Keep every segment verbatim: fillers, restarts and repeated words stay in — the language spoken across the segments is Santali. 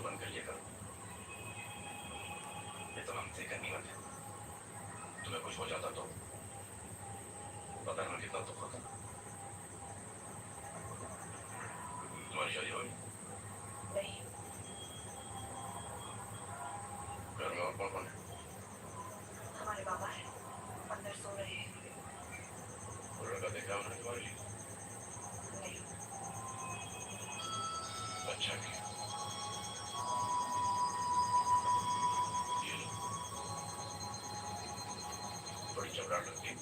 बंद कर लिया करो। ये तमाम तय करनी बात है। तुम्हें कुछ हो जाता तो पता नहीं कितना दुख होता। तुम्हारी शादी होगी? नहीं। घर में और कौन कौन है? हमारे बाबा हैं, अंदर सो रहे हैं। वो लड़का देखा हमने तुम्हारे लिए? नहीं। अच्छा किया। ये लो। बड़ी चपराट लड़की।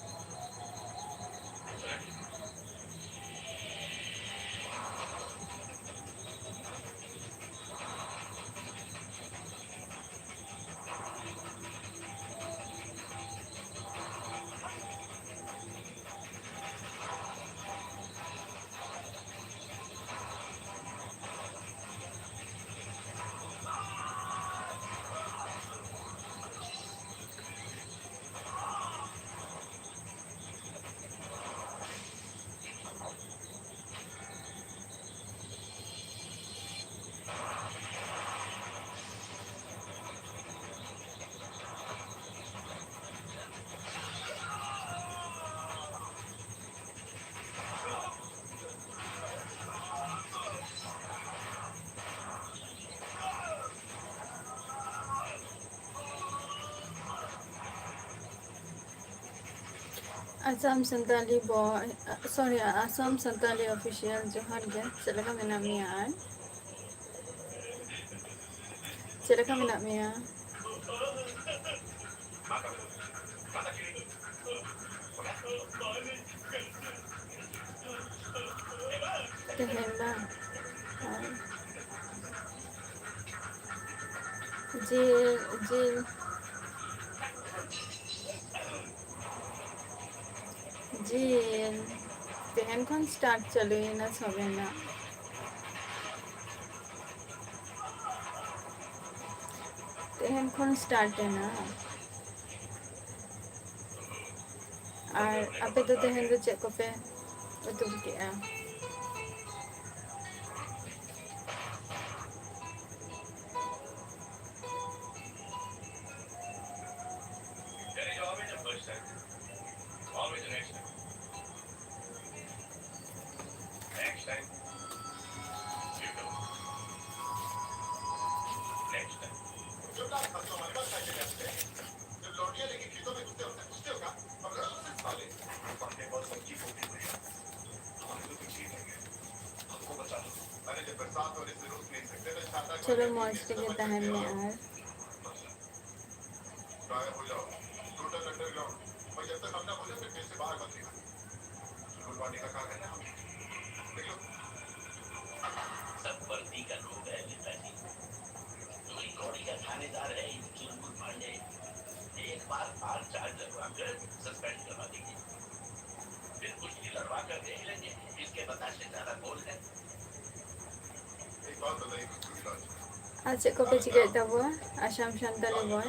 ᱟᱥᱟᱢ ᱥᱟᱱᱛᱟᱞᱤ ᱵᱚᱭ, ᱥᱚᱨᱤ, ᱟᱥᱟᱢ ᱥᱟᱱᱛᱟᱞᱤ ᱚᱯᱷᱤᱥᱤᱭᱟᱞ, ᱡᱚᱦᱟᱨ ᱜᱮ᱾ ᱪᱮᱫ ᱞᱮᱠᱟ ᱢᱮᱱᱟᱜ ᱢᱮᱭᱟ ᱟᱨ ᱪᱮᱫ ᱞᱮᱠᱟ ᱢᱮᱱᱟᱜ ᱢᱮᱭᱟ? ᱛᱮᱦᱮᱧ ᱵᱟᱝ? ᱟᱨ ᱡᱤᱞ, ᱡᱤᱞ, ᱡᱤᱞ᱾ ᱛᱮᱦᱮᱧ ᱠᱷᱚᱱ ᱥᱴᱟᱨᱴ ᱪᱟᱹᱞᱩᱭᱮᱱᱟ ᱥᱚᱵᱮᱱᱟᱜ᱾ ᱛᱮᱦᱮᱧ ᱠᱷᱚᱱ ᱥᱴᱟᱨᱴ ᱮᱱᱟ᱾ ᱟᱨ ᱟᱯᱮ ᱫᱚ ᱛᱮᱦᱮᱧ ᱫᱚ ᱪᱮᱫ ᱠᱚᱯᱮ ᱩᱛᱩ ᱠᱮᱜᱼᱟ? ᱪᱚᱞᱚ, ᱢᱚᱡᱽ ᱛᱮᱜᱮ ᱛᱟᱦᱮᱱ ᱢᱮ ᱟᱨ ᱟᱨ ᱪᱮᱫ ᱠᱚᱯᱮ ᱪᱤᱠᱟᱹᱭᱮᱫ ᱛᱟᱵᱚᱣᱟ, ᱟᱥᱟᱢ ᱥᱟᱱᱛᱟᱞᱤ ᱵᱚᱭ?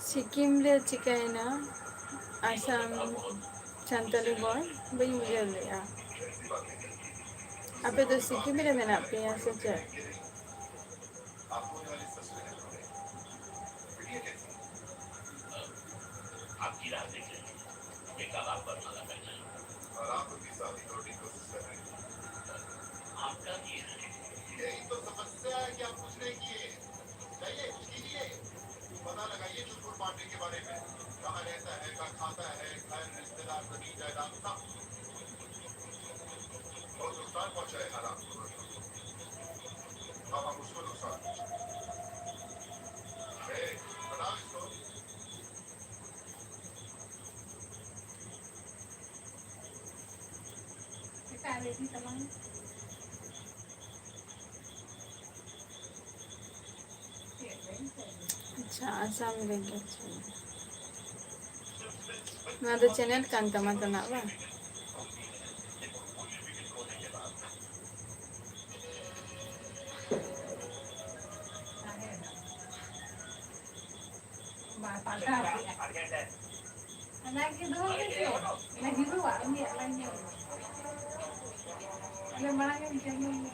ᱥᱤᱠᱤᱢ ᱨᱮ ᱪᱤᱠᱟᱹᱭᱮᱱᱟ? ᱟᱥᱟᱢ ᱥᱟᱱᱛᱟᱞᱤ ᱵᱚᱭ ᱵᱟᱹᱧ ᱵᱩᱡᱷᱟᱹᱣ ᱞᱮᱫᱼᱟ᱾ ᱟᱯᱮ ᱫᱚ ᱥᱤᱠᱤᱢ ᱨᱮ ᱢᱮᱱᱟᱜ ᱯᱮᱭᱟ ᱥᱮ ᱪᱮᱫ? ᱟᱥᱟᱢ ᱨᱮᱜᱮ᱾ ᱱᱚᱣᱟ ᱫᱚ ᱪᱮᱱᱮᱞ ᱠᱟᱱ ᱛᱟᱢᱟ ᱛᱚ ᱱᱟᱜ, ᱵᱟᱝ? ᱵᱟᱭ ᱯᱟᱞᱴᱟᱣ ᱠᱮᱜᱼᱟ᱾ ᱚᱱᱟ ᱜᱮ ᱫᱚᱦᱚ ᱢᱮᱥᱮ᱾ ᱚᱱᱟ ᱦᱤᱨᱩᱣᱟᱜ ᱩᱱᱤᱭᱟᱜ ᱞᱟᱝ ᱧᱮᱞ ᱢᱟ᱾ ᱚᱱᱟ ᱢᱟᱲᱟᱝ ᱮᱢ ᱧᱮᱞ ᱢᱮ᱾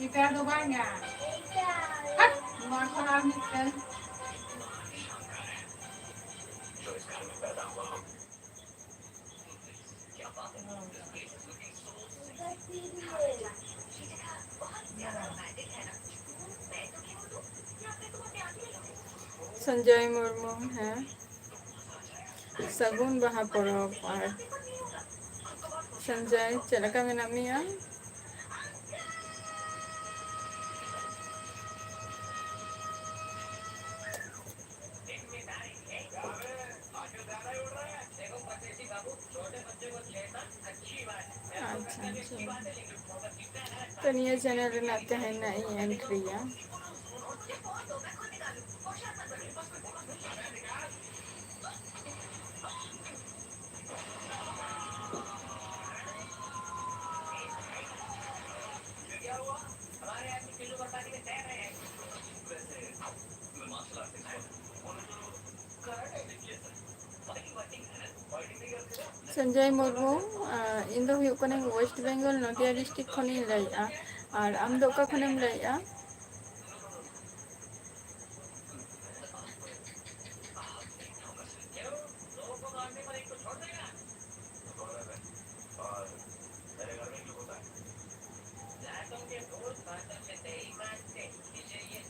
ᱮᱴᱟ ᱫᱚ ᱵᱟᱝᱟ᱾ ᱦᱟᱴ! ᱱᱚᱣᱟ ᱠᱷᱚᱱ ᱟᱨ ᱢᱤᱫᱴᱟᱝ᱾ ᱥᱚᱧᱡᱚᱭ ᱢᱩᱨᱢᱩ, ᱦᱮᱸ᱾ ᱥᱟᱹᱜᱩᱱ ᱵᱟᱦᱟ ᱯᱚᱨᱚᱵᱽ᱾ ᱟᱨ ᱥᱚᱧᱡᱚᱭ, ᱪᱮᱫ ᱞᱮᱠᱟ ᱢᱮᱱᱟᱜ ᱢᱮᱭᱟ? ᱟᱪᱪᱷᱟ, ᱟᱪᱪᱷᱟ᱾ ᱛᱚ, ᱱᱤᱭᱟᱹ ᱪᱮᱱᱮᱞ ᱨᱮᱱᱟᱜ ᱛᱮᱦᱮᱧ ᱱᱟᱜ ᱤᱧ ᱮᱱᱴᱨᱤᱭᱟ᱾ ᱥᱚᱧᱡᱚᱭ ᱢᱩᱨᱢᱩ, ᱟᱸ, ᱤᱧ ᱫᱚ ᱦᱩᱭᱩᱜ ᱠᱟᱹᱱᱟᱹᱧ ᱳᱭᱮᱥᱴ ᱵᱮᱝᱜᱚᱞ, ᱱᱚᱫᱤᱭᱟ ᱰᱤᱥᱴᱨᱤᱠᱴ ᱠᱷᱚᱱᱤᱧ ᱞᱟᱹᱭᱮᱫᱼᱟ᱾ ᱟᱨ ᱟᱢ ᱫᱚ ᱚᱠᱟ ᱠᱷᱚᱱᱮᱢ ᱞᱟᱹᱭᱮᱫᱼᱟ?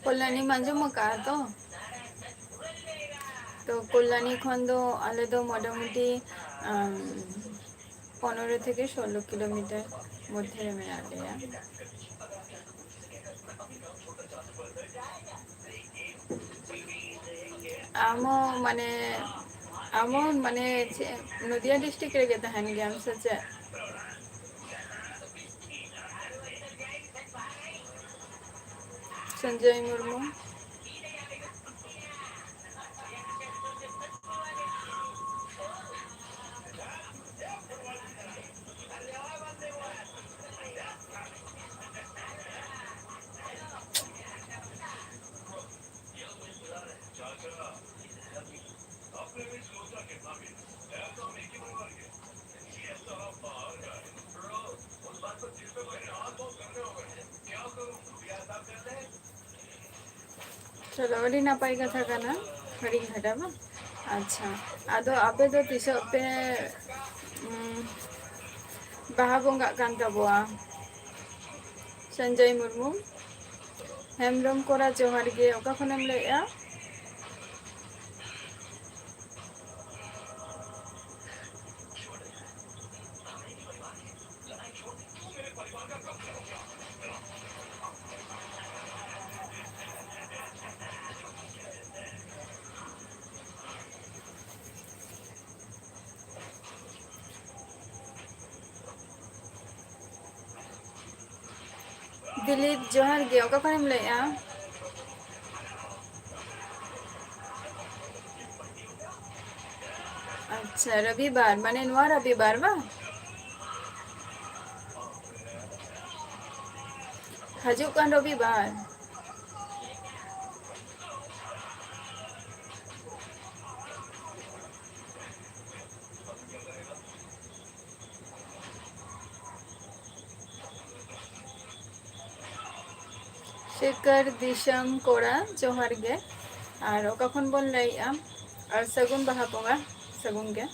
ᱠᱚᱞᱭᱟᱱᱤᱢ ᱟᱸᱡᱚᱢ ᱟᱠᱟᱫᱼᱟ ᱛᱚ? ᱛᱚ, ᱠᱚᱞᱭᱟᱱᱤ ᱠᱷᱚᱱ ᱫᱚ ᱟᱞᱮ ᱫᱚ ᱢᱚᱴᱟᱢᱩᱴᱤ, ᱟᱢ, ᱯᱚᱱᱮᱨᱚ ᱛᱷᱮᱠᱮ ᱥᱳᱞᱳ ᱠᱤᱞᱳᱢᱤᱴᱟᱨ ᱢᱚᱫᱽᱫᱷᱮ ᱨᱮ ᱢᱮᱱᱟᱜ ᱞᱮᱭᱟ᱾ ᱟᱢ ᱦᱚᱸ ᱢᱟᱱᱮ, ᱟᱢ ᱦᱚᱸ ᱢᱟᱱᱮ ᱪᱮᱫ, ᱱᱚᱫᱤᱭᱟ ᱰᱤᱥᱴᱨᱤᱠᱴ ᱨᱮᱜᱮ ᱛᱟᱦᱮᱱ ᱜᱮᱭᱟᱢ ᱥᱮ ᱪᱮᱫ? ᱥᱚᱧᱡᱚᱭ ᱢᱩᱨᱢᱩ᱾ ᱪᱚᱞᱚ, ᱟᱹᱰᱤ ᱱᱟᱯᱟᱭ ᱠᱟᱛᱷᱟ ᱠᱟᱱᱟ᱾ ᱦᱟᱹᱲᱤᱧ ᱜᱷᱟᱴᱟ ᱵᱟᱝ? ᱟᱪᱪᱷᱟ, ᱟᱫᱚ ᱟᱯᱮ ᱫᱚ ᱛᱤᱥᱚᱜ ᱯᱮ, ᱩᱸ, ᱵᱟᱦᱟ ᱵᱚᱸᱜᱟᱜ ᱠᱟᱱ ᱛᱟᱵᱚᱣᱟ? ᱥᱚᱧᱡᱚᱭ ᱢᱩᱨᱢᱩ᱾ ᱦᱮᱢᱵᱨᱚᱢ ᱠᱚᱲᱟ, ᱡᱚᱦᱟᱨ ᱜᱮ᱾ ᱚᱠᱟ ᱠᱷᱚᱱᱮᱢ ᱞᱟᱹᱭᱮᱜᱼᱟ? ᱫᱤᱞᱤᱯ, ᱡᱚᱦᱟᱨ ᱜᱮ᱾ ᱚᱠᱟ ᱠᱷᱚᱱᱮᱢ ᱞᱟᱹᱭᱮᱜᱼᱟ? ᱟᱪᱪᱷᱟ, ᱨᱚᱵᱤᱵᱟᱨ, ᱢᱟᱱᱮ ᱱᱚᱣᱟ ᱨᱚᱵᱤᱵᱟᱨ ᱵᱟᱝ? ᱦᱤᱡᱩᱜ ᱠᱟᱱ ᱨᱚᱵᱤᱵᱟᱨ᱾ ᱥᱤᱠᱟᱹᱨ ᱫᱤᱥᱚᱢ ᱠᱚᱲᱟ, ᱡᱚᱦᱟᱨ ᱜᱮ᱾ ᱟᱨ ᱚᱠᱟ ᱠᱷᱚᱱ ᱵᱚᱱ ᱞᱟᱹᱭᱮᱜᱼᱟ? ᱟᱨ ᱥᱟᱹᱜᱩᱱ ᱵᱟᱦᱟ ᱵᱚᱸᱜᱟ, ᱥᱟᱹᱜᱩᱱ ᱜᱮ᱾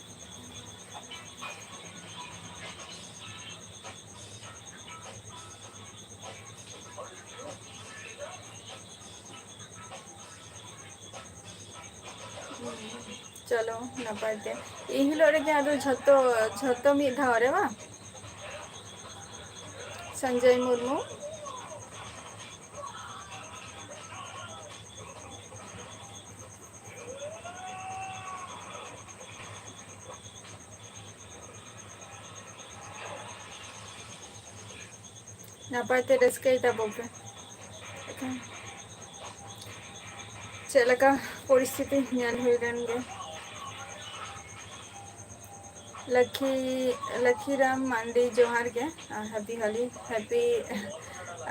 ᱪᱚᱞᱚ, ᱱᱟᱯᱟᱭ ᱛᱮ᱾ ᱮᱱ ᱦᱤᱞᱳᱜ ᱨᱮᱜᱮ ᱟᱫᱚ ᱡᱷᱚᱛᱚ, ᱡᱷᱚᱛᱚ ᱢᱤᱫ ᱫᱷᱟᱣ ᱨᱮ ᱵᱟᱝ? ᱥᱚᱧᱡᱚᱭ ᱢᱩᱨᱢᱩ᱾ ᱱᱟᱯᱟᱭ ᱛᱮ ᱨᱟᱹᱥᱠᱟᱹᱭ ᱛᱟᱵᱚ ᱯᱮ᱾ ᱪᱮᱫ ᱞᱮᱠᱟ ᱯᱚᱨᱤᱥᱛᱷᱤᱛᱤ ᱧᱮᱞ ᱦᱩᱭ ᱞᱮᱱ ᱜᱮ᱾ ᱞᱟᱠᱷᱤ, ᱞᱟᱠᱷᱤᱨᱟᱢ ᱢᱟᱱᱰᱤ, ᱡᱚᱦᱟᱨ ᱜᱮ᱾ ᱟᱨ ᱦᱮᱯᱤ ᱦᱳᱞᱤ, ᱦᱮᱯᱤ,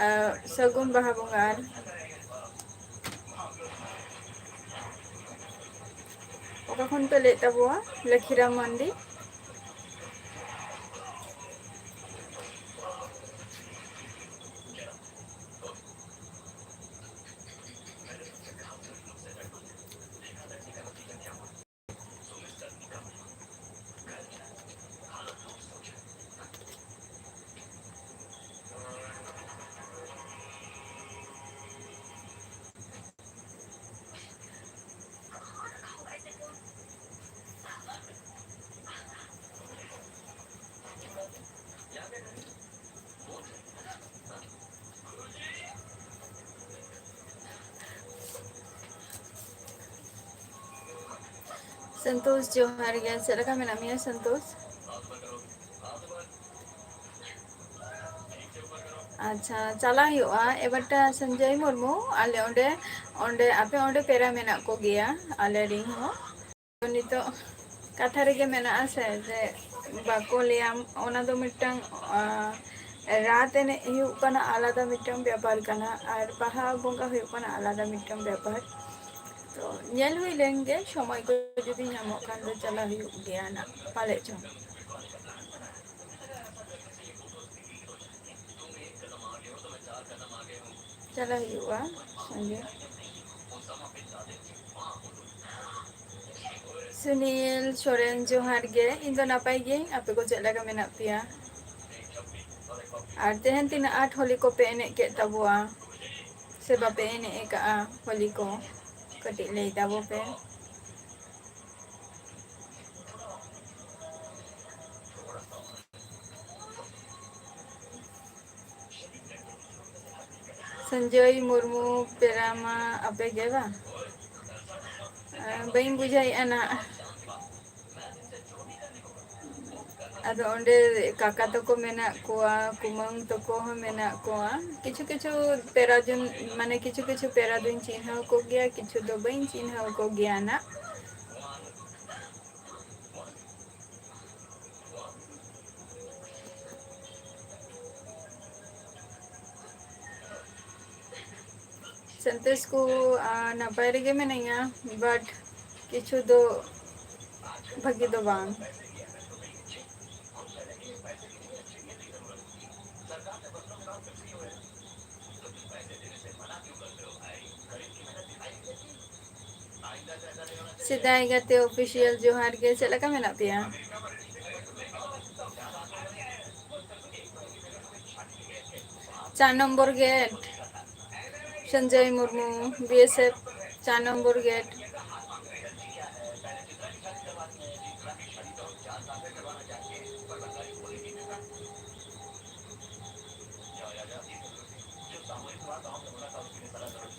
ᱟᱨ ᱥᱟᱹᱜᱩᱱ ᱵᱟᱦᱟ ᱵᱚᱸᱜᱟ᱾ ᱟᱨ ᱚᱠᱟ ᱠᱷᱚᱱ ᱯᱮ ᱞᱟᱹᱭᱮᱫ ᱛᱟᱵᱚᱣᱟ? ᱞᱟᱠᱷᱤᱨᱟᱢ ᱢᱟᱱᱰᱤ᱾ ᱥᱚᱱᱛᱳᱥ, ᱡᱚᱦᱟᱨ ᱜᱮ᱾ ᱪᱮᱫ ᱞᱮᱠᱟ ᱢᱮᱱᱟᱜ ᱢᱮᱭᱟ, ᱥᱚᱱᱛᱳᱥ? ᱟᱪᱪᱷᱟ, ᱪᱟᱞᱟᱜ ᱦᱩᱭᱩᱜᱼᱟ ᱮᱵᱟᱨᱴᱟ ᱥᱚᱧᱡᱚᱭ ᱢᱩᱨᱢᱩ, ᱟᱞᱮ ᱚᱸᱰᱮ, ᱚᱸᱰᱮ, ᱟᱯᱮ ᱚᱸᱰᱮ ᱯᱮᱲᱟ ᱢᱮᱱᱟᱜ ᱠᱚᱜᱮᱭᱟ, ᱟᱞᱮ ᱨᱤᱱ ᱦᱚᱸ᱾ ᱱᱤᱛᱚᱜ ᱠᱟᱛᱷᱟ ᱨᱮᱜᱮ ᱢᱮᱱᱟᱜᱼᱟ ᱥᱮ, ᱡᱮ ᱵᱟᱠᱚ ᱞᱟᱹᱭᱟ, ᱚᱱᱟ ᱫᱚ ᱢᱤᱫᱴᱟᱝ, ᱟᱸ, ᱨᱟᱛ ᱮᱱᱮᱡ ᱦᱩᱭᱩᱜ ᱠᱟᱱᱟ, ᱟᱞᱟᱫᱟ ᱢᱤᱫᱴᱟᱝ ᱵᱮᱯᱟᱨ ᱠᱟᱱᱟ, ᱟᱨ ᱵᱟᱦᱟ ᱵᱚᱸᱜᱟ ᱦᱩᱭᱩᱜ ᱠᱟᱱᱟ, ᱟᱞᱟᱫᱟ ᱢᱤᱫᱴᱟᱝ ᱵᱮᱯᱟᱨ᱾ ᱛᱚ, ᱧᱮᱞ ᱦᱩᱭ ᱞᱮᱱ ᱜᱮ, ᱥᱚᱢᱚᱭ ᱠᱚ ᱡᱩᱫᱤ ᱧᱟᱢᱚᱜ ᱠᱷᱟᱱ ᱫᱚ ᱪᱟᱞᱟᱜ ᱦᱩᱭᱩᱜ ᱜᱮᱭᱟ ᱱᱟᱜ, ᱯᱟᱞᱮᱫ ᱪᱚᱝ᱾ ᱪᱟᱞᱟᱜ ᱦᱩᱭᱩᱜᱼᱟ ᱥᱚᱸᱜᱮ᱾ ᱥᱩᱱᱤᱞ ᱥᱚᱨᱮᱱ, ᱡᱚᱦᱟᱨ ᱜᱮ᱾ ᱤᱧ ᱫᱚ ᱱᱟᱯᱟᱭ ᱜᱤᱭᱟᱹᱧ, ᱟᱯᱮ ᱠᱚ ᱪᱮᱫ ᱞᱮᱠᱟ ᱢᱮᱱᱟᱜ ᱯᱮᱭᱟ? ᱟᱨ ᱛᱮᱦᱮᱧ ᱛᱤᱱᱟᱹᱜ ᱟᱸᱴ ᱦᱳᱞᱤ ᱠᱚᱯᱮ ᱮᱱᱮᱡ ᱠᱮᱫ ᱛᱟᱵᱚᱣᱟ ᱥᱮ ᱵᱟᱯᱮ ᱮᱱᱮᱡ ᱟᱠᱟᱜᱼᱟ ᱦᱳᱞᱤ ᱠᱚ? ᱠᱟᱹᱴᱤᱡ ᱞᱟᱹᱭ ᱛᱟᱵᱚ ᱯᱮ᱾ ᱥᱚᱧᱡᱚᱭ ᱢᱩᱨᱢᱩ, ᱯᱮᱲᱟ ᱢᱟ ᱟᱯᱮ ᱜᱮ ᱵᱟᱝ? ᱟᱸ, ᱵᱟᱹᱧ ᱵᱩᱡᱷᱟᱹᱣᱮᱫᱼᱟ ᱱᱟᱦᱟᱜ᱾ ᱟᱫᱚ ᱚᱸᱰᱮ ᱠᱟᱠᱟ ᱛᱟᱠᱚ ᱢᱮᱱᱟᱜ ᱠᱚᱣᱟ, ᱠᱩᱢᱟᱹᱝ ᱛᱟᱠᱚ ᱦᱚᱸ ᱢᱮᱱᱟᱜ ᱠᱚᱣᱟ᱾ ᱠᱤᱪᱷᱩ ᱠᱤᱪᱷᱩ ᱯᱮᱨᱟ ᱡᱚᱱ, ᱢᱟᱱᱮ ᱠᱤᱪᱷᱩ ᱠᱤᱪᱷᱩ ᱯᱮᱨᱟ ᱫᱚᱧ ᱪᱤᱱᱦᱟᱹᱣ ᱠᱚᱜᱮᱭᱟ, ᱠᱤᱪᱷᱩ ᱫᱚ ᱵᱟᱹᱧ ᱪᱤᱱᱦᱟᱹᱣ ᱠᱚᱜᱮᱭᱟ ᱱᱟᱜ᱾ ᱥᱟᱱᱛᱮᱥ ᱠᱚ, ᱟᱨ ᱱᱟᱯᱟᱭ ᱨᱮᱜᱮ ᱢᱤᱱᱟᱹᱧᱟ, but ᱠᱤᱪᱷᱩ ᱫᱚ ᱵᱷᱟᱹᱜᱤ ᱫᱚ ᱵᱟᱝ᱾ ᱥᱮᱫᱟᱭ ᱜᱟᱛᱮ ᱚᱯᱷᱤᱥᱤᱭᱟᱞ ᱡᱚᱦᱟᱨ ᱜᱮ, ᱪᱮᱫ ᱞᱮᱠᱟ ᱢᱮᱱᱟᱜ ᱯᱮᱭᱟ? ᱪᱟᱨ number gate, Sanjay Murmu, B S F, ᱪᱟᱨ ᱱᱚᱢᱵᱚᱨ ᱜᱮᱴ᱾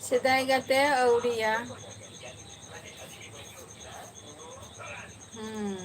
ᱥᱮᱫᱟᱭ ᱜᱟᱛᱮ ᱟᱹᱣᱲᱤᱭᱟ᱾ ᱦᱩᱸ᱾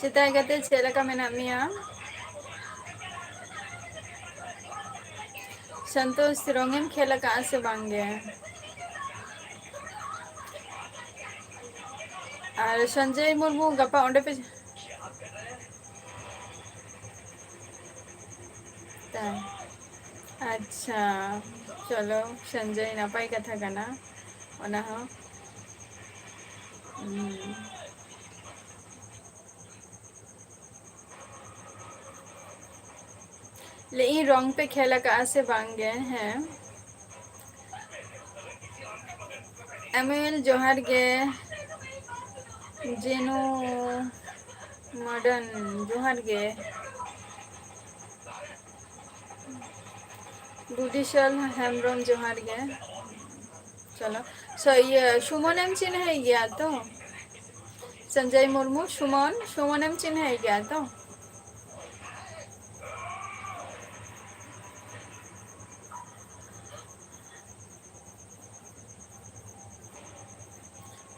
ᱥᱮᱫᱟᱭ ᱜᱟᱛᱮ, ᱪᱮᱫ ᱞᱮᱠᱟ ᱢᱮᱱᱟᱜ ᱢᱮᱭᱟ? ᱥᱚᱱᱛᱳᱥ, ᱨᱚᱝ ᱮᱢ ᱠᱷᱮᱞ ᱟᱠᱟᱫᱼᱟ ᱥᱮ ᱵᱟᱝ ᱜᱮ? ᱟᱨ ᱥᱚᱧᱡᱚᱭ ᱢᱩᱨᱢᱩ, ᱜᱟᱯᱟ ᱚᱸᱰᱮ ᱯᱮ ᱛᱟᱭ᱾ ᱟᱪᱪᱷᱟ, ᱪᱚᱞᱚ, ᱥᱚᱧᱡᱚᱭ, ᱱᱟᱯᱟᱭ ᱠᱟᱛᱷᱟ ᱠᱟᱱᱟ ᱚᱱᱟ ᱦᱚᱸ᱾ ᱦᱩᱸ᱾ ᱞᱟᱹᱭᱮᱫ ᱟᱹᱧ, ᱨᱚᱝ ᱯᱮ ᱠᱷᱮᱞ ᱟᱠᱟᱫᱼᱟ ᱥᱮ ᱵᱟᱝ ᱜᱮ? ᱦᱮᱸ, ᱮᱢᱮᱞ ᱡᱚᱦᱟᱨ ᱜᱮ᱾ ᱡᱮᱱᱩ ᱢᱚᱰᱟᱨᱱ ᱡᱚᱦᱟᱨ ᱜᱮ᱾ ᱵᱩᱫᱷᱤᱥᱚᱞ ᱦᱮᱢᱵᱨᱚᱢ ᱡᱚᱦᱟᱨ ᱜᱮ᱾ ᱪᱚᱞᱚ, ᱥᱚ-, ᱤᱭᱟᱹ, ᱥᱩᱢᱚᱱᱮᱢ ᱪᱤᱱᱦᱟᱹᱭ ᱜᱮᱭᱟ ᱛᱚ? ᱥᱚᱧᱡᱚᱭ ᱢᱩᱨᱢᱩ, ᱥᱩᱢᱚᱱ, ᱥᱩᱢᱚᱱᱮᱢ ᱪᱤᱱᱦᱟᱹᱭ ᱜᱮᱭᱟ ᱛᱚ?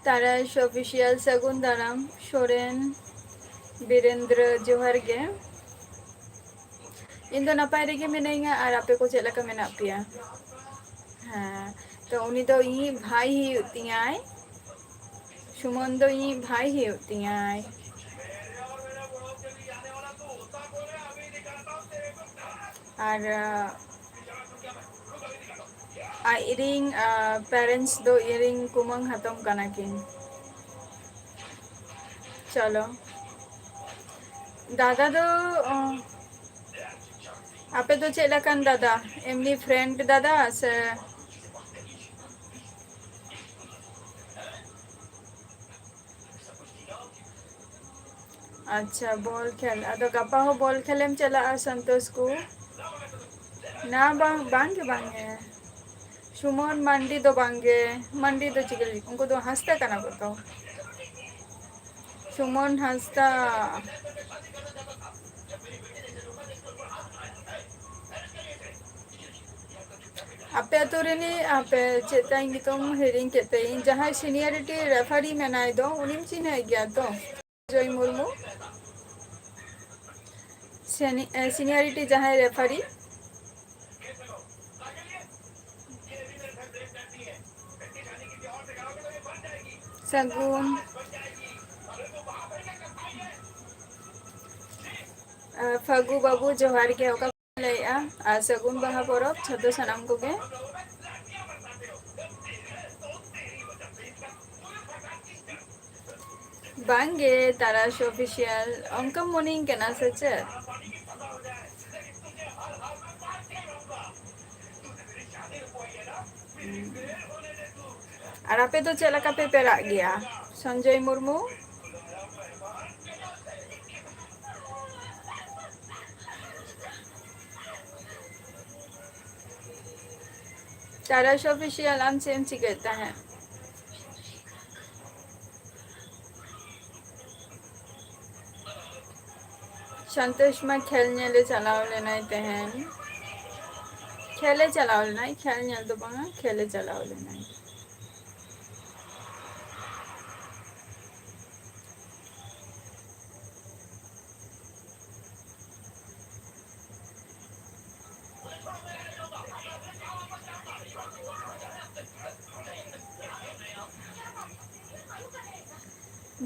ᱛᱟᱨᱟᱥ ᱚᱯᱷᱤᱥᱤᱭᱟᱞ, ᱥᱟᱹᱜᱩᱱ ᱫᱟᱨᱟᱢ᱾ ᱥᱚᱨᱮᱱ, ᱵᱤᱨᱮᱱᱫᱨᱚ, ᱡᱚᱦᱟᱨ ᱜᱮ᱾ ᱤᱧ ᱫᱚ ᱱᱟᱯᱟᱭ ᱨᱮᱜᱮ ᱢᱤᱱᱟᱹᱧᱟ, ᱟᱨ ᱟᱯᱮ ᱠᱚ ᱪᱮᱫ ᱞᱮᱠᱟ ᱢᱮᱱᱟᱜ ᱯᱮᱭᱟ? ᱦᱮᱸ, ᱛᱚ ᱩᱱᱤ ᱫᱚ ᱤᱧᱤᱡ ᱵᱷᱟᱭ ᱦᱩᱭᱩᱜ ᱛᱤᱧᱟᱭ᱾ ᱥᱩᱢᱚᱱ ᱫᱚ ᱤᱧᱤᱡ ᱵᱷᱟᱭ ᱦᱩᱭᱩᱜ ᱛᱤᱧᱟᱭ᱾ ᱟᱨ, ᱟᱡ ᱨᱤᱱ, ᱟ, parents ᱫᱚ ᱤᱧ ᱨᱤᱱ ᱠᱩᱢᱟᱹᱝ ᱦᱟᱛᱚᱢ ᱠᱟᱱᱟ ᱠᱤᱱ᱾ ᱪᱚᱞᱚ᱾ ᱫᱟᱫᱟ ᱫᱚ, ᱚ, ᱟᱯᱮ ᱫᱚ ᱪᱮᱫ ᱞᱮᱠᱟᱱ ᱫᱟᱫᱟ? ᱮᱢᱱᱤ friend ᱫᱟᱫᱟ ᱥᱮ? ᱟᱪᱪᱷᱟ, ᱵᱚᱞ ᱠᱷᱮᱞ᱾ ᱟᱫᱚ ᱜᱟᱯᱟ ᱦᱚᱸ ᱵᱚᱞ ᱠᱷᱮᱞᱮᱢ ᱪᱟᱞᱟᱜᱼᱟ, ᱥᱚᱱᱛᱳᱥ ᱠᱚ? ᱱᱟ, ᱵᱟᱝ, ᱵᱟᱝ ᱜᱮ, ᱵᱟᱝ ᱜᱮ᱾ ᱥᱩᱢᱚᱱ ᱢᱟᱱᱰᱤ ᱫᱚ ᱵᱟᱝ ᱜᱮ᱾ ᱢᱟᱱᱰᱤ ᱫᱚ ᱪᱤᱠᱟᱹ ᱞᱟᱹᱜᱤᱫ? ᱩᱱᱠᱩ ᱫᱚ ᱦᱟᱸᱥᱫᱟ ᱠᱟᱱᱟ ᱠᱚ ᱛᱚ᱾ ᱥᱩᱢᱚᱱ ᱦᱟᱸᱥᱫᱟ᱾ ᱟᱯᱮ ᱟᱹᱛᱩ ᱨᱤᱱᱤᱡ, ᱟᱯᱮ ᱪᱮᱫ ᱛᱟᱭ ᱧᱩᱛᱩᱢ? ᱦᱤᱲᱤᱧ ᱠᱮᱫ ᱛᱟᱭᱟᱹᱧ᱾ ᱡᱟᱦᱟᱸᱭ seniority referee ᱢᱮᱱᱟᱭ ᱫᱚ, ᱩᱱᱤᱢ ᱪᱤᱱᱦᱟᱹᱭ ᱜᱮᱭᱟ ᱛᱚ? ᱡᱚᱭ ᱢᱩᱨᱢᱩ᱾ Seni-, ᱮ, seniority ᱡᱟᱦᱟᱸᱭ referee᱾ ᱥᱟᱹᱜᱩᱱ᱾ ᱮ, ᱯᱷᱟᱹᱜᱩ ᱵᱟᱹᱵᱩ, ᱡᱚᱦᱟᱨ ᱜᱮ᱾ ᱚᱠᱟ ᱞᱟᱹᱭᱮᱜᱼᱟ, ᱟᱨ ᱥᱟᱹᱜᱩᱱ ᱵᱟᱦᱟ ᱯᱚᱨᱚᱵᱽ ᱡᱷᱚᱛᱚ ᱥᱟᱱᱟᱢ ᱠᱚᱜᱮ᱾ ᱵᱟᱝᱜᱮ, ᱛᱟᱨᱟᱥ ᱚᱯᱷᱤᱥᱤᱭᱟᱞ, ᱚᱱᱠᱟᱢ ᱢᱚᱱᱮᱧ ᱠᱟᱱᱟ ᱥᱮ ᱪᱮᱫ? ᱟᱨ ᱟᱯᱮ ᱫᱚ ᱪᱮᱫ ᱞᱮᱠᱟ ᱯᱮ ᱯᱮᱲᱟᱜ ᱜᱮᱭᱟ? ᱥᱚᱧᱡᱚᱭ ᱢᱩᱨᱢᱩ᱾ ᱛᱟᱨᱟᱥ ᱚᱯᱷᱤᱥᱤᱭᱟᱞ, ᱟᱢ ᱪᱮᱫ ᱮᱢ ᱪᱤᱠᱟᱹᱭᱮᱫ ᱛᱟᱦᱮᱸᱫ? ᱥᱚᱱᱛᱳᱥ ᱢᱟ ᱠᱷᱮᱞ ᱧᱮᱞᱮ ᱪᱟᱞᱟᱣ ᱞᱮᱱᱟᱭ ᱛᱮᱦᱮᱧ᱾ ᱠᱷᱮᱞᱮ ᱪᱟᱞᱟᱣ ᱞᱮᱱᱟᱭ, ᱠᱷᱮᱞ ᱧᱮᱞ ᱫᱚ ᱵᱟᱝᱟ, ᱠᱷᱮᱞᱮ ᱪᱟᱞᱟᱣ ᱞᱮᱱᱟᱭ᱾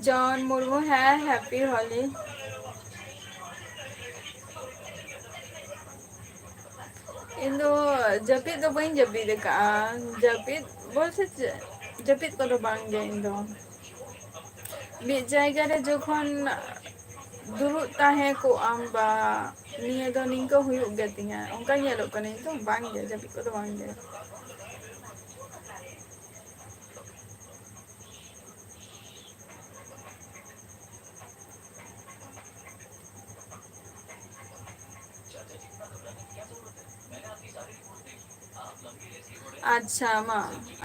ᱡᱚᱱ ᱢᱩᱨᱢᱩ, ᱦᱮᱸ, ᱦᱮᱯᱤ ᱦᱳᱞᱤ᱾ ᱤᱧ ᱫᱚ ᱡᱟᱹᱯᱤᱫ ᱫᱚ ᱵᱟᱹᱧ ᱡᱟᱹᱯᱤᱫ ᱟᱠᱟᱫᱼᱟ᱾ ᱡᱟᱹᱯᱤᱫ ᱵᱚᱞᱛᱮ ᱪᱮᱫ? ᱡᱟᱹᱯᱤᱫ ᱠᱚᱫᱚ ᱵᱟᱝ ᱜᱮ ᱤᱧ ᱫᱚ᱾ ᱢᱤᱫ ᱡᱟᱭᱜᱟ ᱨᱮ ᱡᱚᱠᱷᱚᱱ ᱫᱩᱲᱩᱵ ᱛᱟᱦᱮᱸ ᱠᱚᱜ ᱟᱢ ᱵᱟ, ᱱᱤᱭᱟᱹ ᱫᱚ ᱱᱤᱝᱠᱟᱹ ᱦᱩᱭᱩᱜ ᱜᱮ ᱛᱤᱧᱟ, ᱚᱱᱠᱟ ᱧᱮᱞᱚᱜ ᱠᱟᱱᱟ᱾ ᱤᱧ ᱫᱚ ᱵᱟᱝ ᱜᱮ, ᱡᱟᱹᱯᱤᱫ ᱠᱚᱫᱚ ᱵᱟᱝ ᱜᱮ᱾ ᱟᱪᱪᱷᱟ, ᱢᱟ,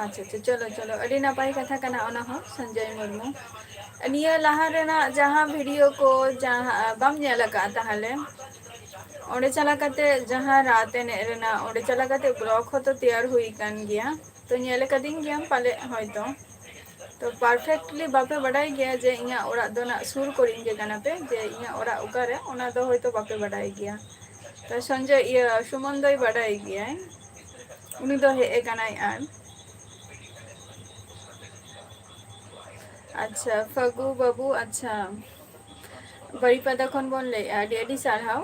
ᱟᱪᱪᱷᱟ, ᱟᱪᱪᱷᱟ, ᱪᱚᱞᱚ, ᱪᱚᱞᱚ, ᱟᱹᱰᱤ ᱱᱟᱯᱟᱭ ᱠᱟᱛᱷᱟ ᱠᱟᱱᱟ ᱚᱱᱟ ᱦᱚᱸ, ᱥᱚᱧᱡᱚᱭ ᱢᱩᱨᱢᱩ᱾ ᱱᱤᱭᱟᱹ ᱞᱟᱦᱟ ᱨᱮᱱᱟᱜ ᱡᱟᱦᱟᱸ ᱵᱷᱤᱰᱤᱭᱳ ᱠᱚ, ᱡᱟᱦᱟᱸ ᱵᱟᱢ ᱧᱮᱞ ᱟᱠᱟᱫᱼᱟ, ᱛᱟᱦᱚᱞᱮ ᱚᱸᱰᱮ ᱪᱟᱞᱟᱣ ᱠᱟᱛᱮ ᱡᱟᱦᱟᱸ ᱨᱟᱛ ᱮᱱᱮᱡ ᱨᱮᱱᱟᱜ, ᱚᱸᱰᱮ ᱪᱟᱞᱟᱣ ᱠᱟᱛᱮ ᱵᱞᱚᱜ ᱦᱚᱸᱛᱚ ᱛᱮᱭᱟᱨ ᱦᱩᱭ ᱟᱠᱟᱱ ᱜᱮᱭᱟ, ᱛᱚ ᱧᱮᱞ ᱟᱠᱟᱫᱤᱧ ᱜᱮᱭᱟᱢ ᱯᱟᱞᱮ ᱦᱚᱭᱛᱚ᱾ ᱛᱚ perfectly ᱵᱟᱯᱮ ᱵᱟᱰᱟᱭ ᱜᱮᱭᱟ ᱡᱮ ᱤᱧᱟᱹᱜ ᱚᱲᱟᱜ ᱫᱚ ᱱᱟᱜ ᱥᱩᱨ ᱠᱚᱨᱮᱱ ᱜᱮ ᱠᱟᱱᱟ ᱯᱮ, ᱡᱮ ᱤᱧᱟᱹᱜ ᱚᱲᱟᱜ ᱚᱠᱟᱨᱮ, ᱚᱱᱟ ᱫᱚ ᱦᱚᱭᱛᱚ ᱵᱟᱯᱮ ᱵᱟᱰᱟᱭ ᱜᱮᱭᱟ᱾ ᱛᱚ ᱥᱚᱧᱡᱚᱭ, ᱤᱭᱟᱹ, ᱥᱩᱢᱚᱱ ᱫᱚᱭ ᱵᱟᱰᱟᱭ ᱜᱮᱭᱟᱭ, ᱩᱱᱤ ᱫᱚ ᱦᱮᱡ ᱟᱠᱟᱱᱟᱭ᱾ ᱟᱨ ᱟᱪᱪᱷᱟ, ᱯᱷᱟᱹᱜᱩ ᱵᱟᱹᱵᱩ, ᱟᱪᱪᱷᱟ, ᱵᱟᱨᱤᱯᱟᱫᱟ ᱠᱷᱚᱱ ᱵᱚᱱ ᱞᱟᱹᱭᱮᱫᱼᱟ, ᱟᱹᱰᱤ ᱟᱹᱰᱤ ᱥᱟᱨᱦᱟᱣ᱾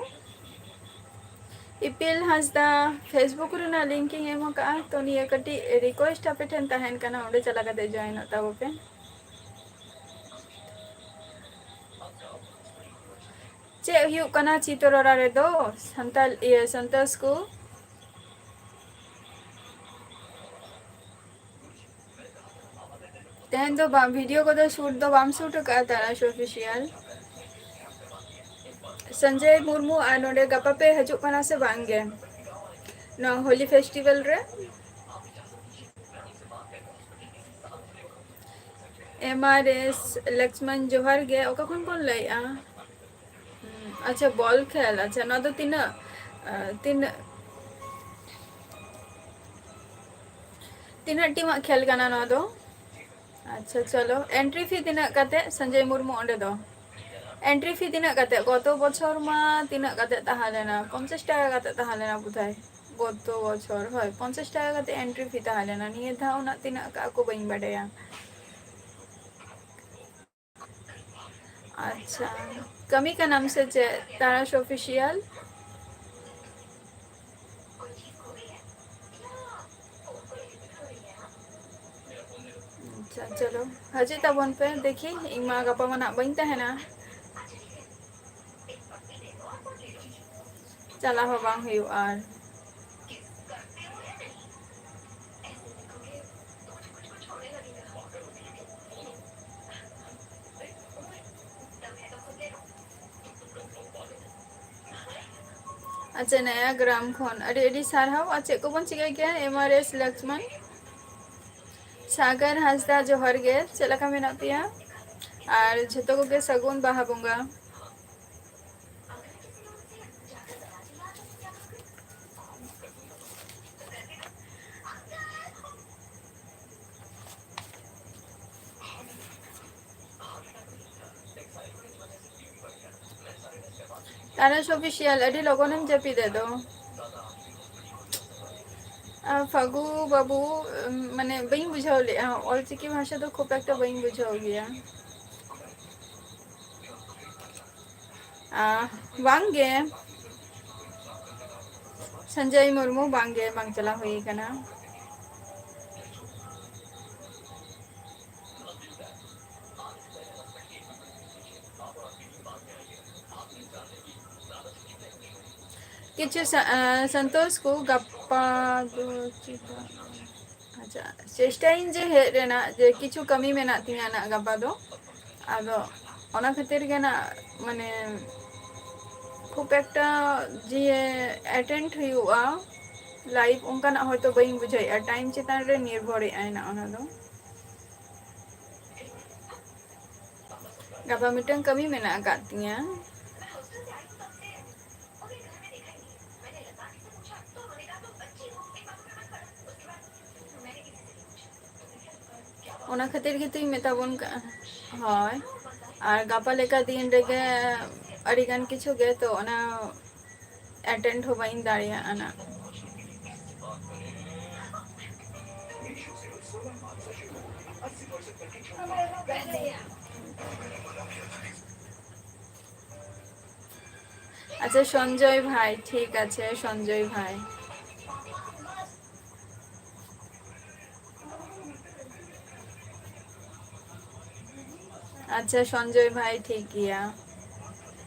ᱤᱯᱤᱞ ᱦᱟᱸᱥᱫᱟ, Facebook ᱨᱮᱱᱟᱜ link ᱤᱧ ᱮᱢ ᱟᱠᱟᱫᱼᱟ, ᱛᱚ ᱱᱤᱭᱟᱹ ᱠᱟᱹᱴᱤᱡ request ᱟᱯᱮ ᱴᱷᱮᱱ ᱛᱟᱦᱮᱱ ᱠᱟᱱᱟ, ᱚᱸᱰᱮ ᱪᱟᱞᱟᱣ ᱠᱟᱛᱮ join ᱚᱜ ᱛᱟᱵᱚ ᱯᱮ᱾ ᱪᱮᱫ ᱦᱩᱭᱩᱜ ᱠᱟᱱᱟ ᱪᱤᱛᱚᱨᱚᱲᱟ ᱨᱮᱫᱚ? ᱥᱟᱱᱛᱟᱞ, ᱤᱭᱟᱹ, ᱥᱟᱱᱛᱟᱲ ᱥᱠᱩᱞ᱾ ᱛᱮᱦᱮᱧ ᱫᱚ ᱵᱟᱝ, ᱵᱷᱤᱰᱤᱭᱳ ᱠᱚᱫᱚ ᱥᱩᱴ ᱫᱚ ᱵᱟᱢ ᱥᱩᱴ ᱟᱠᱟᱫᱼᱟ ᱛᱟᱨᱟᱥ ᱚᱯᱷᱤᱥᱤᱭᱟᱞ᱾ ᱥᱚᱧᱡᱚᱭ ᱢᱩᱨᱢᱩ, ᱟᱨ ᱱᱚᱰᱮ ᱜᱟᱯᱟ ᱯᱮ ᱦᱤᱡᱩᱜ ᱠᱟᱱᱟ ᱥᱮ ᱵᱟᱝ ᱜᱮ ᱱᱚᱣᱟ ᱦᱳᱞᱤ ᱯᱷᱮᱥᱴᱤᱵᱷᱮᱞ ᱨᱮ? ᱮᱢ ᱟᱨ ᱮᱥ ᱞᱚᱠᱥᱢᱚᱱ ᱡᱚᱦᱟᱨ ᱜᱮ, ᱚᱠᱟ ᱠᱷᱚᱱ ᱵᱚᱱ ᱞᱟᱹᱭᱮᱜᱼᱟ? ᱦᱩᱸ, ᱟᱪᱪᱷᱟ, ᱵᱚᱞ ᱠᱷᱮᱞ, ᱟᱪᱪᱷᱟ, ᱱᱚᱣᱟ ᱫᱚ ᱛᱤᱱᱟᱹᱜ, ᱟᱸ, ᱛᱤᱱᱟᱹᱜ, ᱛᱤᱱᱟᱹᱜ ᱴᱤᱢᱟᱜ ᱠᱷᱮᱞ ᱠᱟᱱᱟ ᱱᱚᱣᱟ ᱫᱚ? ᱟᱪᱪᱷᱟ, ᱪᱚᱞᱚ, ᱮᱱᱴᱨᱤ ᱯᱷᱤ ᱛᱤᱱᱟᱹᱜ ᱠᱟᱛᱮ ᱥᱚᱧᱡᱚᱭ ᱢᱩᱨᱢᱩ ᱚᱸᱰᱮ ᱫᱚ? ᱮᱱᱴᱨᱤ ᱯᱷᱤ ᱛᱤᱱᱟᱹᱜ ᱠᱟᱛᱮ? ᱜᱚᱛᱚ ᱵᱚᱪᱷᱚᱨ ᱢᱟ ᱛᱤᱱᱟᱹᱜ ᱠᱟᱛᱮ ᱛᱟᱦᱮᱸ ᱞᱮᱱᱟ? ᱯᱚᱧᱪᱟᱥ ᱴᱟᱠᱟ ᱠᱟᱛᱮ ᱛᱟᱦᱮᱸ ᱞᱮᱱᱟ ᱵᱳᱫᱷᱚᱭ, ᱜᱚᱛᱚ ᱵᱚᱪᱷᱚᱨ, ᱦᱳᱭ, ᱯᱚᱧᱪᱟᱥ ᱴᱟᱠᱟ ᱠᱟᱛᱮ ᱮᱱᱴᱨᱤ ᱯᱷᱤ ᱛᱟᱦᱮᱸ ᱞᱮᱱᱟ᱾ ᱱᱤᱭᱟᱹ ᱫᱷᱟᱣ ᱩᱱᱟᱹᱜ ᱛᱤᱱᱟᱹᱜ ᱠᱟᱜᱼᱟ ᱠᱚ ᱵᱟᱹᱧ ᱵᱟᱰᱟᱭᱟ᱾ ᱟᱪᱪᱷᱟ, ᱠᱟᱹᱢᱤ ᱠᱟᱱᱟᱢ ᱥᱮ ᱪᱮᱫ ᱛᱟᱨᱟᱥ ᱚᱯᱷᱤᱥᱤᱭᱟᱞ? ᱟᱪᱪᱷᱟ, ᱪᱚᱞᱚ, ᱦᱤᱡᱩᱜ ᱛᱟᱵᱚᱱ ᱯᱮ, ᱫᱮᱠᱷᱤ, ᱤᱧ ᱢᱟ ᱜᱟᱯᱟ ᱢᱟ ᱱᱟᱜ ᱵᱟᱹᱧ ᱛᱟᱦᱮᱱᱟ, ᱪᱟᱞᱟᱣ ᱦᱚᱸ ᱵᱟᱝ ᱦᱩᱭᱩᱜᱼᱟ᱾ ᱟᱨ ᱟᱪᱪᱷᱟ, ᱱᱟᱭᱟ ᱜᱨᱟᱢ ᱠᱷᱚᱱ ᱟᱹᱰᱤ ᱟᱹᱰᱤ ᱥᱟᱨᱦᱟᱣ᱾ ᱟᱨ ᱪᱮᱫ ᱠᱚᱵᱚᱱ ᱪᱤᱠᱟᱹᱭ ᱜᱮᱭᱟ? ᱮᱢ ᱟᱨ ᱮᱥ ᱞᱚᱠᱥᱢᱚᱱ᱾ ᱥᱟᱜᱚᱨ ᱦᱟᱸᱥᱫᱟ, ᱡᱚᱦᱟᱨ ᱜᱮ, ᱪᱮᱫ ᱞᱮᱠᱟ ᱢᱮᱱᱟᱜ ᱯᱮᱭᱟ? ᱟᱨ ᱡᱷᱚᱛᱚ ᱠᱚᱜᱮ ᱥᱟᱹᱜᱩᱱ ᱵᱟᱦᱟ ᱵᱚᱸᱜᱟ᱾ ᱛᱟᱨᱟᱥ ᱚᱯᱷᱤᱥᱤᱭᱟᱞ, ᱟᱹᱰᱤ ᱞᱚᱜᱚᱱᱮᱢ ᱡᱟᱹᱯᱤᱫ ᱮᱫ ᱫᱚ᱾ ᱟᱨ ᱯᱷᱟᱹᱜᱩ ᱵᱟᱹᱵᱩ, ᱩᱢ, ᱢᱟᱱᱮ, ᱵᱟᱹᱧ ᱵᱩᱡᱷᱟᱹᱣ ᱞᱮᱫᱼᱟ, ᱚᱞᱪᱤᱠᱤ ᱵᱷᱟᱥᱟ ᱫᱚ ᱠᱷᱩᱵ ᱮᱠᱴᱟ ᱵᱟᱹᱧ ᱵᱩᱡᱷᱟᱹᱣ ᱜᱮᱭᱟ᱾ ᱟᱦ, ᱵᱟᱝ ᱜᱮ᱾ ᱥᱚᱧᱡᱚᱭ ᱢᱩᱨᱢᱩ, ᱵᱟᱝ ᱜᱮ, ᱵᱟᱝ ᱪᱟᱞᱟᱣ ᱦᱩᱭ ᱟᱠᱟᱱᱟ᱾ ᱠᱤᱪᱷᱩ ᱥᱟ-, ᱟ, ᱥᱚᱱᱛᱳᱥ ᱠᱚ ᱜᱟᱯᱟ ᱫᱚ ᱪᱮᱫᱟᱜ? ᱪᱮᱥᱴᱟᱭᱟᱹᱧ ᱡᱮ ᱦᱮᱡ ᱨᱮᱱᱟᱜ, ᱡᱮ ᱠᱤᱪᱷᱩ ᱠᱟᱹᱢᱤ ᱢᱮᱱᱟᱜ ᱛᱤᱧᱟᱹ ᱱᱟᱜ ᱜᱟᱯᱟ ᱫᱚ᱾ ᱟᱫᱚ ᱚᱱᱟ ᱠᱷᱟᱹᱛᱤᱨ ᱜᱮ ᱱᱟᱜ, ᱢᱟᱱᱮ, ᱠᱷᱩᱵ ᱮᱠᱴᱟ ᱡᱮ ᱮᱴᱮᱱᱰ ᱦᱩᱭᱩᱜᱼᱟ ᱞᱟᱭᱤᱵᱷ, ᱚᱱᱠᱟᱱᱟᱜ ᱦᱚᱭᱛᱳ ᱵᱟᱹᱧ ᱵᱩᱡᱷᱟᱹᱣᱮᱫᱼᱟ᱾ ᱴᱟᱭᱤᱢ ᱪᱮᱛᱟᱱ ᱨᱮ ᱱᱤᱨᱵᱷᱚᱨᱮᱜᱼᱟᱭ ᱱᱟᱜ ᱚᱱᱟ ᱫᱚ᱾ ᱜᱟᱯᱟ ᱢᱤᱫᱴᱟᱝ ᱠᱟᱹᱢᱤ ᱢᱮᱱᱟᱜ ᱟᱠᱟᱫ ᱛᱤᱧᱟᱹ᱾ ᱚᱱᱟ ᱠᱷᱟᱹᱛᱤᱨ ᱜᱮᱛᱚᱧ ᱢᱮᱛᱟᱵᱚᱱ ᱠᱟᱱᱟ᱾ ᱦᱳᱭ, ᱟᱨ ᱜᱟᱯᱟ ᱞᱮᱠᱟ ᱫᱤᱱ ᱨᱮᱜᱮ ᱟᱹᱰᱤᱜᱟᱱ ᱠᱤᱪᱷᱩ ᱜᱮ, ᱛᱚ ᱚᱱᱟ ᱮᱴᱮᱱᱰ ᱦᱚᱸ ᱵᱟᱹᱧ ᱫᱟᱲᱮᱭᱟᱜᱼᱟ ᱱᱟᱜ᱾ ᱟᱪᱪᱷᱟ ᱥᱚᱧᱡᱚᱭ ᱵᱷᱟᱭ, ᱴᱷᱤᱠ ᱟᱪᱷᱮ ᱥᱚᱧᱡᱚᱭ ᱵᱷᱟᱭ᱾ ᱟᱪᱪᱷᱟ ᱥᱚᱧᱡᱚᱭ ᱵᱷᱟᱭ, ᱴᱷᱤᱠ ᱜᱮᱭᱟ᱾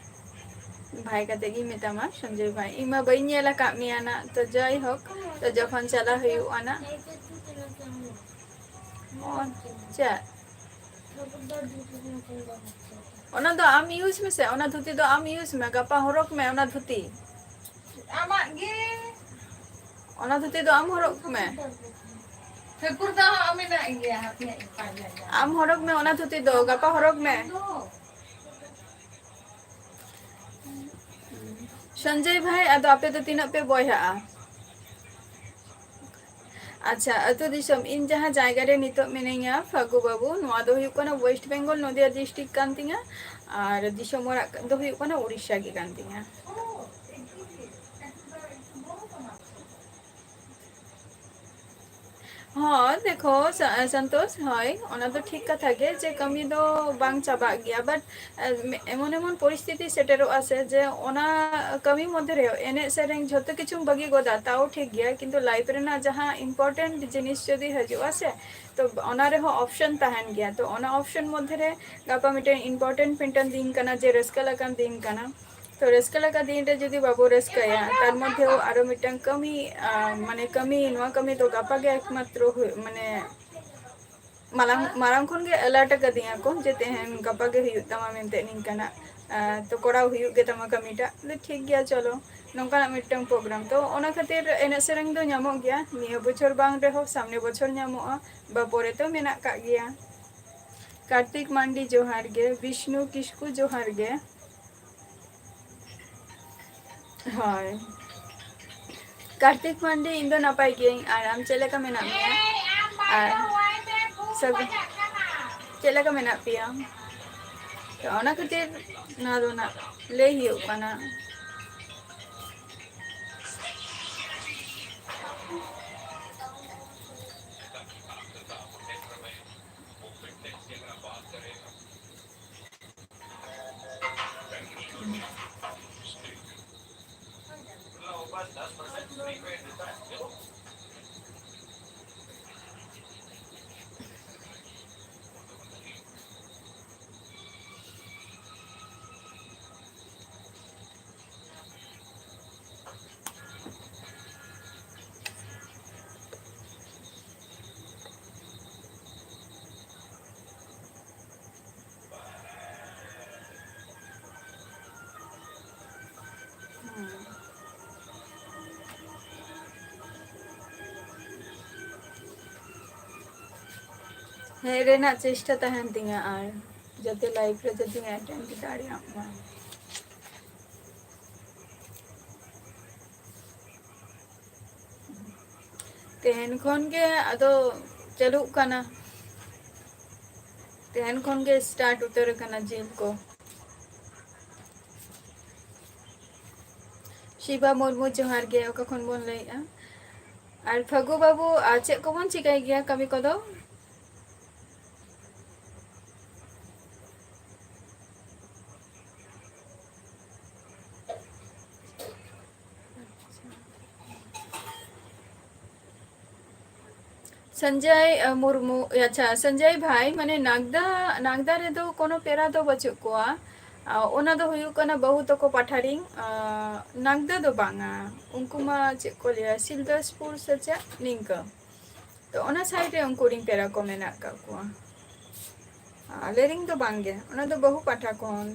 ᱵᱷᱟᱭ ᱠᱟᱛᱮ ᱜᱤᱧ ᱢᱮᱛᱟᱢᱟ ᱥᱚᱧᱡᱚᱭ ᱵᱷᱟᱭ, ᱤᱧ ᱢᱟ ᱵᱟᱹᱧ ᱧᱮᱞ ᱟᱠᱟᱫ ᱢᱮᱭᱟ ᱱᱟᱜ, ᱛᱚ ᱡᱟᱭ ᱦᱳᱠ, ᱛᱚ ᱡᱚᱠᱷᱚᱱ ᱪᱟᱞᱟᱜ ᱦᱩᱭᱩᱜᱼᱟ ᱱᱟᱜ᱾ ᱚ, ᱪᱮᱫ? ᱚᱱᱟ ᱫᱚ ᱟᱢ ᱤᱭᱩᱡᱽ ᱢᱮᱥᱮ, ᱚᱱᱟ ᱫᱷᱩᱛᱤ ᱫᱚ ᱟᱢ ᱤᱭᱩᱡᱽ ᱢᱮ, ᱜᱟᱯᱟ ᱦᱚᱨᱚᱜᱽ ᱢᱮ ᱚᱱᱟ ᱫᱷᱩᱛᱤ᱾ ᱟᱢᱟᱜ ᱜᱮ᱾ ᱚᱱᱟ ᱫᱷᱩᱛᱤ ᱫᱚ ᱟᱢ ᱦᱚᱨᱚᱜᱽ ᱢᱮ᱾ ᱴᱷᱟᱹᱠᱩᱨ ᱫᱚ ᱟᱢᱟᱜ ᱢᱮᱱᱟᱜ ᱜᱮᱭᱟ, ᱦᱟᱯᱮᱭᱟᱜ ᱤᱧ ᱯᱟᱸᱡᱟᱭᱟ᱾ ᱟᱢ ᱦᱚᱨᱚᱜᱽ ᱢᱮ ᱚᱱᱟ ᱫᱷᱩᱛᱤ ᱫᱚ, ᱜᱟᱯᱟ ᱦᱚᱨᱚᱜᱽ ᱢᱮ᱾ ᱥᱚᱧᱡᱚᱭ ᱵᱷᱟᱭ, ᱟᱫᱚ ᱟᱯᱮ ᱫᱚ ᱛᱤᱱᱟᱹᱜ ᱯᱮ ᱵᱚᱭᱦᱟᱜᱼᱟ? ᱟᱪᱪᱷᱟ, ᱟᱹᱛᱩ ᱫᱤᱥᱚᱢ, ᱤᱧ ᱡᱟᱦᱟᱸ ᱡᱟᱭᱜᱟ ᱨᱮ ᱱᱤᱛᱚᱜ ᱢᱤᱱᱟᱹᱧᱟ, ᱯᱷᱟᱹᱜᱩ ᱵᱟᱹᱵᱩ, ᱱᱚᱣᱟ ᱫᱚ ᱦᱩᱭᱩᱜ ᱠᱟᱱᱟ ᱳᱭᱮᱥᱴ ᱵᱮᱝᱜᱚᱞ, ᱱᱚᱫᱤᱭᱟ ᱰᱤᱥᱴᱨᱤᱠᱴ ᱠᱟᱱ ᱛᱤᱧᱟ, ᱟᱨ ᱫᱤᱥᱚᱢ ᱚᱲᱟᱜ ᱫᱚ ᱦᱩᱭᱩᱜ ᱠᱟᱱᱟ ᱩᱲᱤᱥᱥᱟ ᱜᱮ ᱠᱟᱱ ᱛᱤᱧᱟ᱾ ᱦᱚᱸ, ᱫᱮᱠᱷᱚ, ᱥᱟ-, ᱥᱚᱱᱛᱳᱥ, ᱦᱳᱭ, ᱚᱱᱟ ᱫᱚ ᱴᱷᱤᱠ ᱠᱟᱛᱷᱟ ᱜᱮ ᱡᱮ ᱠᱟᱹᱢᱤ ᱫᱚ ᱵᱟᱝ ᱪᱟᱵᱟᱜ ᱜᱮᱭᱟ, but, ᱮ, ᱢᱮ-, ᱮᱢᱚᱱ ᱮᱢᱚᱱ ᱯᱚᱨᱤᱥᱛᱷᱤᱛᱤ ᱥᱮᱴᱮᱨᱚᱜᱼᱟ ᱥᱮ ᱡᱮ ᱚᱱᱟ ᱠᱟᱹᱢᱤ ᱢᱚᱫᱽᱫᱷᱮ ᱨᱮ ᱮᱱᱮᱡ ᱥᱮᱨᱮᱧ ᱡᱷᱚᱛᱚ ᱠᱤᱪᱷᱩᱢ ᱵᱟᱹᱜᱤ ᱜᱚᱫᱟ, ᱛᱟᱣ ᱴᱷᱤᱠ ᱜᱮᱭᱟ, ᱠᱤᱱᱛᱩ life ᱨᱮᱱᱟᱜ ᱡᱟᱦᱟᱸ important ᱡᱤᱱᱤᱥ ᱡᱩᱫᱤ ᱦᱤᱡᱩᱜᱼᱟ ᱥᱮ, ᱛᱚ ᱚᱱᱟ ᱨᱮᱦᱚᱸ option ᱛᱟᱦᱮᱱ ᱜᱮᱭᱟ᱾ ᱛᱚ ᱚᱱᱟ option ᱢᱚᱫᱽᱫᱷᱮ ᱨᱮ ᱜᱟᱯᱟ ᱢᱤᱫᱴᱮᱱ important ᱢᱤᱫᱴᱮᱱ ᱫᱤᱱ ᱠᱟᱱᱟ, ᱡᱮ ᱨᱟᱹᱥᱠᱟᱹ ᱞᱮᱠᱟᱱ ᱫᱤᱱ ᱠᱟᱱᱟ, ᱨᱟᱹᱥᱠᱟᱹ ᱞᱮᱠᱟ ᱫᱤᱱ ᱨᱮ ᱡᱩᱫᱤ ᱵᱟᱵᱚ ᱨᱟᱹᱥᱠᱟᱹᱭᱟ, ᱛᱟᱨ ᱢᱚᱫᱽᱫᱷᱮ ᱟᱨᱚ ᱢᱤᱫᱴᱟᱝ ᱠᱟᱹᱢᱤ, ᱟᱨ ᱢᱟᱱᱮ ᱠᱟᱹᱢᱤ, ᱱᱚᱣᱟ ᱠᱟᱹᱢᱤ ᱫᱚ ᱜᱟᱯᱟ ᱜᱮ ᱮᱠᱢᱟᱛᱨᱚ ᱦᱩᱭᱩᱜ, ᱢᱟᱱᱮ ᱢᱟᱲᱟᱝ, ᱢᱟᱲᱟᱝ ᱠᱷᱚᱱ ᱜᱮ alert ᱟᱠᱟᱫᱤᱧᱟ ᱠᱚ ᱡᱮ ᱛᱮᱦᱮᱧ ᱜᱟᱯᱟ ᱜᱮ ᱦᱩᱭᱩᱜ ᱛᱟᱢᱟ ᱢᱮᱱᱛᱮ, ᱱᱤᱝᱠᱟᱱᱟᱜ, ᱟᱨ ᱛᱚ ᱠᱚᱨᱟᱣ ᱦᱩᱭᱩᱜ ᱜᱮ ᱛᱟᱢᱟ ᱠᱟᱹᱢᱤᱴᱟᱜ᱾ ᱟᱫᱚ ᱴᱷᱤᱠ ᱜᱮᱭᱟ, ᱪᱚᱞᱚ, ᱱᱚᱝᱠᱟᱱᱟᱜ ᱢᱤᱫᱴᱟᱝ program᱾ ᱛᱚ ᱚᱱᱟ ᱠᱷᱟᱹᱛᱤᱨ ᱮᱱᱮᱡ ᱥᱮᱨᱮᱧ ᱫᱚ ᱧᱟᱢᱚᱜ ᱜᱮᱭᱟ, ᱱᱤᱭᱟᱹ ᱵᱚᱪᱷᱚᱨ ᱵᱟᱝ ᱨᱮᱦᱚᱸ ᱥᱟᱢᱱᱮ ᱵᱚᱪᱷᱚᱨ ᱧᱟᱢᱚᱜᱼᱟ, ᱵᱟ ᱯᱚᱨᱮ ᱛᱚ ᱢᱮᱱᱟᱜ ᱠᱟᱜ ᱜᱮᱭᱟ᱾ ᱠᱟᱨᱛᱤᱠ ᱢᱟᱱᱰᱤ ᱡᱚᱦᱟᱨ ᱜᱮ, ᱵᱤᱥᱱᱩ ᱠᱤᱥᱠᱩ ᱡᱚᱦᱟᱨ ᱜᱮ᱾ ᱦᱳᱭ, ᱠᱟᱨᱛᱤᱠ ᱢᱟᱱᱰᱤ, ᱤᱧ ᱫᱚ ᱱᱟᱯᱟᱭ ᱜᱤᱭᱟᱹᱧ, ᱟᱨ ᱟᱢ ᱪᱮᱫ ᱞᱮᱠᱟ ᱢᱮᱱᱟᱜ ᱢᱮᱭᱟ? ᱟᱨ ᱥᱟᱹᱜᱩᱱ, ᱪᱮᱫ ᱞᱮᱠᱟ ᱢᱮᱱᱟᱜ ᱯᱮᱭᱟ? ᱛᱚ ᱚᱱᱟ ᱠᱷᱟᱹᱛᱤᱨ ᱱᱚᱣᱟ ᱫᱚ ᱱᱟᱜ ᱞᱟᱹᱭ ᱦᱩᱭᱩᱜ ᱠᱟᱱᱟ᱾ ᱦᱮᱡ ᱨᱮᱱᱟᱜ ᱪᱮᱥᱴᱟ ᱛᱟᱦᱮᱱ ᱛᱤᱧᱟ, ᱟᱨ ᱡᱟᱛᱮ live ᱨᱮ ᱡᱟᱛᱮᱧ attend ᱫᱟᱲᱮᱭᱟᱜ ᱢᱟ᱾ ᱛᱮᱦᱮᱧ ᱠᱷᱚᱱ ᱜᱮ ᱟᱫᱚ ᱪᱟᱹᱞᱩᱜ ᱠᱟᱱᱟ, ᱛᱮᱦᱮᱧ ᱠᱷᱚᱱ ᱜᱮ start ᱩᱛᱟᱹᱨ ᱟᱠᱟᱱᱟ ᱡᱤᱢ ᱠᱚ᱾ ᱥᱤᱵᱟ ᱢᱩᱨᱢᱩ, ᱡᱚᱦᱟᱨ ᱜᱮ, ᱚᱠᱟ ᱠᱷᱚᱱ ᱵᱚᱱ ᱞᱟᱹᱭᱮᱜᱼᱟ? ᱟᱨ ᱯᱷᱟᱹᱜᱩ ᱵᱟᱹᱵᱩ, ᱟᱨ ᱪᱮᱫ ᱠᱚᱵᱚᱱ ᱪᱤᱠᱟᱹᱭ ᱜᱮᱭᱟ ᱠᱟᱹᱢᱤ ᱠᱚᱫᱚ? ᱥᱚᱧᱡᱚᱭ, ᱟᱹ, ᱢᱩᱨᱢᱩ, ᱟᱪᱪᱷᱟ, ᱥᱚᱧᱡᱚᱭ ᱵᱷᱟᱭ, ᱢᱟᱱᱮ ᱱᱟᱜᱽᱫᱟ, ᱱᱟᱜᱽᱫᱟ ᱨᱮᱫᱚ ᱠᱳᱱᱳ ᱯᱮᱲᱟ ᱫᱚ ᱵᱟᱹᱪᱩᱜ ᱠᱚᱣᱟ᱾ ᱟᱨ ᱚᱱᱟ ᱫᱚ ᱦᱩᱭᱩᱜ ᱠᱟᱱᱟ ᱵᱟᱹᱦᱩ ᱛᱟᱠᱚ ᱯᱟᱴᱷᱟ ᱨᱤᱱ, ᱟᱨ ᱱᱟᱜᱽᱫᱟ ᱫᱚ ᱵᱟᱝᱟ, ᱩᱱᱠᱩ ᱢᱟ ᱪᱮᱫ ᱠᱚ ᱞᱟᱹᱭᱟ, ᱥᱤᱞᱫᱟᱹᱥᱯᱩᱨ ᱥᱮ ᱪᱮᱫ ᱱᱤᱝᱠᱟᱹ᱾ ᱛᱚ ᱚᱱᱟ side ᱨᱮ ᱩᱱᱠᱩ ᱨᱤᱱ ᱯᱮᱲᱟ ᱠᱚ ᱢᱮᱱᱟᱜ ᱟᱠᱟᱫ ᱠᱚᱣᱟ᱾ ᱟᱞᱮ ᱨᱤᱱ ᱫᱚ ᱵᱟᱝᱜᱮ, ᱚᱱᱟ ᱫᱚ ᱵᱟᱹᱦᱩ ᱯᱟᱦᱴᱟ ᱠᱷᱚᱱ᱾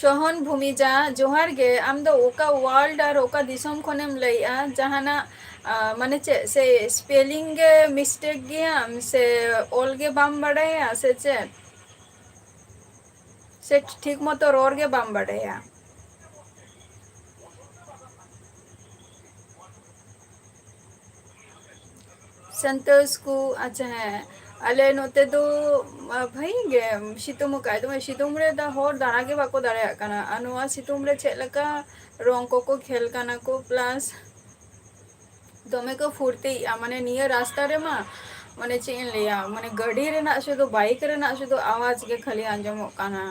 ᱥᱚᱦᱚᱱ ᱵᱷᱩᱢᱤᱡᱟ, ᱡᱚᱦᱟᱨ ᱜᱮ᱾ ᱟᱢ ᱫᱚ ᱚᱠᱟ world ᱟᱨ ᱚᱠᱟ ᱫᱤᱥᱚᱢ ᱠᱷᱚᱱᱮᱢ ᱞᱟᱹᱭᱮᱜᱼᱟ? ᱡᱟᱦᱟᱱᱟᱜ, ᱟ, ᱢᱟᱱᱮ ᱪᱮᱫ, ᱥᱮ spelling ᱜᱮ mistake ᱜᱮᱭᱟᱢ, ᱥᱮ ᱚᱞ ᱜᱮ ᱵᱟᱢ ᱵᱟᱰᱟᱭᱟ, ᱥᱮ ᱪᱮᱫ? ᱥᱮ ᱴᱷᱤᱠ ᱢᱚᱛᱚ ᱨᱚᱲ ᱜᱮ ᱵᱟᱢ ᱵᱟᱰᱟᱭᱟ? ᱥᱟᱱᱛᱟᱲ ᱥᱠᱩᱞ, ᱟᱪᱪᱷᱟ, ᱦᱮᱸ, ᱟᱞᱮ ᱱᱚᱛᱮ ᱫᱚ, ᱟ, ᱵᱷᱟᱹᱜᱤ ᱜᱮ ᱥᱤᱛᱩᱝ ᱟᱠᱟᱫ᱾ ᱫᱚᱢᱮ ᱥᱤᱛᱩᱝ ᱨᱮ ᱫᱟ-, ᱦᱚᱲ ᱫᱟᱬᱟ ᱜᱮ ᱵᱟᱠᱚ ᱫᱟᱲᱮᱭᱟᱜ ᱠᱟᱱᱟ᱾ ᱟᱨ ᱱᱚᱣᱟ ᱥᱤᱛᱩᱝ ᱨᱮ ᱪᱮᱫ ᱞᱮᱠᱟ ᱨᱚᱝ ᱠᱚᱠᱚ ᱠᱷᱮᱞ ᱠᱟᱱᱟ ᱠᱚ, plus ᱫᱚᱢᱮ ᱠᱚ ᱯᱷᱩᱨᱛᱤᱭᱮᱜᱼᱟ᱾ ᱢᱟᱱᱮ, ᱱᱤᱭᱟᱹ ᱨᱟᱥᱛᱟ ᱨᱮᱢᱟ, ᱢᱟᱱᱮ, ᱪᱮᱫ ᱤᱧ ᱞᱟᱹᱭᱟ, ᱢᱟᱱᱮ, ᱜᱟᱹᱰᱤ ᱨᱮᱱᱟᱜ ᱥᱩᱫᱷᱩ, bike ᱨᱮᱱᱟᱜ ᱥᱩᱫᱷᱩ ᱟᱣᱟᱡᱽ ᱜᱮ ᱠᱷᱟᱹᱞᱤ ᱟᱸᱡᱚᱢᱚᱜ ᱠᱟᱱᱟ᱾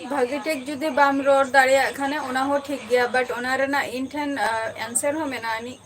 ᱵᱷᱟᱹᱜᱤ ᱴᱷᱤᱠ ᱡᱩᱫᱤ ᱵᱟᱢ ᱨᱚᱲ ᱫᱟᱲᱮᱭᱟᱜ ᱠᱷᱟᱱᱮ, ᱚᱱᱟ ᱦᱚᱸ ᱴᱷᱤᱠ ᱜᱮᱭᱟ, but ᱚᱱᱟ ᱨᱮᱱᱟᱜ ᱤᱧ ᱴᱷᱮᱱ, ᱟ, answer ᱦᱚᱸ ᱢᱮᱱᱟᱜ ᱟᱹᱱᱤᱡ᱾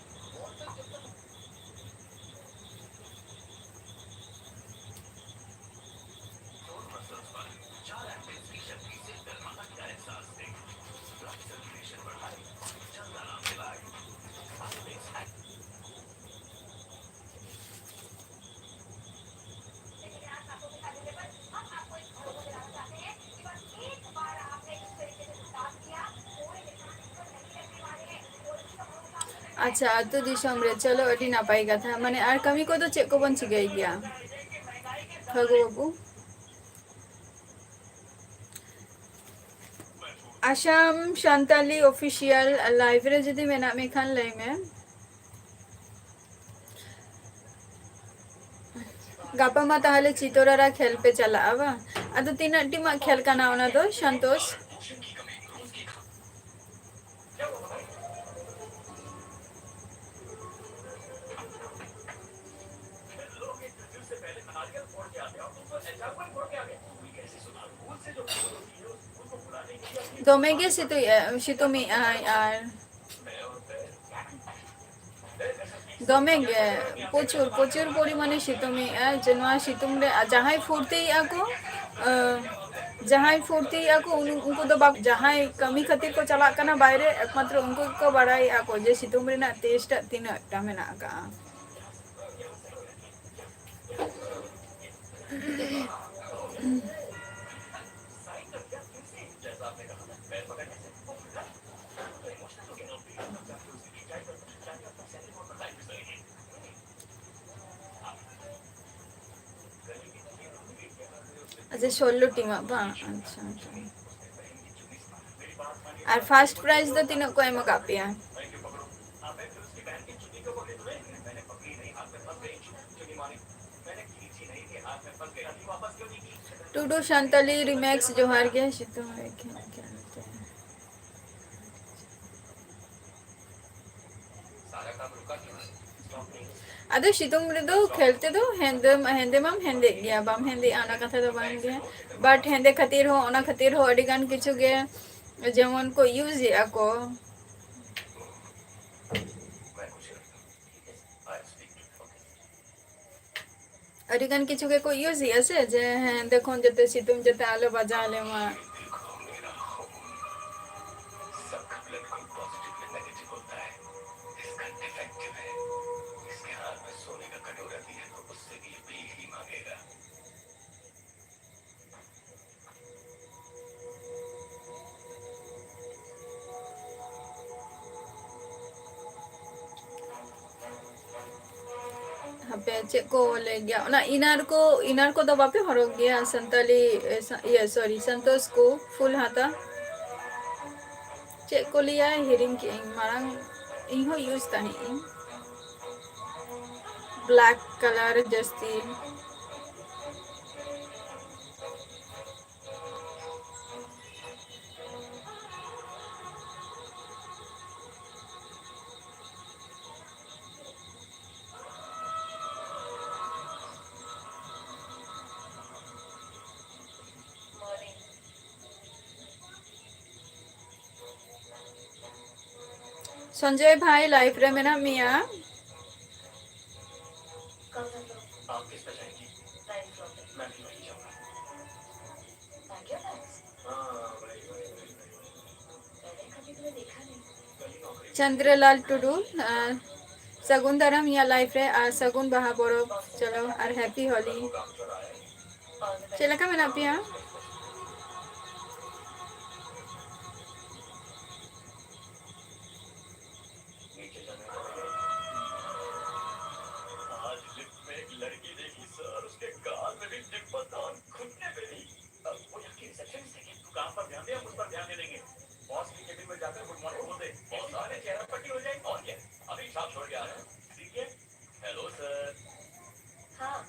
ᱟᱪᱪᱷᱟ, ᱟᱹᱛᱩ ᱫᱤᱥᱚᱢ ᱨᱮ, ᱪᱚᱞᱚ, ᱟᱹᱰᱤ ᱱᱟᱯᱟᱭ ᱠᱟᱛᱷᱟ᱾ ᱢᱟᱱᱮ, ᱟᱨ ᱠᱟᱹᱢᱤ ᱠᱚᱫᱚ ᱪᱮᱫ ᱠᱚᱵᱚᱱ ᱪᱤᱠᱟᱹᱭ ᱜᱮᱭᱟ, ᱯᱷᱟᱹᱜᱩ ᱵᱟᱹᱵᱩ? ᱟᱥᱟᱢ ᱥᱟᱱᱛᱟᱞᱤ ᱚᱯᱷᱤᱥᱤᱭᱟᱞ ᱞᱟᱭᱤᱵᱷ ᱨᱮ ᱡᱩᱫᱤ ᱢᱮᱱᱟᱜ ᱢᱮ ᱠᱷᱟᱱ, ᱞᱟᱹᱭ ᱢᱮ᱾ ᱜᱟᱯᱟ ᱢᱟ ᱛᱟᱦᱚᱞᱮ ᱪᱤᱛᱚᱨᱟᱨᱟ ᱠᱷᱮᱞ ᱯᱮ ᱪᱟᱞᱟᱜᱼᱟ, ᱵᱟᱝ? ᱟᱫᱚ ᱛᱤᱱᱟᱹᱜ ᱴᱤᱢᱟᱜ ᱠᱷᱮᱞ ᱠᱟᱱᱟ ᱚᱱᱟ ᱫᱚ, ᱥᱚᱱᱛᱳᱥ? ᱫᱚᱢᱮ ᱜᱮ ᱥᱤᱛᱩᱝ ᱮ-, ᱥᱤᱛᱩᱝ ᱮᱜᱼᱟᱭ ᱟᱨ ᱫᱚᱢᱮ ᱜᱮ ᱯᱨᱚᱪᱩᱨ, ᱯᱨᱚᱪᱩᱨ ᱯᱚᱨᱤᱢᱟᱱᱮ ᱥᱤᱛᱩᱝ ᱮᱜᱼᱟᱭ, ᱡᱮ ᱱᱚᱣᱟ ᱥᱤᱛᱩᱝ ᱨᱮ ᱟᱨ ᱡᱟᱦᱟᱸᱭ ᱯᱷᱩᱨᱛᱤᱭᱮᱜᱼᱟ ᱠᱚ, ᱟᱸ, ᱡᱟᱦᱟᱸᱭ ᱯᱷᱩᱨᱛᱤᱭᱮᱜᱼᱟ ᱠᱚ, ᱩᱱ-, ᱩᱱᱠᱩ ᱫᱚ ᱵᱟ-, ᱡᱟᱦᱟᱸᱭ ᱠᱟᱹᱢᱤ ᱠᱷᱟᱹᱛᱤᱨ ᱠᱚ ᱪᱟᱞᱟᱜ ᱠᱟᱱᱟ ᱵᱟᱭᱨᱮ, ᱮᱠᱢᱟᱛᱨᱚ ᱩᱱᱠᱩ ᱜᱮᱠᱚ ᱵᱟᱲᱟᱭᱮᱜᱼᱟ ᱠᱚ ᱡᱮ ᱥᱤᱛᱩᱝ ᱨᱮᱱᱟᱜ ᱴᱮᱥᱴ ᱴᱟᱜ ᱛᱤᱱᱟᱹᱜ ᱴᱟ ᱢᱮᱱᱟᱜ ᱟᱠᱟᱜᱼᱟ᱾ ᱟᱪᱪᱷᱟ, ᱥᱳᱞᱞᱳ ᱴᱤᱢᱟᱜ ᱵᱟᱝ? ᱟᱪᱪᱷᱟ, ᱟᱪᱪᱷᱟ᱾ ᱟᱨ ᱯᱷᱟᱨᱥᱴ ᱯᱨᱟᱭᱤᱡᱽ ᱫᱚ ᱛᱤᱱᱟᱹᱜ ᱠᱚ ᱮᱢ ᱟᱠᱟᱫ ᱯᱮᱭᱟ? ᱴᱩᱰᱩ ᱥᱟᱱᱛᱟᱞᱤ ᱨᱤᱢᱮᱠᱥ, ᱡᱚᱦᱟᱨ ᱜᱮ, ᱥᱤᱛᱩᱝ ᱨᱮ ᱠᱷᱮᱞ ᱠᱷᱮᱞ ᱛᱮ᱾ ᱟᱫᱚ ᱥᱤᱛᱩᱝ ᱨᱮᱫᱚ ᱠᱷᱮᱞ ᱛᱮᱫᱚ ᱦᱮᱸᱫᱮ, ᱦᱮᱸᱫᱮ ᱢᱟᱢ ᱦᱮᱸᱫᱮᱜ ᱜᱮᱭᱟ, ᱵᱟᱢ ᱦᱮᱸᱫᱮᱜᱼᱟ ᱚᱱᱟ ᱠᱟᱛᱷᱟ ᱫᱚ ᱵᱟᱝ ᱜᱮ, but ᱦᱮᱸᱫᱮ ᱠᱷᱟᱹᱛᱤᱨ ᱦᱚᱸ, ᱚᱱᱟ ᱠᱷᱟᱹᱛᱤᱨ ᱦᱚᱸ ᱟᱹᱰᱤ ᱜᱟᱱ ᱠᱤᱪᱷᱩ ᱜᱮ ᱡᱮᱢᱚᱱ ᱠᱚ ᱤᱭᱩᱡᱽ ᱮᱫᱼᱟ ᱠᱚ, ᱟᱹᱰᱤ ᱜᱟᱱ ᱠᱤᱪᱷᱩ ᱜᱮᱠᱚ ᱤᱭᱩᱡᱽ ᱮᱫᱼᱟ ᱥᱮ, ᱡᱮ ᱦᱮᱸᱫᱮ ᱠᱷᱚᱱ ᱡᱟᱛᱮ ᱥᱤᱛᱩᱝ ᱡᱟᱛᱮ ᱟᱞᱚ ᱵᱟᱡᱟᱣ ᱞᱮᱢᱟ᱾ ᱯᱮ ᱪᱮᱫ ᱠᱚ ᱞᱟᱹᱭ ᱜᱮᱭᱟ, ᱚᱱᱟ ᱤᱱᱟᱨ ᱠᱚ, ᱤᱱᱟᱨ ᱠᱚᱫᱚ ᱵᱟᱯᱮ ᱦᱚᱨᱚᱜᱽ ᱜᱮᱭᱟ ᱥᱟᱱᱛᱟᱞᱤ, ᱮ, ᱥᱟ-, ᱤᱭᱟᱹ, ᱥᱚᱨᱤ, ᱥᱟᱱᱛᱳᱥ ᱠᱚ ᱯᱷᱩᱞ ᱦᱟᱛᱟ? ᱪᱮᱫ ᱠᱚ ᱞᱟᱹᱭᱟ, ᱦᱤᱲᱤᱧ ᱠᱮᱜ ᱟᱹᱧ᱾ ᱢᱟᱲᱟᱝ ᱤᱧ ᱦᱚᱸ ᱤᱭᱩᱡᱽ ᱛᱟᱦᱮᱸᱜ ᱤᱧ ᱵᱞᱮᱠ ᱠᱟᱞᱟᱨ ᱡᱟᱹᱥᱛᱤ᱾ ᱥᱚᱧᱡᱚᱭ ᱵᱷᱟᱭ, ᱞᱟᱭᱤᱵᱷ ᱨᱮ ᱢᱮᱱᱟᱜ ᱢᱮᱭᱟ? ᱪᱚᱱᱫᱨᱚᱞᱟᱞ ᱴᱩᱰᱩ, ᱟᱨ ᱥᱟᱹᱜᱩᱱ ᱫᱟᱨᱟᱢ ᱤᱧᱟᱹᱜ ᱞᱟᱭᱤᱵᱷ ᱨᱮ, ᱟᱨ ᱥᱟᱹᱜᱩᱱ ᱵᱟᱦᱟ ᱯᱚᱨᱚᱵᱽ᱾ ᱪᱚᱞᱚ, ᱟᱨ ᱦᱮᱯᱤ ᱦᱳᱞᱤ᱾ ᱪᱮᱫ ᱞᱮᱠᱟ ᱢᱮᱱᱟᱜ ᱯᱮᱭᱟ? आज लिफ्ट में एक लड़की देखी सर, उसके गाल में भी टिप बदन घुटने पे भी। अब वो यहाँ की रिसेप्शनिस्ट है क्या? तू काम पर ध्यान दे, हम उस पर ध्यान दे देंगे। बॉस की केबिन में जाकर गुड मॉर्निंग बोल दे। बॉस आ रहे, चेहरा पट्टी हो जाए। और क्या, अभी शॉप छोड़ के आ रहे हैं। ठीक है। Hello sir. हाँ।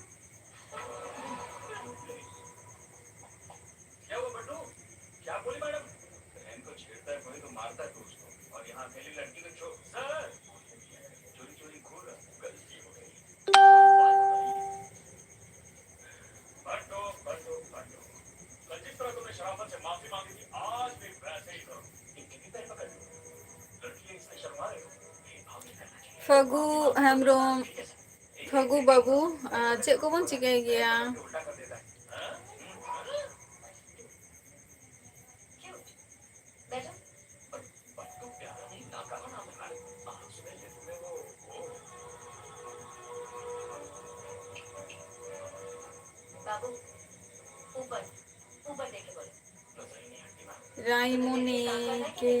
क्या हुआ बंटू? क्या बोली मैडम? बहन को छेड़ता है कोई तो मारता है तू उसको, और यहाँ अकेली लड़की को छो-, सर! चोरी चोरी घूर रहा, गलती हो गई। बंटू, बंटू, बंटू। कल जिस तरह तुमने शराफत से माफी मांगी थी, आज भी वैसे ही करो। एक टिकट पहले पकड़ लो। लड़की है, इसलिए शर्मा रहे हो। भेदभाव नहीं करना चाहिए। ᱯᱷᱟᱹᱜᱩ ᱦᱮᱢᱵᱨᱚᱢ, ᱯᱷᱟᱹᱜᱩ ᱵᱟᱹᱵᱩ, ᱟᱨ ᱪᱮᱫ ᱠᱚᱵᱚᱱ ᱪᱤᱠᱟᱹᱭ ᱜᱮᱭᱟ? बाबू, ऊपर, ऊपर देखे बोलो। ᱨᱟᱭᱢᱩᱱᱤ ᱠᱮ,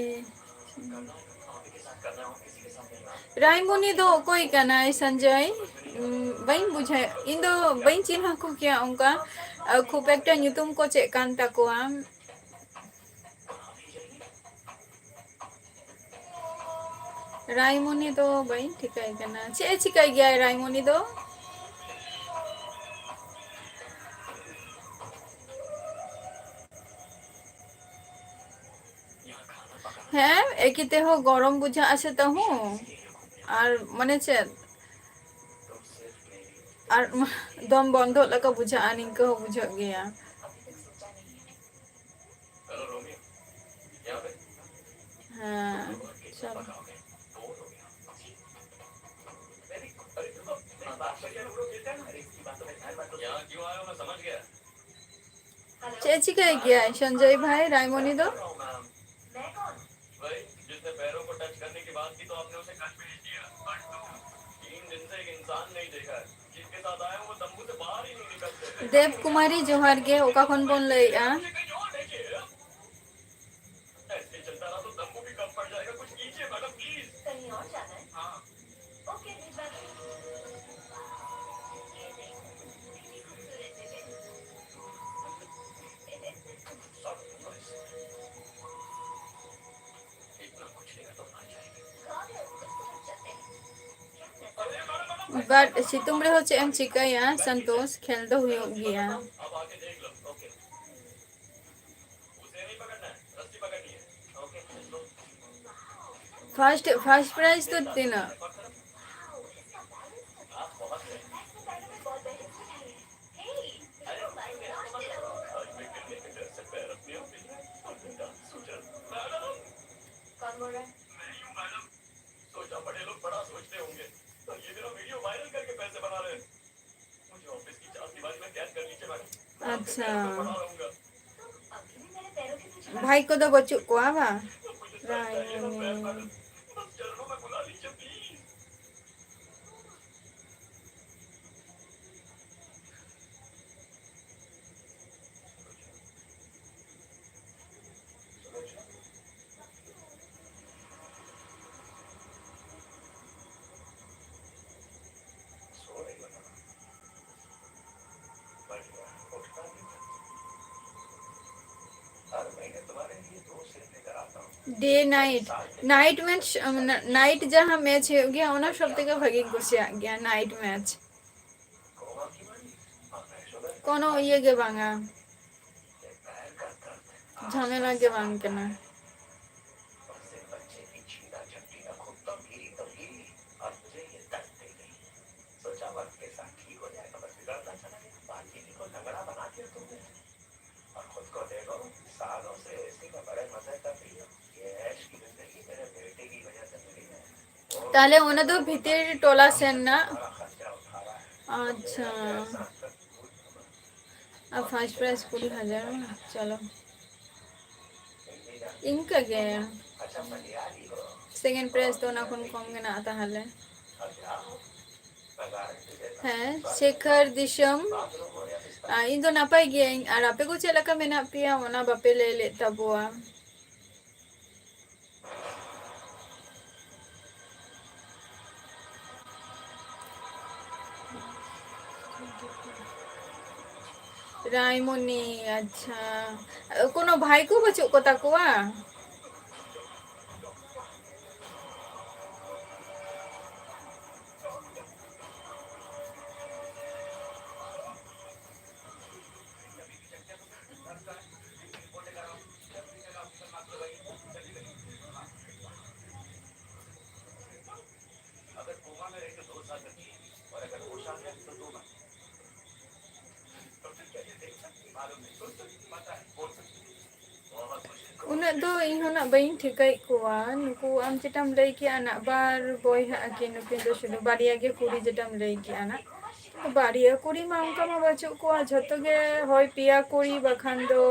ᱨᱟᱭᱢᱩᱱᱤ ᱫᱚ ᱚᱠᱚᱭ ᱠᱟᱱᱟᱭ, ᱥᱚᱧᱡᱚᱭ? ᱵᱟᱹᱧ ᱵᱩᱡᱷᱟᱹᱣ, ᱤᱧ ᱫᱚ ᱵᱟᱹᱧ ᱪᱤᱱᱦᱟᱹ ᱠᱚ ᱠᱮᱭᱟ ᱚᱱᱠᱟ, ᱟᱨ ᱠᱷᱩᱵ ᱮᱠᱴᱟ ᱧᱩᱛᱩᱢ ᱠᱚ ᱪᱮᱫ ᱠᱟᱱ ᱛᱟᱠᱚᱣᱟ᱾ ᱨᱟᱭᱢᱚᱱᱤ ᱫᱚ ᱵᱟᱹᱧ ᱴᱷᱤᱠᱟᱹᱭ ᱠᱟᱱᱟ, ᱪᱮᱫ ᱮ ᱪᱤᱠᱟᱹᱭ ᱜᱮᱭᱟᱭ ᱨᱟᱭᱢᱚᱱᱤ ᱫᱚ? ᱦᱮᱸ, ᱮᱠᱤ ᱛᱮᱦᱚᱸ ᱜᱚᱨᱚᱢ ᱵᱩᱡᱷᱟᱹᱜᱼᱟ ᱥᱮ ᱛᱟᱹᱦᱩ, ᱟᱨ ᱢᱟᱱᱮ ᱪᱮᱫ, ᱟᱨ ᱫᱚᱢ ᱵᱚᱱᱫᱚᱜ ᱞᱮᱠᱟ ᱵᱩᱡᱷᱟᱹᱜᱼᱟ, ᱱᱤᱝᱠᱟᱹ ᱦᱚᱸ ᱵᱩᱡᱷᱟᱹᱜ ᱜᱮᱭᱟ᱾ ᱦᱮᱸ, ᱪᱚᱞᱚ᱾ ᱪᱮᱫ ᱪᱤᱠᱟᱹᱭ ᱜᱮᱭᱟᱭ ᱥᱚᱧᱡᱚᱭ ᱵᱷᱟᱭ, ᱨᱟᱭᱢᱚᱱᱤ ᱫᱚ? ᱫᱮᱵ ᱠᱩᱢᱟᱨᱤ, ᱡᱚᱦᱟᱨ ᱜᱮ, ᱚᱠᱟ ᱠᱷᱚᱱ ᱵᱚᱱ ᱞᱟᱹᱭᱮᱜᱼᱟ? But ᱥᱤᱛᱩᱝ ᱨᱮᱦᱚᱸ ᱪᱮᱫ ᱮᱢ ᱪᱤᱠᱟᱹᱭᱟ ᱥᱚᱱᱛᱳᱥ, ᱠᱷᱮᱞ ᱫᱚ ᱦᱩᱭᱩᱜ ᱜᱮᱭᱟ᱾ First, first prize ᱫᱚ ᱛᱤᱱᱟᱹᱜ? ᱟᱪᱪᱷᱟ, ᱵᱷᱟᱭ ᱠᱚᱫᱚ ᱵᱟᱹᱪᱩᱜ ᱠᱚᱣᱟ ᱵᱟᱝ? Raimoni. Day night, night match, night ᱡᱟᱦᱟᱸ match ᱦᱩᱭᱩᱜ ᱜᱮᱭᱟ, ᱚᱱᱟ ᱥᱚᱵ ᱛᱷᱮᱠᱮ ᱵᱷᱟᱜᱤᱧ ᱠᱩᱥᱤᱭᱟᱜ ᱜᱮᱭᱟ, night match᱾ ᱠᱳᱱᱳ ᱤᱭᱟᱹ ᱜᱮ ᱵᱟᱝᱟ, ᱡᱷᱟᱢᱮᱞᱟ ᱜᱮ ᱵᱟᱝ ᱠᱟᱱᱟ᱾ ᱛᱟᱦᱞᱮ ᱚᱱᱟ ᱫᱚ ᱵᱷᱤᱛᱤᱨ ᱴᱚᱞᱟ ᱥᱮᱱ ᱨᱮᱱᱟᱜ᱾ ᱟᱪᱪᱷᱟ᱾ ᱟᱨ first prize ᱠᱩᱲᱤ ᱦᱟᱡᱟᱨ᱾ ᱪᱚᱞᱚ, ᱤᱱᱠᱟᱹ ᱜᱮ᱾ Second prize ᱫᱚ ᱚᱱᱟ ᱠᱷᱚᱱ ᱠᱚᱢ ᱜᱮ ᱢᱮᱱᱟᱜᱼᱟ ᱛᱟᱦᱞᱮ᱾ ᱦᱮᱸ, ᱥᱮᱠᱷᱟᱨ ᱫᱤᱥᱚᱢ, ᱟ, ᱤᱧ ᱫᱚ ᱱᱟᱯᱟᱭ ᱜᱤᱭᱟᱹᱧ᱾ ᱟᱨ ᱟᱯᱮ ᱠᱚ ᱪᱮᱫ ᱞᱮᱠᱟ ᱢᱮᱱᱟᱜ ᱯᱮᱭᱟ, ᱚᱱᱟ ᱵᱟᱯᱮ ᱞᱟᱹᱭ ᱞᱮᱫ ᱛᱟᱵᱚᱣᱟ? ᱨᱟᱭᱢᱚᱱᱤ, ᱟᱪᱪᱷᱟ᱾ ᱠᱳᱱᱳ ᱵᱷᱟᱭ ᱠᱚ ᱵᱟᱹᱪᱩᱜ ᱠᱚ ᱛᱟᱠᱚᱣᱟ? ᱩᱱᱟᱹᱜ ᱫᱚ ᱤᱧ ᱦᱚᱸ ᱱᱟᱜ ᱵᱟᱹᱧ ᱴᱷᱤᱠᱟᱹᱭᱮᱫ ᱠᱚᱣᱟ᱾ ᱱᱩᱠᱩ ᱟᱢ ᱪᱮᱫᱟᱢ ᱞᱟᱹᱭ ᱠᱮᱜᱼᱟ, ᱱᱟᱜ ᱵᱟᱨ ᱵᱚᱭᱦᱟᱜ ᱟᱹᱠᱤᱱ, ᱱᱩᱠᱤᱱ ᱫᱚ ᱥᱩᱫᱷᱩ ᱵᱟᱨᱭᱟ ᱜᱮ ᱠᱩᱲᱤ ᱪᱮᱫᱟᱢ ᱞᱟᱹᱭ ᱠᱮᱜᱼᱟ ᱱᱟᱜ᱾ ᱵᱟᱨᱭᱟ ᱠᱩᱲᱤ ᱢᱟ ᱚᱱᱠᱟ ᱢᱟ ᱵᱟᱹᱪᱩᱜ ᱠᱚᱣᱟ, ᱡᱷᱚᱛᱚ ᱜᱮ ᱦᱚᱭ ᱯᱮᱭᱟ ᱠᱩᱲᱤ ᱵᱟᱠᱷᱟᱱ ᱫᱚ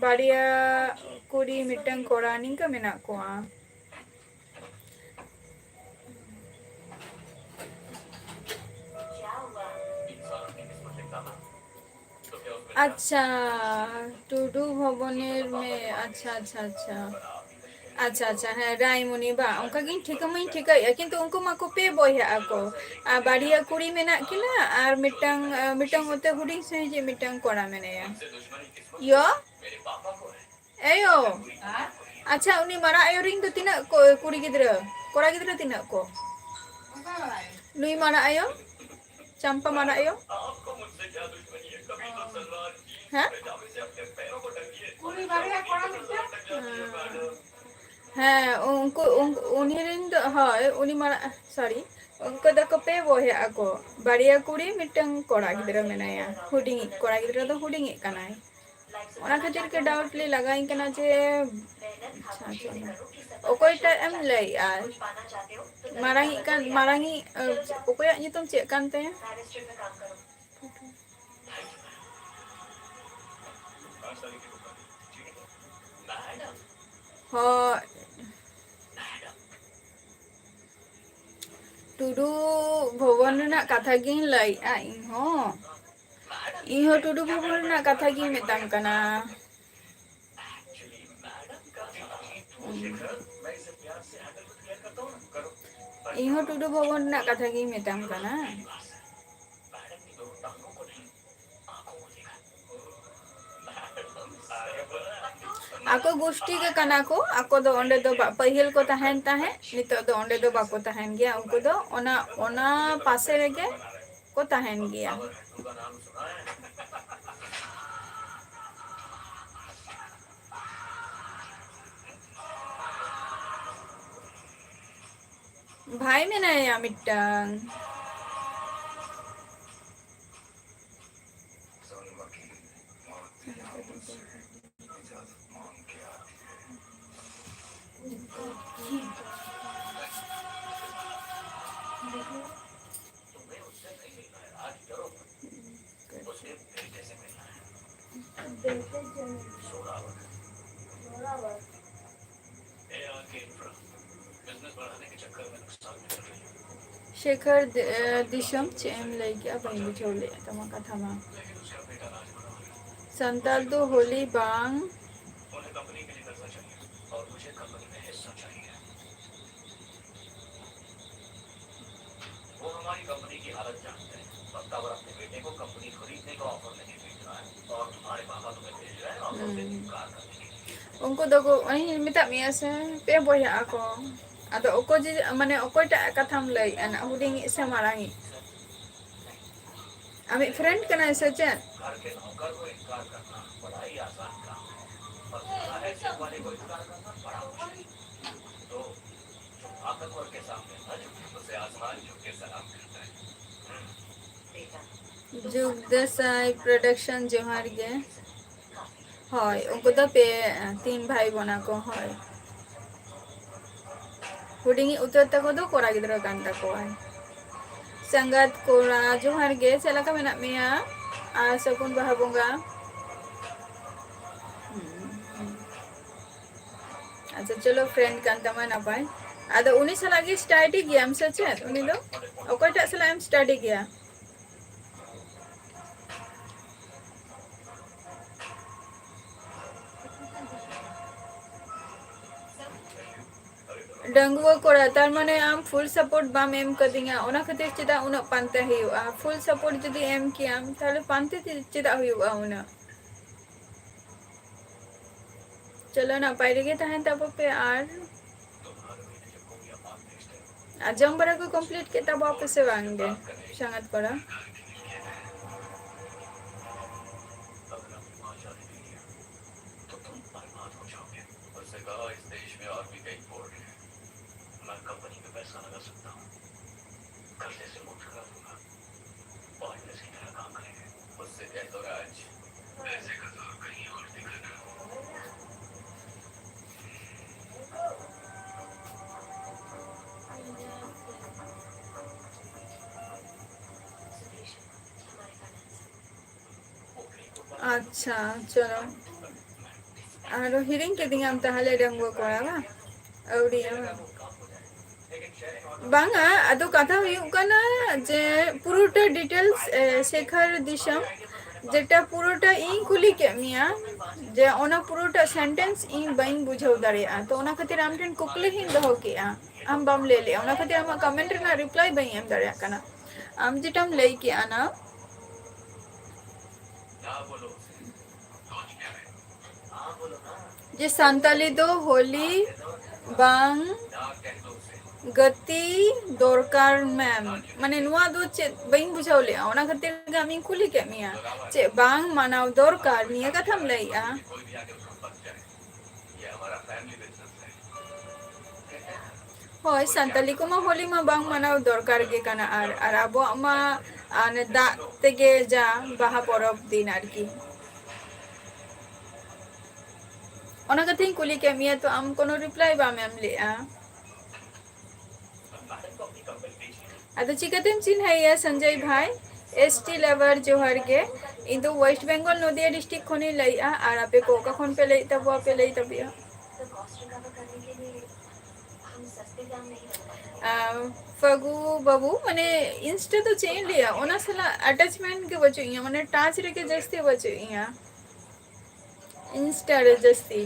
ᱵᱟᱨᱭᱟ ᱠᱩᱲᱤ ᱢᱤᱫᱴᱟᱝ ᱠᱚᱲᱟ ᱱᱤᱝᱠᱟᱹ ᱢᱮᱱᱟᱜ ᱠᱚᱣᱟ᱾ ᱟᱪᱪᱷᱟ, ᱴᱩᱰᱩ ᱵᱷᱚᱵᱚᱱᱮᱨ ᱢᱮ, ᱟᱪᱪᱷᱟ, ᱟᱪᱪᱷᱟ, ᱟᱪᱪᱷᱟ᱾ ᱟᱪᱪᱷᱟ, ᱟᱪᱪᱷᱟ, ᱦᱮᱸ, ᱨᱟᱭᱢᱚᱱᱤ ᱵᱟ, ᱚᱱᱠᱟ ᱜᱤᱧ ᱴᱷᱤᱠᱟᱹ ᱢᱟᱧ ᱴᱷᱤᱠᱟᱹᱭᱮᱫᱼᱟ, ᱠᱤᱱᱛᱩ ᱩᱱᱠᱩ ᱢᱟᱠᱚ ᱯᱮ ᱵᱚᱭᱦᱟᱜ ᱟᱠᱚ᱾ ᱟᱨ ᱵᱟᱨᱭᱟ ᱠᱩᱲᱤ ᱢᱮᱱᱟᱜ ᱠᱤᱱᱟ, ᱟᱨ ᱢᱤᱫᱴᱟᱝ, ᱟᱸ, ᱢᱤᱫᱴᱟᱝ ᱚᱱᱛᱮ ᱦᱩᱰᱤᱧ ᱥᱟᱺᱦᱤᱡ ᱢᱤᱫᱴᱟᱝ ᱠᱚᱲᱟ ᱢᱮᱱᱟᱭᱟ᱾ ᱭᱚ? ᱮᱭᱳ! ᱟᱪᱪᱷᱟ, ᱩᱱᱤ ᱢᱟᱨᱟᱜ ᱟᱭᱳ ᱨᱤᱱ ᱫᱚ ᱛᱤᱱᱟᱹᱜ ᱠᱚ, ᱠᱩᱲᱤ ᱜᱤᱫᱽᱨᱟᱹ, ᱠᱚᱲᱟ ᱜᱤᱫᱽᱨᱟᱹ ᱛᱤᱱᱟᱹᱜ ᱠᱚ? ᱱᱩᱭ ᱢᱟᱨᱟᱜ ᱟᱭᱳ, ᱪᱟᱢᱯᱟ ᱢᱟᱨᱟᱜ ᱟᱭᱳ᱾ ᱦᱮᱸ? ᱠᱩᱲᱤ ᱵᱟᱨᱭᱟ, ᱠᱚᱲᱟ ᱢᱤᱫᱴᱮᱱ᱾ ᱦᱮᱸ, ᱩᱱᱠᱩ, ᱩᱱ-, ᱩᱱᱤ ᱨᱤᱱ ᱫᱚ, ᱦᱳᱭ, ᱩᱱᱤ ᱢᱟᱨᱟᱜ, sorry, ᱩᱱᱠᱩ ᱫᱚᱠᱚ ᱯᱮ ᱵᱚᱭᱦᱟᱜ ᱟᱠᱚ, ᱵᱟᱨᱭᱟ ᱠᱩᱲᱤ, ᱢᱤᱫᱴᱟᱝ ᱠᱚᱲᱟ ᱜᱤᱫᱽᱨᱟᱹ ᱢᱮᱱᱟᱭᱟ, ᱦᱩᱰᱤᱧᱤᱡ ᱠᱚᱲᱟ ᱜᱤᱫᱽᱨᱟᱹ ᱫᱚ ᱦᱩᱰᱤᱧᱤᱡ ᱠᱟᱱᱟᱭ᱾ ᱚᱱᱟ ᱠᱷᱟᱹᱛᱤᱨ ᱜᱮ doubt ᱞᱮ ᱞᱟᱜᱟᱣᱤᱧ ᱠᱟᱱᱟ ᱡᱮ, ᱟᱪᱪᱷᱟ, ᱟᱪᱪᱷᱟ, ᱚᱠᱚᱭᱴᱟᱜ ᱮᱢ ᱞᱟᱹᱭᱮᱜᱼᱟ? ᱢᱟᱨᱟᱝᱤᱡ ᱠᱟᱱ, ᱢᱟᱨᱟᱝᱤᱡ, ᱚᱠᱚᱭᱟᱜ ᱧᱩᱛᱩᱢ ᱪᱮᱫ ᱠᱟᱱ ᱛᱟᱭᱟ? ᱦᱳᱭ᱾ ᱴᱩᱰᱩ ᱵᱷᱚᱵᱚᱱ ᱨᱮᱱᱟᱜ ᱠᱟᱛᱷᱟ ᱜᱤᱧ ᱞᱟᱹᱭᱮᱜᱼᱟ ᱤᱧ ᱦᱚᱸ᱾ ᱤᱧ ᱦᱚᱸ ᱴᱩᱰᱩ ᱵᱷᱚᱵᱚᱱ ᱨᱮᱱᱟᱜ ᱠᱟᱛᱷᱟ ᱜᱤᱧ ᱢᱮᱛᱟᱢ ᱠᱟᱱᱟ᱾ ᱤᱧ ᱦᱚᱸ ᱴᱩᱰᱩ ᱵᱷᱚᱵᱚᱱ ᱨᱮᱱᱟᱜ ᱠᱟᱛᱷᱟ ᱜᱤᱧ ᱢᱮᱛᱟᱢ ᱠᱟᱱᱟ᱾ ᱟᱠᱚ ᱜᱩᱥᱴᱤ ᱜᱮ ᱠᱟᱱᱟ ᱠᱚ, ᱟᱠᱚ ᱫᱚ ᱚᱸᱰᱮ ᱫᱚ ᱵᱟ-, ᱯᱟᱹᱦᱤᱞ ᱠᱚ ᱛᱟᱦᱮᱱ ᱛᱟᱦᱮᱸᱫ, ᱱᱤᱛᱚᱜ ᱫᱚ ᱚᱸᱰᱮ ᱫᱚ ᱵᱟᱠᱚ ᱛᱟᱦᱮᱱ ᱜᱮᱭᱟ᱾ ᱩᱱᱠᱩ ᱫᱚ ᱚᱱᱟ, ᱚᱱᱟ ᱯᱟᱥᱮ ᱨᱮᱜᱮ ᱠᱚ ᱛᱟᱦᱮᱱ ᱜᱮᱭᱟ᱾ ᱵᱷᱟᱭ ᱢᱮᱱᱟᱭᱟ ᱢᱤᱫᱴᱟᱝ᱾ ᱥᱮᱠᱷᱚᱨ ᱫᱤ-, ᱫᱤᱥᱚᱢ ᱪᱮᱫ ᱮᱢ ᱞᱟᱹᱭ ᱠᱮᱜᱼᱟ? ᱵᱟᱹᱧ ᱵᱩᱡᱷᱟᱹᱣ ᱞᱮᱫᱼᱟ ᱛᱟᱢᱟ ᱠᱟᱛᱷᱟ ᱢᱟ᱾ ᱥᱟᱱᱛᱟᱲ ᱫᱚ ᱦᱳᱞᱤ ᱵᱟᱝ᱾ वो हमारी कंपनी की हालत जानते हैं। पत्ता और अपने बेटे को कंपनी खरीदने का ऑफर लेके भेज रहा है और तुम्हारे पापा तुम्हें भेज रहे हैं ऑफर से हम्म। इनकार करने के लिए। ᱩᱱᱠᱩ ᱫᱚᱠᱚ, ᱤᱧ ᱢᱮᱛᱟᱫ ᱢᱮᱭᱟ ᱥᱮ, ᱯᱮ ᱵᱚᱭᱦᱟᱜ ᱟᱠᱚ᱾ ᱟᱫᱚ ᱚᱠᱚᱭ ᱡᱮ, ᱢᱟᱱᱮ, ᱚᱠᱚᱭᱴᱟᱜ ᱠᱟᱛᱷᱟᱢ ᱞᱟᱹᱭᱮᱫᱼᱟ, ᱦᱩᱰᱤᱧᱤᱡ ᱥᱮ ᱢᱟᱨᱟᱝᱤᱡ? ᱟᱢᱤᱡ friend ᱠᱟᱱᱟᱭ ᱥᱮ ᱪᱮᱫ? ᱡᱩᱜᱽ ᱫᱟᱸᱥᱟᱭ production ᱡᱚᱦᱟᱨ ᱜᱮ᱾ ᱦᱳᱭ, ᱩᱱᱠᱩ ᱫᱚ ᱯᱮ, ᱛᱤᱱ ᱵᱷᱟᱭ ᱵᱚᱱᱟ ᱠᱚ, ᱦᱳᱭ᱾ ᱦᱩᱰᱤᱧᱤᱡ ᱩᱛᱟᱹᱨ ᱛᱟᱠᱚ ᱫᱚ ᱠᱚᱲᱟ ᱜᱤᱫᱽᱨᱟᱹ ᱠᱟᱱ ᱛᱟᱠᱚᱣᱟᱭ᱾ ᱥᱟᱸᱜᱟᱛ ᱠᱚᱲᱟ, ᱡᱚᱦᱟᱨ ᱜᱮ, ᱪᱮᱫ ᱞᱮᱠᱟ ᱢᱮᱱᱟᱜ ᱢᱮᱭᱟ? ᱟᱨ ᱥᱟᱹᱜᱩᱱ ᱵᱟᱦᱟ ᱵᱚᱸᱜᱟ᱾ ᱦᱩᱸ, ᱦᱩᱸ᱾ ᱟᱪᱪᱷᱟ, ᱪᱚᱞᱚ, friend ᱠᱟᱱ ᱛᱟᱢᱟ, ᱱᱟᱯᱟᱭ᱾ ᱟᱫᱚ ᱩᱱᱤ ᱥᱟᱞᱟᱜ ᱜᱮ study ᱜᱮᱭᱟᱢ ᱥᱮ ᱪᱮᱫ? ᱩᱱᱤ ᱫᱚ ᱚᱠᱚᱭᱴᱟᱜ ᱥᱟᱞᱟᱜ ᱮᱢ study ᱜᱮᱭᱟ? ᱰᱟᱺᱜᱩᱣᱟᱹ ᱠᱚᱲᱟ, ᱛᱟᱨ ᱢᱟᱱᱮ ᱟᱢ full support ᱵᱟᱢ ᱮᱢ ᱠᱟᱫᱤᱧᱟ, ᱚᱱᱟ ᱠᱷᱟᱹᱛᱤᱨ ᱪᱮᱫᱟᱜ ᱩᱱᱟᱹᱜ ᱯᱟᱱᱛᱮ ᱦᱩᱭᱩᱜᱼᱟ? Full support ᱡᱩᱫᱤ ᱮᱢ ᱠᱮᱭᱟᱢ, ᱛᱟᱦᱞᱮ ᱯᱟᱱᱛᱮ ᱪᱮ-, ᱪᱮᱫᱟᱜ ᱦᱩᱭᱩᱜᱼᱟ ᱩᱱᱟᱹᱜ? ᱪᱚᱞᱚ, ᱱᱟᱯᱟᱭ ᱨᱮᱜᱮ ᱛᱟᱦᱮᱱ ᱛᱟᱵᱚ ᱯᱮ᱾ ᱟᱨ, ᱟᱨ ᱡᱚᱢ ᱵᱟᱲᱟ ᱠᱚ complete ᱠᱮᱫ ᱛᱟᱵᱚ ᱟᱯᱮ ᱥᱮ ᱵᱟᱝ ᱜᱮ, ᱥᱟᱸᱜᱟᱛ ᱠᱚᱲᱟ? ᱟᱪᱪᱷᱟ, ᱪᱚᱞᱚ᱾ ᱟᱨᱚ ᱦᱤᱲᱤᱧ ᱠᱤᱫᱤᱧᱟᱢ ᱛᱟᱦᱞᱮ, ᱰᱟᱺᱜᱩᱣᱟᱹ ᱠᱚᱲᱟ, ᱵᱟᱝ? ᱟᱹᱣᱲᱤᱭᱟᱹ, ᱵᱟᱝ? ᱵᱟᱝᱟ, ᱟᱫᱚ ᱠᱟᱛᱷᱟ ᱦᱩᱭᱩᱜ ᱠᱟᱱᱟ ᱡᱮ ᱯᱩᱨᱟᱹᱴᱟ details, ᱮ, ᱥᱮᱠᱷᱟᱨ ᱫᱤᱥᱚᱢ, ᱡᱮᱴᱟ ᱯᱩᱨᱟᱹᱴᱟ ᱤᱧ ᱠᱩᱞᱤ ᱠᱮᱫ ᱢᱮᱭᱟ, ᱡᱮ ᱚᱱᱟ ᱯᱩᱨᱟᱹᱴᱟ sentence ᱤᱧ ᱵᱟᱹᱧ ᱵᱩᱡᱷᱟᱹᱣ ᱫᱟᱲᱮᱭᱟᱜᱼᱟ, ᱛᱚ ᱚᱱᱟ ᱠᱷᱟᱹᱛᱤᱨ ᱟᱢ ᱴᱷᱮᱱ ᱠᱩᱠᱞᱤ ᱦᱚᱸᱧ ᱫᱚᱦᱚ ᱠᱮᱜᱼᱟ, ᱟᱢ ᱵᱟᱢ ᱞᱟᱹᱭ ᱞᱮᱜᱼᱟ, ᱚᱱᱟ ᱠᱷᱟᱹᱛᱤᱨ ᱟᱢᱟᱜ comment ᱨᱮᱱᱟᱜ reply ᱵᱟᱹᱧ ᱮᱢ ᱫᱟᱲᱮᱭᱟᱜ ᱠᱟᱱᱟ᱾ ᱟᱢ ᱡᱮᱴᱟᱢ ᱞᱟᱹᱭ ᱠᱮᱜᱼᱟ ᱱᱟ, ᱦᱮᱸ, ᱡᱮ ᱥᱟᱱᱛᱟᱞᱤ ᱫᱚ ᱦᱳᱞᱤ ᱵᱟᱝ ᱜᱟᱛᱮ ᱫᱚᱨᱠᱟᱨ ᱢᱮᱢ, ᱢᱟᱱᱮ ᱱᱚᱣᱟ ᱫᱚ ᱪᱮᱫ ᱵᱟᱹᱧ ᱵᱩᱡᱷᱟᱹᱣ ᱞᱮᱜᱼᱟ, ᱚᱱᱟ ᱠᱷᱟᱹᱛᱤᱨ ᱜᱮ ᱟᱢᱤᱧ ᱠᱩᱞᱤ ᱠᱮᱫ ᱢᱮᱭᱟ, ᱪᱮᱫ ᱵᱟᱝ ᱢᱟᱱᱟᱣ ᱫᱚᱨᱠᱟᱨ ᱱᱤᱭᱟᱹ ᱠᱟᱛᱷᱟᱢ ᱞᱟᱹᱭᱮᱜᱼᱟ? ᱦᱳᱭ, ᱥᱟᱱᱛᱟᱞᱤ ᱠᱚᱢᱟ ᱦᱳᱞᱤ ᱢᱟ ᱵᱟᱝ ᱢᱟᱱᱟᱣ ᱫᱚᱨᱠᱟᱨ ᱜᱮ ᱠᱟᱱᱟ, ᱟᱨ, ᱟᱨ ᱟᱵᱚᱣᱟᱜ ᱢᱟ, ᱟᱨ, ᱫᱟᱜ ᱛᱮᱜᱮ ᱡᱟ ᱵᱟᱦᱟ ᱯᱚᱨᱚᱵᱽ ᱫᱤᱱ ᱟᱨᱠᱤ᱾ ᱚᱱᱟ ᱠᱟᱛᱷᱟᱧ ᱠᱩᱞᱤ ᱠᱮᱫ ᱢᱮᱭᱟ, ᱛᱚ ᱟᱢ ᱠᱳᱱᱳ reply ᱵᱟᱢ ᱮᱢ ᱞᱮᱜᱼᱟ᱾ ᱟᱫᱚ ᱪᱤᱠᱟᱹᱛᱮᱢ ᱪᱤᱱᱦᱟᱹᱭᱮᱭᱟ ᱥᱚᱧᱡᱚᱭ ᱵᱷᱟᱭ? S T lover ᱡᱚᱦᱟᱨ ᱜᱮ᱾ ᱤᱧ ᱫᱚ West Bengal ᱱᱚᱫᱤᱭᱟ district ᱠᱷᱚᱱᱤᱧ ᱞᱟᱹᱭᱮᱜᱼᱟ, ᱟᱨ ᱟᱯᱮ ᱠᱚ ᱚᱠᱟ ᱠᱷᱚᱱ ᱯᱮ ᱞᱟᱹᱭᱮᱫ ᱛᱟᱵᱚᱣᱟ, ᱯᱮ ᱞᱟᱹᱭ ᱛᱟᱵᱚᱭᱟ᱾ ᱟᱢ, ᱯᱷᱟᱹᱜᱩ ᱵᱟᱹᱵᱩ, ᱢᱟᱱᱮ, Insta ᱫᱚ ᱪᱮᱫ ᱤᱧ ᱞᱟᱹᱭᱟ, ᱚᱱᱟ ᱥᱟᱞᱟᱜ attachment ᱜᱮ ᱵᱟᱹᱪᱩᱜ ᱤᱧᱟ, ᱢᱟᱱᱮ, touch ᱨᱮᱜᱮ ᱡᱟᱹᱥᱛᱤ ᱵᱟᱹᱪᱩᱜ ᱤᱧᱟ Insta ᱨᱮ ᱡᱟᱹᱥᱛᱤ᱾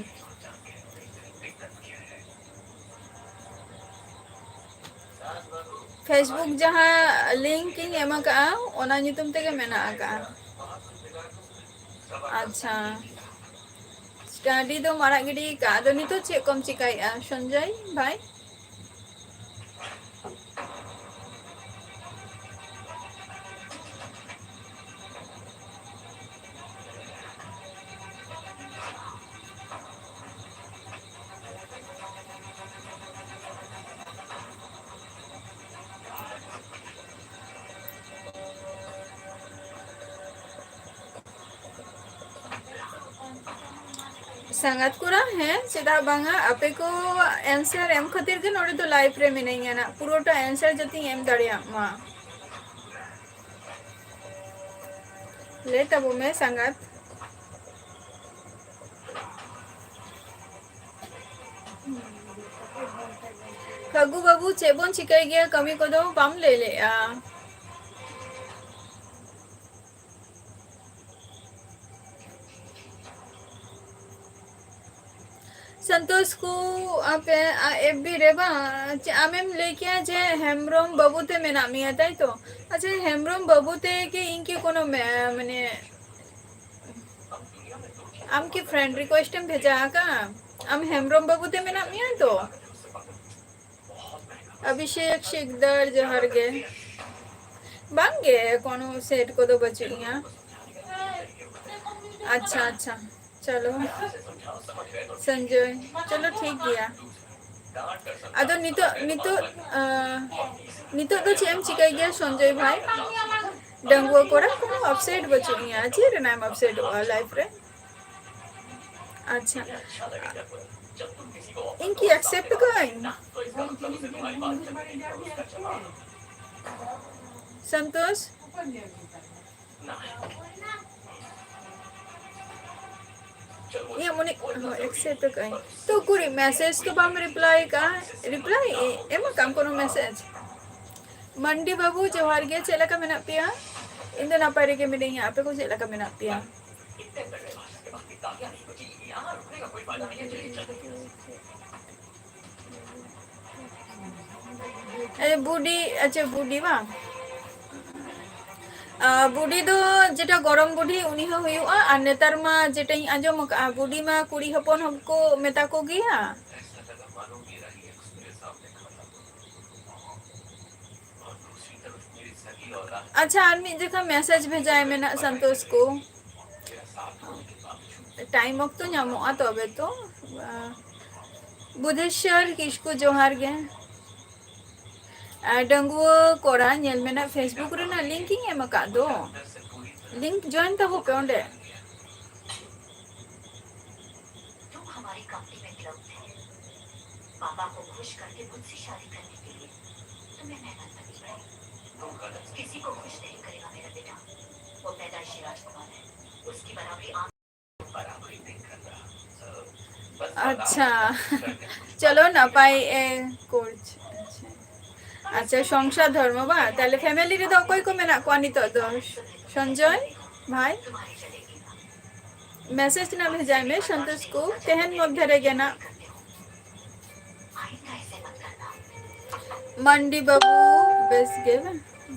Facebook ᱡᱟᱦᱟᱸ link ᱤᱧ ᱮᱢ ᱟᱠᱟᱫᱼᱟ, ᱚᱱᱟ ᱧᱩᱛᱩᱢ ᱛᱮᱜᱮ ᱢᱮᱱᱟᱜ ᱟᱠᱟᱫᱼᱟ᱾ ᱟᱪᱪᱷᱟ, study ᱫᱚᱢ ᱟᱲᱟᱜ ᱜᱤᱰᱤ ᱟᱠᱟᱫᱼᱟ, ᱟᱫᱚ ᱱᱤᱛᱚᱜ ᱪᱮᱫ ᱠᱚᱢ ᱪᱤᱠᱟᱹᱭᱮᱫᱼᱟ ᱥᱚᱧᱡᱚᱭ ᱵᱷᱟᱭ? ᱥᱟᱸᱜᱟᱛ ᱠᱚᱲᱟ, ᱦᱮᱸ, ᱪᱮᱫᱟᱜ ᱵᱟᱝᱟ? ᱟᱯᱮ ᱠᱚ answer ᱮᱢ ᱠᱷᱟᱹᱛᱤᱨ ᱜᱮ ᱱᱚᱰᱮ ᱫᱚ live ᱨᱮ ᱢᱤᱱᱟᱹᱧᱟ ᱱᱟᱜ, ᱯᱩᱨᱟᱹᱴᱟ answer ᱡᱟᱛᱮᱧ ᱮᱢ ᱫᱟᱲᱮᱭᱟᱜ ᱢᱟ᱾ ᱞᱟᱹᱭ ᱛᱟᱵᱚ ᱢᱮ ᱥᱟᱸᱜᱟᱛ᱾ ᱯᱷᱟᱹᱜᱩ ᱵᱟᱹᱵᱩ, ᱪᱮᱫ ᱵᱚᱱ ᱪᱤᱠᱟᱹᱭ ᱜᱮᱭᱟ? ᱠᱟᱹᱢᱤ ᱠᱚᱫᱚ ᱵᱟᱢ ᱞᱟᱹᱭ ᱞᱮᱜᱼᱟ᱾ ᱥᱚᱱᱛᱳᱥ ᱠᱚ, ᱟᱯᱮ, ᱟ, F B ᱨᱮ ᱵᱟᱝ? ᱪᱮ ᱟᱢᱮᱢ ᱞᱟᱹᱭ ᱠᱮᱭᱟ ᱡᱮ ᱦᱮᱢᱵᱨᱚᱢ ᱵᱟᱹᱵᱩ ᱛᱮ ᱢᱮᱱᱟᱜ ᱢᱮᱭᱟ, ᱛᱟᱭ ᱛᱚ? ᱟᱪᱪᱷᱟ, ᱦᱮᱢᱵᱨᱚᱢ ᱵᱟᱹᱵᱩ ᱛᱮ ᱜᱮ ᱤᱧ ᱠᱤ ᱠᱳᱱᱳ ᱢᱮ-, ᱢᱟᱱᱮ, ᱟᱢ ᱠᱤ friend request ᱮᱢ ᱵᱷᱮᱡᱟ ᱟᱠᱟᱫᱼᱟ? ᱟᱢ ᱦᱮᱢᱵᱨᱚᱢ ᱵᱟᱹᱵᱩ ᱛᱮ ᱢᱮᱱᱟᱜ ᱢᱮᱭᱟ ᱛᱚ? ᱚᱵᱷᱤᱥᱮᱠ ᱥᱤᱠᱫᱟᱨ, ᱡᱚᱦᱟᱨ ᱜᱮ᱾ ᱵᱟᱝ ᱜᱮ, ᱠᱳᱱᱳ set ᱠᱚᱫᱚ ᱵᱟᱹᱪᱩᱜ ᱤᱧᱟ᱾ ᱟᱪᱪᱷᱟ, ᱟᱪᱪᱷᱟ, ᱪᱚᱞᱚ᱾ ᱥᱚᱧᱡᱚᱭ, ᱪᱚᱞᱚ, ᱴᱷᱤᱠ ᱜᱮᱭᱟ᱾ ᱟᱫᱚ ᱱᱤᱛᱚᱜ, ᱱᱤᱛᱚᱜ, ᱟᱸ, ᱱᱤᱛᱚᱜ ᱫᱚ ᱪᱮᱫ ᱮᱢ ᱪᱤᱠᱟᱹᱭ ᱜᱮᱭᱟ ᱥᱚᱧᱡᱚᱭ ᱵᱷᱟᱭ? ᱰᱟᱺᱜᱩᱣᱟᱹ ᱠᱚᱲᱟ, ᱠᱳᱱᱳ upset ᱵᱟᱹᱪᱩᱜ ᱤᱧᱟ᱾ ᱪᱮᱫ ᱨᱮᱱᱟᱜ ᱮᱢ upsetᱚᱜᱼᱟ life ᱨᱮ? ᱟᱪᱪᱷᱟ, ᱤᱧ ᱠᱤ accept ᱠᱟᱜ ᱟᱹᱧ? ᱥᱚᱱᱛᱳᱥ? ᱤᱧᱟᱹᱜ ᱢᱚᱱᱮ, ᱦᱳᱭ, accept ᱠᱟᱜ ᱟᱹᱧ᱾ ᱛᱚ ᱩᱠᱩᱨᱤᱡ message ᱛᱚ ᱵᱟᱢ reply ᱠᱟᱜᱼᱟ᱾ Reply ᱮᱢ ᱠᱟᱜ ᱟᱢ ᱠᱳᱱᱳ message? ᱢᱟᱱᱰᱤ ᱵᱟᱹᱵᱩ, ᱡᱚᱦᱟᱨ ᱜᱮ, ᱪᱮᱫ ᱞᱮᱠᱟ ᱢᱮᱱᱟᱜ ᱯᱮᱭᱟ? ᱤᱧ ᱫᱚ ᱱᱟᱯᱟᱭ ᱨᱮᱜᱮ ᱢᱤᱱᱟᱹᱧᱟ, ᱟᱯᱮ ᱠᱚ ᱪᱮᱫ ᱞᱮᱠᱟ ᱢᱮᱱᱟᱜ ᱯᱮᱭᱟ? ᱮ, ᱵᱩᱰᱤ, ᱟᱪᱪᱷᱟ, ᱵᱩᱰᱤ ᱵᱟᱝ? ᱟ, ᱵᱩᱰᱤ ᱫᱚ ᱡᱮᱴᱟ ᱜᱚᱨᱚᱢ ᱵᱩᱰᱷᱤ, ᱩᱱᱤ ᱦᱚᱸ ᱦᱩᱭᱩᱜᱼᱟ᱾ ᱟᱨ ᱱᱮᱛᱟᱨ ᱢᱟ ᱡᱮᱴᱟᱧ ᱟᱸᱡᱚᱢ ᱟᱠᱟᱫᱼᱟ, ᱵᱩᱰᱤ ᱢᱟ ᱠᱩᱲᱤ ᱦᱚᱯᱚᱱ ᱦᱚᱸᱠᱚ ᱢᱮᱛᱟ ᱠᱚ ᱜᱮᱭᱟ᱾ ᱟᱪᱪᱷᱟ, ᱟᱨ ᱢᱤᱫ ᱡᱚᱠᱷᱟ message ᱵᱷᱮᱡᱟᱭ ᱢᱮ ᱱᱟᱜ, ᱥᱚᱱᱛᱳᱥ ᱠᱚ᱾ Time ᱚᱠᱛᱚ ᱧᱟᱢᱚᱜᱼᱟ ᱛᱚᱵᱮ ᱛᱚ᱾ ᱟ, ᱵᱩᱫᱷᱮᱥᱣᱚᱨ ᱠᱤᱥᱠᱩ, ᱡᱚᱦᱟᱨ ᱜᱮ᱾ ᱟ, ᱰᱟᱺᱜᱩᱣᱟᱹ ᱠᱚᱲᱟ, ᱧᱮᱞ ᱢᱮ ᱱᱟᱜ, Facebook ᱨᱮᱱᱟᱜ link ᱤᱧ ᱮᱢ ᱟᱠᱟᱫ ᱫᱚ᱾ Link join ᱛᱟᱵᱚ ᱯᱮ ᱚᱸᱰᱮ᱾ तुम हमारी कंपनी में क्लर्क थे। पापा को खुश करके मुझसे शादी करने के लिए तुम्हें मेहनत करनी पड़ी। किसी को खुश नहीं करेगा मेरा बेटा। वो पैदाइशी राजकुमार है, उसकी बराबरी आप ᱟᱪᱪᱷᱟ, ᱪᱚᱞᱚ, ᱱᱟᱯᱟᱭ ᱮ ᱠᱳᱨᱥ᱾ ᱟᱪᱪᱷᱟ, ᱟᱪᱪᱷᱟ, ᱥᱚᱝᱥᱟᱨ ᱫᱷᱚᱨᱢᱚ ᱵᱟᱝ? ᱛᱟᱦᱞᱮ family ᱨᱮᱫᱚ ᱚᱠᱚᱭ ᱠᱚ ᱢᱮᱱᱟᱜ ᱠᱚᱣᱟ ᱱᱤᱛᱚᱜ ᱫᱚ? ᱥᱚᱧᱡᱚᱭ ᱵᱷᱟᱭ, message ᱱᱟᱜ ᱵᱷᱮᱡᱟᱭ ᱢᱮ ᱥᱚᱱᱛᱳᱥ ᱠᱚ, ᱛᱮᱦᱮᱧ ᱢᱚᱫᱽᱫᱷᱮ ᱨᱮᱜᱮ ᱱᱟᱜ᱾ ᱢᱟᱱᱰᱤ ᱵᱟᱹᱵᱩ, ᱵᱮᱥ ᱜᱮ ᱵᱟᱝ?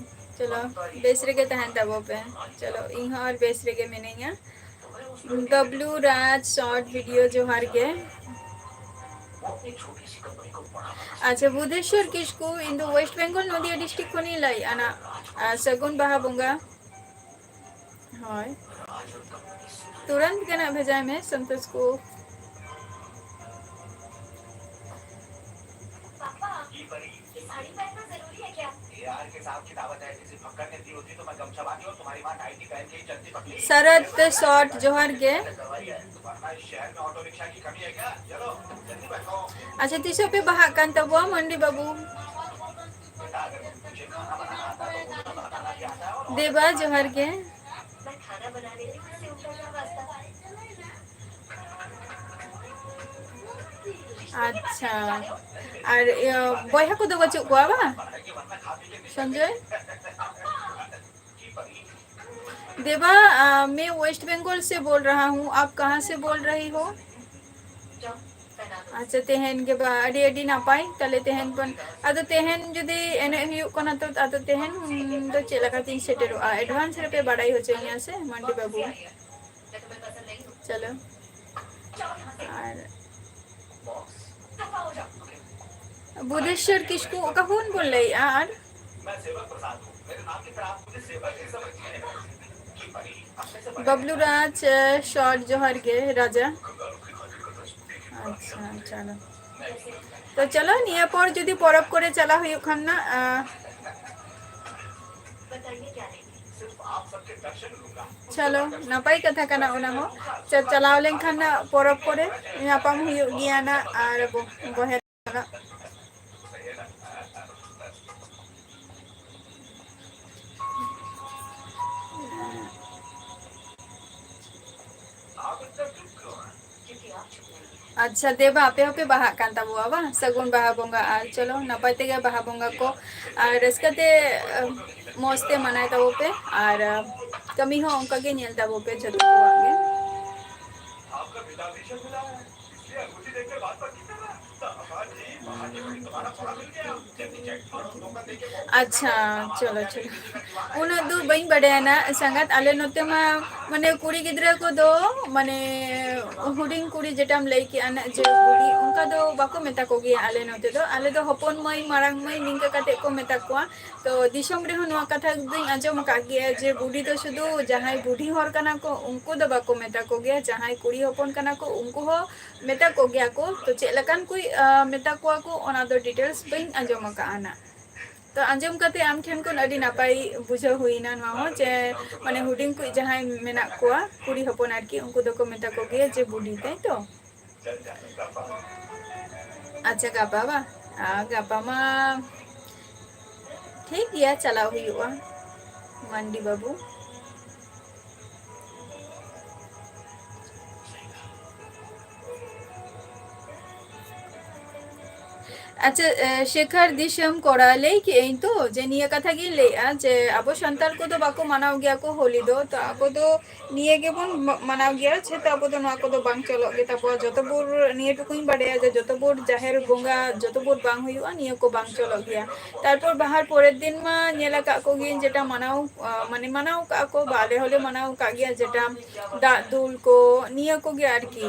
ᱪᱚᱞᱚ, ᱵᱮᱥ ᱨᱮᱜᱮ ᱛᱟᱦᱮᱱ ᱛᱟᱵᱚ ᱯᱮ᱾ ᱪᱚᱞᱚ, ᱤᱧ ᱦᱚᱸ ᱟᱨ ᱵᱮᱥ ᱨᱮᱜᱮ ᱢᱤᱱᱟᱹᱧᱟ᱾ ᱵᱟᱵᱞᱩ ᱨᱟᱡᱽ ᱥᱚᱨᱴ ᱵᱷᱤᱰᱤᱭᱳ, ᱡᱚᱦᱟᱨ ᱜᱮ᱾ ᱟᱪᱪᱷᱟ, ᱵᱩᱫᱷᱮᱥᱣᱚᱨ ᱠᱤᱥᱠᱩ, ᱤᱧ ᱫᱚ ᱳᱭᱮᱥᱴ ᱵᱮᱝᱜᱚᱞ ᱱᱚᱫᱤᱭᱟ ᱰᱤᱥᱴᱨᱤᱠᱴ ᱠᱷᱚᱱᱤᱧ ᱞᱟᱹᱭᱮᱫᱼᱟ ᱱᱟᱜ᱾ ᱟᱨ ᱥᱟᱹᱜᱩᱱ ᱵᱟᱦᱟ ᱵᱚᱸᱜᱟ᱾ ᱦᱳᱭ, ᱛᱩᱨᱟᱹᱱᱛ ᱜᱮ ᱱᱟᱜ ᱵᱷᱮᱡᱟᱭ ᱢᱮ ᱥᱚᱱᱛᱳᱥ ᱠᱚ᱾ शरद ᱥᱚᱨᱴ, ᱡᱚᱦᱟᱨ ᱜᱮ᱾ ᱟᱪᱪᱷᱟ, ᱛᱤᱥᱚᱜ ᱯᱮ ᱵᱟᱦᱟᱜ ᱠᱟᱱ ᱛᱟᱵᱚᱣᱟ ᱢᱟᱱᱰᱤ ᱵᱟᱹᱵᱩ? ᱫᱮᱵᱟ, ᱡᱚᱦᱟᱨ ᱜᱮ᱾ ᱟᱪᱪᱷᱟ, ᱟᱨ ᱤᱭᱟᱹ, ᱵᱚᱭᱦᱟ ᱠᱚᱫᱚ ᱵᱟᱹᱪᱩᱜ ᱠᱚᱣᱟ ᱵᱟᱝ? संजय? देवा, आ, मैं वेस्ट बंगाल से बोल रहा हूँ, आप कहाँ से बोल रही हो? ᱟᱪᱪᱷᱟ, ᱛᱮᱦᱮᱧ ᱜᱮ ᱵᱟ, ᱟᱹᱰᱤ ᱟᱹᱰᱤ ᱱᱟᱯᱟᱭ᱾ ᱛᱟᱦᱞᱮ ᱛᱮᱦᱮᱧ ᱵᱚᱱ, ᱟᱫᱚ ᱛᱮᱦᱮᱧ ᱡᱩᱫᱤ ᱮᱱᱮᱡ ᱦᱩᱭᱩᱜ ᱠᱟᱱᱟ ᱛᱚ, ᱟᱫᱚ ᱛᱮᱦᱮᱧ ᱫᱚ ᱪᱮᱫ ᱞᱮᱠᱟᱛᱤᱧ ᱥᱮᱴᱮᱨᱚᱜᱼᱟ? ᱮᱰᱵᱷᱟᱱᱥ ᱨᱮᱯᱮ ᱵᱟᱲᱟᱭ ᱦᱚᱪᱚᱧᱟ ᱥᱮ ᱢᱟᱱᱰᱤ ᱵᱟᱹᱵᱩ? ᱪᱚᱞᱚ᱾ ᱟᱨ ᱵᱩᱫᱷᱮᱥᱣᱚᱨ ᱠᱤᱥᱠᱩ ᱚᱠᱟ ᱠᱷᱚᱱ ᱵᱚᱱ ᱞᱟᱹᱭᱮᱜᱼᱟ? ᱟᱨ ᱵᱟᱵᱞᱩ ᱨᱟᱡᱽ, ᱮ, ᱥᱚᱨ ᱡᱚᱦᱟᱨ ᱜᱮ ᱨᱟᱡᱟ᱾ ᱟᱪᱪᱷᱟ, ᱪᱚᱞᱚ᱾ ᱛᱚ ᱪᱚᱞᱚ, ᱱᱤᱭᱟᱹ ᱯᱚᱨ ᱡᱩᱫᱤ ᱯᱚᱨᱚᱵᱽ ᱠᱚᱨᱮ ᱪᱟᱞᱟᱣ ᱦᱩᱭᱩᱜ ᱠᱷᱟᱱ ᱱᱟ, ᱟ, ᱪᱚᱞᱚ, ᱱᱟᱯᱟᱭ ᱠᱟᱛᱷᱟ ᱠᱟᱱᱟ ᱚᱱᱟ ᱦᱚᱸ᱾ ᱪᱟ-, ᱪᱟᱞᱟᱣ ᱞᱮᱱᱠᱷᱟᱱ ᱱᱟ ᱯᱚᱨᱚᱵᱽ ᱠᱚᱨᱮ ᱧᱟᱯᱟᱢ ᱦᱩᱭᱩᱜ ᱜᱮᱭᱟ ᱱᱟ, ᱟᱨ ᱵᱚ-, ᱵᱚᱦᱮᱞ ᱨᱮᱱᱟᱜ᱾ ᱟᱪᱪᱷᱟ, ᱫᱮᱵᱟ, ᱟᱯᱮ ᱦᱚᱸᱯᱮ ᱵᱟᱦᱟᱜ ᱠᱟᱱ ᱛᱟᱵᱚᱣᱟ ᱵᱟᱝ? ᱥᱟᱹᱜᱩᱱ ᱵᱟᱦᱟ ᱵᱚᱸᱜᱟ᱾ ᱟᱨ ᱪᱚᱞᱚ, ᱱᱟᱯᱟᱭ ᱛᱮᱜᱮ ᱵᱟᱦᱟ ᱵᱚᱸᱜᱟ ᱠᱚ ᱟᱨ ᱨᱟᱹᱥᱠᱟᱹ ᱛᱮ, ᱟ, ᱢᱚᱡᱽ ᱛᱮ ᱢᱟᱱᱟᱣ ᱛᱟᱵᱚ ᱯᱮ᱾ ᱟᱨ, ᱟ, ᱠᱟᱹᱢᱤ ᱦᱚᱸ ᱚᱱᱠᱟ ᱜᱮ ᱧᱮᱞ ᱛᱟᱵᱚ ᱯᱮ ᱡᱷᱚᱛᱚ ᱠᱚᱣᱟᱜ ᱜᱮ᱾ ᱟᱪᱪᱷᱟ, ᱪᱚᱞᱚ, ᱪᱚᱞᱚ᱾ ᱩᱱᱟᱹᱜ ᱫᱚ ᱵᱟᱹᱧ ᱵᱟᱰᱟᱭᱟ ᱱᱟ, ᱥᱟᱸᱜᱟᱛ, ᱟᱞᱮ ᱱᱚᱛᱮ ᱢᱟ ᱢᱟᱱᱮ ᱠᱩᱲᱤ ᱜᱤᱫᱽᱨᱟᱹ ᱠᱚᱫᱚ, ᱢᱟᱱᱮ ᱦᱩᱰᱤᱧ ᱠᱩᱲᱤ ᱡᱮᱴᱟᱢ ᱞᱟᱹᱭ ᱠᱮᱜᱼᱟ ᱱᱟᱜ, ᱡᱮ ᱵᱩᱰᱷᱤ, ᱚᱱᱠᱟ ᱫᱚ ᱵᱟᱠᱚ ᱢᱮᱛᱟ ᱠᱚᱜᱮᱭᱟ ᱟᱞᱮ ᱱᱚᱛᱮ ᱫᱚ᱾ ᱟᱞᱮ ᱫᱚ ᱦᱚᱯᱚᱱ ᱢᱟᱹᱭ, ᱢᱟᱨᱟᱝ ᱢᱟᱹᱭ ᱱᱤᱝᱠᱟᱹ ᱠᱟᱛᱮ ᱠᱚ ᱢᱮᱛᱟ ᱠᱚᱣᱟ᱾ ᱛᱚ ᱫᱤᱥᱚᱢ ᱨᱮᱦᱚᱸ ᱱᱚᱣᱟ ᱠᱟᱛᱷᱟ ᱫᱚᱧ ᱟᱸᱡᱚᱢ ᱟᱠᱟᱫ ᱜᱮᱭᱟ ᱡᱮ ᱵᱩᱰᱷᱤ ᱫᱚ ᱥᱩᱫᱷᱩ ᱡᱟᱦᱟᱸᱭ ᱵᱩᱰᱷᱤ ᱦᱚᱲ ᱠᱟᱱᱟ ᱠᱚ ᱩᱱᱠᱩ ᱫᱚ ᱵᱟᱠᱚ ᱢᱮᱛᱟ ᱠᱚᱜᱮᱭᱟ, ᱡᱟᱦᱟᱸᱭ ᱠᱩᱲᱤ ᱦᱚᱯᱚᱱ ᱠᱟᱱᱟ ᱠᱚ ᱩᱱᱠᱩ ᱦᱚᱸ ᱢᱮᱛᱟ ᱠᱚᱜᱮᱭᱟ ᱠᱚ᱾ ᱛᱚ ᱪᱮᱫ ᱞᱮᱠᱟᱱ ᱠᱚ, ᱟ, ᱢᱮᱛᱟ ᱠᱚᱣᱟ ᱠᱚ, ᱚᱱᱟ ᱫᱚ details ᱵᱟᱹᱧ ᱟᱸᱡᱚᱢ ᱟᱠᱟᱫᱼᱟ ᱱᱟᱜ᱾ ᱛᱚ ᱟᱸᱡᱚᱢ ᱠᱟᱛᱮ ᱟᱢ ᱴᱷᱮᱱ ᱠᱷᱚᱱ ᱟᱹᱰᱤ ᱱᱟᱯᱟᱭ ᱵᱩᱡᱷᱟᱹᱣ ᱦᱩᱭᱱᱟ ᱱᱚᱣᱟ ᱦᱚᱸ, ᱡᱮ ᱢᱟᱱᱮ ᱦᱩᱰᱤᱧ ᱠᱚ ᱡᱟᱦᱟᱸᱭ ᱢᱮᱱᱟᱜ ᱠᱚᱣᱟ ᱠᱩᱲᱤ ᱦᱚᱯᱚᱱ ᱟᱨᱠᱤ, ᱩᱱᱠᱩ ᱫᱚᱠᱚ ᱢᱮᱛᱟ ᱠᱚᱜᱮᱭᱟ ᱡᱮ ᱵᱩᱰᱷᱤ, ᱛᱟᱭ ᱛᱚ? ᱟᱪᱪᱷᱟ, ᱜᱟᱯᱟ ᱵᱟ? ᱟ, ᱜᱟᱯᱟ ᱢᱟ ᱴᱷᱤᱠ ᱜᱮᱭᱟ, ᱪᱟᱞᱟᱣ ᱦᱩᱭᱩᱜᱼᱟ ᱢᱟᱱᱰᱤ ᱵᱟᱹᱵᱩ᱾ ᱟᱪᱪᱷᱟ, ᱮ, ᱥᱮᱠᱷᱟᱨ ᱫᱤᱥᱚᱢ ᱠᱚᱲᱟ, ᱞᱟᱹᱭ ᱠᱮᱜ ᱟᱹᱧ ᱛᱚ ᱡᱮ ᱱᱤᱭᱟᱹ ᱠᱟᱛᱷᱟ ᱜᱤᱧ ᱞᱟᱹᱭᱮᱜᱼᱟ ᱡᱮ ᱟᱵᱚ ᱥᱟᱱᱛᱟᱲ ᱠᱚᱫᱚ ᱵᱟᱠᱚ ᱢᱟᱱᱟᱣ ᱜᱮᱭᱟ ᱠᱚ ᱦᱳᱞᱤ ᱫᱚ᱾ ᱛᱚ ᱟᱵᱚ ᱫᱚ ᱱᱤᱭᱟᱹ ᱜᱮᱵᱚᱱ ᱢᱟ-, ᱢᱟᱱᱟᱣ ᱜᱮᱭᱟ, ᱡᱮᱦᱮᱛᱩ ᱟᱵᱚ ᱫᱚ ᱱᱚᱣᱟ ᱠᱚᱫᱚ ᱵᱟᱝ ᱪᱚᱞᱚᱜ ᱜᱮ ᱛᱟᱵᱚᱣᱟ᱾ ᱡᱚᱛᱚ ᱵᱷᱳᱨ ᱱᱤᱭᱟᱹ ᱴᱩᱠᱩᱧ ᱵᱟᱰᱟᱭᱟ ᱡᱮ ᱡᱚᱛᱚ ᱵᱷᱳᱨ ᱡᱟᱦᱮᱨ ᱵᱚᱸᱜᱟ ᱡᱚᱛᱚ ᱵᱷᱳᱨ ᱵᱟᱝ ᱦᱩᱭᱩᱜᱼᱟ, ᱱᱤᱭᱟᱹ ᱠᱚ ᱵᱟᱝ ᱪᱚᱞᱚᱜ ᱜᱮᱭᱟ᱾ ᱛᱟᱨᱯᱚᱨ ᱵᱟᱦᱟᱨ ᱯᱚᱨᱮᱨ ᱫᱤᱱ ᱢᱟ ᱧᱮᱞ ᱟᱠᱟᱫ ᱠᱚᱜᱮᱭᱟᱹᱧ ᱡᱮᱴᱟ ᱢᱟᱱᱟᱣ, ᱟ, ᱢᱟᱱᱮ ᱢᱟᱱᱟᱣ ᱠᱟᱜᱼᱟ ᱠᱚ, ᱵᱟ ᱟᱞᱮ ᱦᱚᱸᱞᱮ ᱢᱟᱱᱟᱣ ᱠᱟᱜ ᱜᱮᱭᱟ, ᱡᱮᱴᱟ ᱫᱟᱜ ᱫᱩᱞ ᱠᱚ, ᱱᱤᱭᱟᱹ ᱠᱚᱜᱮ ᱟᱨᱠᱤ᱾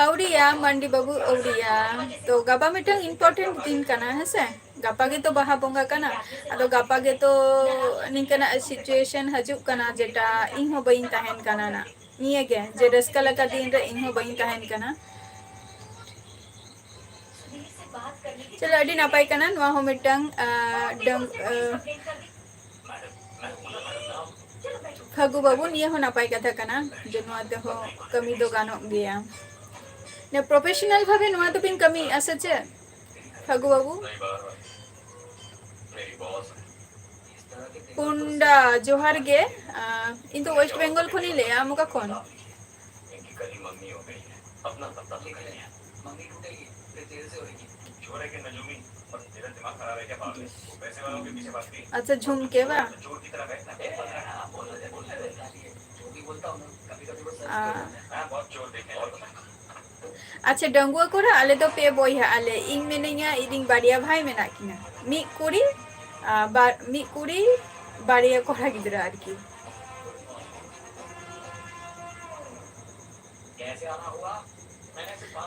ᱟᱹᱣᱲᱤᱭᱟ, ᱢᱟᱱᱰᱤ ᱵᱟᱹᱵᱩ, ᱟᱹᱣᱲᱤᱭᱟ᱾ ᱛᱚ, ᱜᱟᱯᱟ ᱢᱤᱫᱴᱟᱝ important ᱫᱤᱱ ᱠᱟᱱᱟ, ᱦᱮᱸᱥᱮ? ᱜᱟᱯᱟ ᱜᱮᱛᱚ ᱵᱟᱦᱟ ᱵᱚᱸᱜᱟ ᱠᱟᱱᱟ᱾ ᱟᱫᱚ ᱜᱟᱯᱟ ᱜᱮᱛᱚ ᱱᱤᱝᱠᱟᱹᱱᱟᱜ situation ᱦᱤᱡᱩᱜ ᱠᱟᱱᱟ, ᱡᱮᱴᱟ ᱤᱧ ᱦᱚᱸ ᱵᱟᱹᱧ ᱛᱟᱦᱮᱱ ᱠᱟᱱᱟ ᱱᱟᱜ᱾ ᱱᱤᱭᱟᱹ ᱜᱮ, ᱡᱮ ᱨᱟᱹᱥᱠᱟᱹ ᱞᱮᱠᱟ ᱫᱤᱱ ᱨᱮ ᱤᱧ ᱦᱚᱸ ᱵᱟᱹᱧ ᱛᱟᱦᱮᱱ ᱠᱟᱱᱟ᱾ ᱪᱚᱞᱚ, ᱟᱹᱰᱤ ᱱᱟᱯᱟᱭ ᱠᱟᱱᱟ᱾ ᱱᱚᱣᱟ ᱦᱚᱸ ᱢᱤᱫᱴᱟᱝ, ᱟ, ᱰᱟᱹᱝ-, ᱟ, ᱯᱷᱟᱹᱜᱩ ᱵᱟᱹᱵᱩ, ᱱᱤᱭᱟᱹ ᱦᱚᱸ ᱱᱟᱯᱟᱭ ᱠᱟᱛᱷᱟ ᱠᱟᱱᱟ ᱡᱮ ᱱᱚᱣᱟ ᱛᱮᱦᱚᱸ ᱠᱟᱹᱢᱤ ᱫᱚ ᱜᱟᱱᱚᱜ ᱜᱮᱭᱟ᱾ ᱱᱤᱭᱟᱹ professional ᱵᱷᱟᱵᱮ ᱱᱚᱣᱟ ᱫᱚᱵᱤᱱ ᱠᱟᱹᱢᱤᱭᱮᱫᱼᱟ ᱥᱮ ᱪᱮᱫ, ᱯᱷᱟᱹᱜᱩ ᱵᱟᱹᱵᱩ? ᱯᱩᱱᱰᱟ, ᱡᱚᱦᱟᱨ ᱜᱮ᱾ ᱟ, ᱤᱧ ᱫᱚ West Bengal ᱠᱷᱚᱱᱤᱧ ᱞᱟᱹᱭᱮᱫᱼᱟ᱾ ᱟᱢ ᱚᱠᱟ ᱠᱷᱚᱱ? ᱟᱪᱪᱷᱟ, ᱡᱷᱩᱢᱠᱮ ᱵᱟ? ᱟ, ᱟᱪᱪᱷᱟ, ᱰᱟᱺᱜᱩᱣᱟᱹ ᱠᱚᱲᱟ, ᱟᱞᱮ ᱫᱚ ᱯᱮ ᱵᱚᱭᱦᱟ ᱟᱞᱮ᱾ ᱤᱧ ᱢᱮᱱᱟᱹᱧᱟ, ᱤᱧ ᱵᱟᱨᱭᱟ ᱵᱷᱟᱭ ᱢᱮᱱᱟᱜ ᱠᱤᱱᱟ, ᱢᱤᱫ ᱠᱩᱲᱤ ᱟᱨ ᱵᱟᱨ, ᱢᱤᱫ ᱠᱩᱲᱤ, ᱵᱟᱨᱭᱟ ᱠᱚᱲᱟ ᱜᱤᱫᱽᱨᱟᱹ ᱟᱨᱠᱤ᱾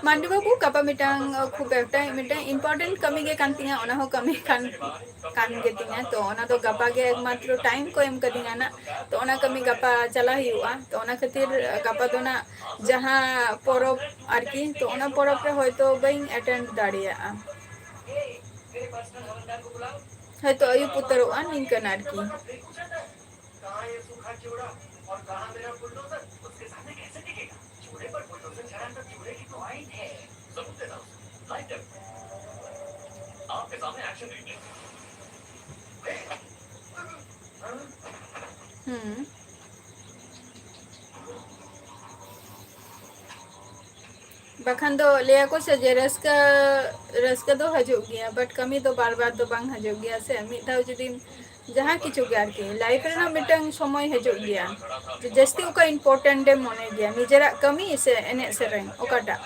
ᱢᱟᱱᱰᱤ ᱵᱟᱹᱵᱩ, ᱜᱟᱯᱟ ᱢᱤᱫᱴᱟᱝ, ᱠᱷᱩᱵ ᱮᱠᱴᱟ ᱢᱤᱫᱴᱟᱝ important ᱠᱟᱹᱢᱤ ᱜᱮ ᱠᱟᱱ ᱛᱤᱧᱟ, ᱚᱱᱟ ᱦᱚᱸ ᱠᱟᱹᱢᱤ ᱠᱟᱱ, ᱠᱟᱱ ᱜᱮ ᱛᱤᱧᱟ᱾ ᱛᱚ ᱚᱱᱟ ᱫᱚ ᱜᱟᱯᱟ ᱜᱮ ᱮᱠᱢᱟᱛᱨᱚ time ᱠᱚ ᱮᱢ ᱠᱟᱫᱤᱧᱟ ᱱᱟᱜ, ᱛᱚ ᱚᱱᱟ ᱠᱟᱹᱢᱤ ᱜᱟᱯᱟ ᱪᱟᱞᱟᱜ ᱦᱩᱭᱩᱜᱼᱟ᱾ ᱛᱚ ᱚᱱᱟ ᱠᱷᱟᱹᱛᱤᱨ ᱜᱟᱯᱟ ᱫᱚ ᱱᱟᱜ ᱡᱟᱦᱟᱸ ᱯᱚᱨᱚᱵᱽ ᱟᱨᱠᱤ, ᱛᱚ ᱚᱱᱟ ᱯᱚᱨᱚᱵᱽ ᱨᱮ ᱦᱚᱭᱛᱳ ᱵᱟᱹᱧ attend ᱫᱟᱲᱮᱭᱟᱜᱼᱟ, ᱦᱚᱭᱛᱳ ᱟᱹᱭᱩᱵ ᱩᱛᱟᱹᱨᱚᱜᱼᱟ, ᱱᱤᱝᱠᱟᱹᱱ ᱟᱨᱠᱤ᱾ कहाँ ये सूखा चिवड़ा और कहाँ मेरा बुलडोजर? उसके सामने कैसे टिकेगा? चूल्हे पर बुलडोजर चढ़ाकर चूल्हे की तो आइन है। सबूत देता हूँ। Live demo. आपके सामने एक्शन रिप्ले। ᱦᱩᱸ᱾ ᱵᱟᱠᱷᱟᱱ ᱫᱚ ᱞᱟᱹᱭᱟᱠᱚ ᱥᱮ ᱡᱮ ᱨᱟᱹᱥᱠᱟᱹ, ᱨᱟᱹᱥᱠᱟᱹ ᱫᱚ ᱦᱤᱡᱩᱜ ᱜᱮᱭᱟ, but ᱠᱟᱹᱢᱤ ᱫᱚ ᱵᱟᱨ ᱵᱟᱨ ᱫᱚ ᱵᱟᱝ ᱦᱤᱡᱩᱜ ᱜᱮᱭᱟ ᱥᱮ᱾ ᱢᱤᱫ ᱫᱷᱟᱣ ᱡᱩᱫᱤᱢ ᱡᱟᱦᱟᱸ ᱠᱤᱪᱷᱩ ᱜᱮ ᱟᱨᱠᱤ, life ᱨᱮᱱᱟᱜ ᱢᱤᱫᱴᱟᱝ ᱥᱚᱢᱚᱭ ᱦᱤᱡᱩᱜ ᱜᱮᱭᱟ ᱡᱮ ᱡᱟᱹᱥᱛᱤ ᱚᱠᱟ important ᱮᱢ ᱢᱚᱱᱮ ᱜᱮᱭᱟ, ᱱᱤᱡᱮᱨᱟᱜ ᱠᱟᱹᱢᱤ ᱥᱮ ᱮᱱᱮᱡ ᱥᱮᱨᱮᱧ, ᱚᱠᱟᱴᱟᱜ?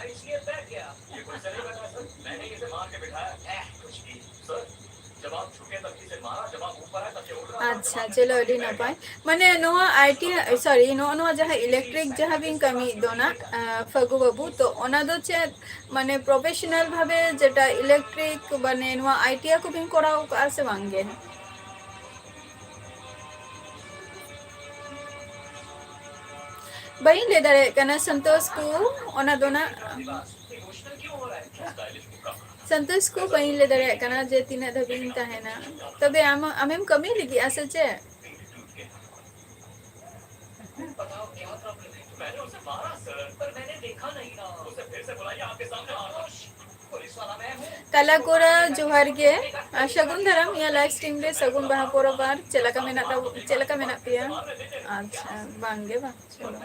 ᱟᱪᱪᱷᱟ, ᱪᱚᱞᱚ, ᱟᱹᱰᱤ ᱱᱟᱯᱟᱭ᱾ ᱢᱟᱱᱮ ᱱᱚᱣᱟ ᱟᱭ ᱴᱤ ᱟᱭ, sorry, ᱱᱚᱜᱼᱚ ᱱᱚᱣᱟ ᱡᱟᱦᱟᱸ electric ᱡᱟᱦᱟᱸ ᱵᱤᱱ ᱠᱟᱹᱢᱤᱭᱮᱫ ᱫᱚ ᱱᱟᱜ, ᱟᱸ, ᱯᱷᱟᱹᱜᱩ ᱵᱟᱹᱵᱩ, ᱛᱚ ᱚᱱᱟ ᱫᱚ ᱪᱮᱫ ᱢᱟᱱᱮ professional ᱵᱷᱟᱵᱮ ᱡᱮᱴᱟ electric, ᱢᱟᱱᱮ ᱱᱚᱣᱟ ᱟᱭ ᱴᱤ ᱟᱭ ᱠᱚᱵᱤᱱ ᱠᱚᱨᱟᱣ ᱠᱟᱜᱼᱟ ᱥᱮ ᱵᱟᱝ ᱜᱮ? ᱵᱟᱹᱧ ᱞᱟᱹᱭ ᱫᱟᱲᱮᱭᱟᱜ ᱠᱟᱱᱟ ᱥᱚᱱᱛᱳᱥ ᱠᱚ, ᱚᱱᱟ ᱫᱚ ᱱᱟᱜ ᱥᱚᱱᱛᱳᱥ ᱠᱚ ᱵᱟᱹᱧ ᱞᱟᱹᱭ ᱫᱟᱲᱮᱭᱟᱜ ᱠᱟᱱᱟ ᱡᱮ ᱛᱤᱱᱟᱹᱜ ᱫᱷᱟᱹᱵᱤᱡ ᱤᱧ ᱛᱟᱦᱮᱱᱟ᱾ ᱛᱚᱵᱮ ᱟᱢ, ᱟᱢᱮᱢ ᱠᱟᱹᱢᱤ ᱞᱟᱹᱜᱤᱫᱼᱟ ᱥᱮ ᱪᱮᱫ? ᱛᱟᱞᱟ ᱠᱚᱨᱟ ᱡᱚᱦᱟᱨ ᱜᱮ, ᱟᱨ ᱥᱟᱹᱜᱩᱱ ᱫᱟᱨᱟᱢ ᱤᱧᱟᱹᱜ live stream ᱨᱮ᱾ ᱥᱟᱹᱜᱩᱱ ᱵᱟᱦᱟ ᱯᱚᱨᱚᱵᱽ, ᱟᱨ ᱪᱮᱫ ᱞᱮᱠᱟ ᱢᱮᱱᱟᱜ ᱛᱟᱵᱚ-, ᱪᱮᱫ ᱞᱮᱠᱟ ᱢᱮᱱᱟᱜ ᱯᱮᱭᱟ? ᱟᱪᱪᱷᱟ, ᱵᱟᱝ ᱜᱮ ᱵᱟᱝ, ᱪᱚᱞᱚ᱾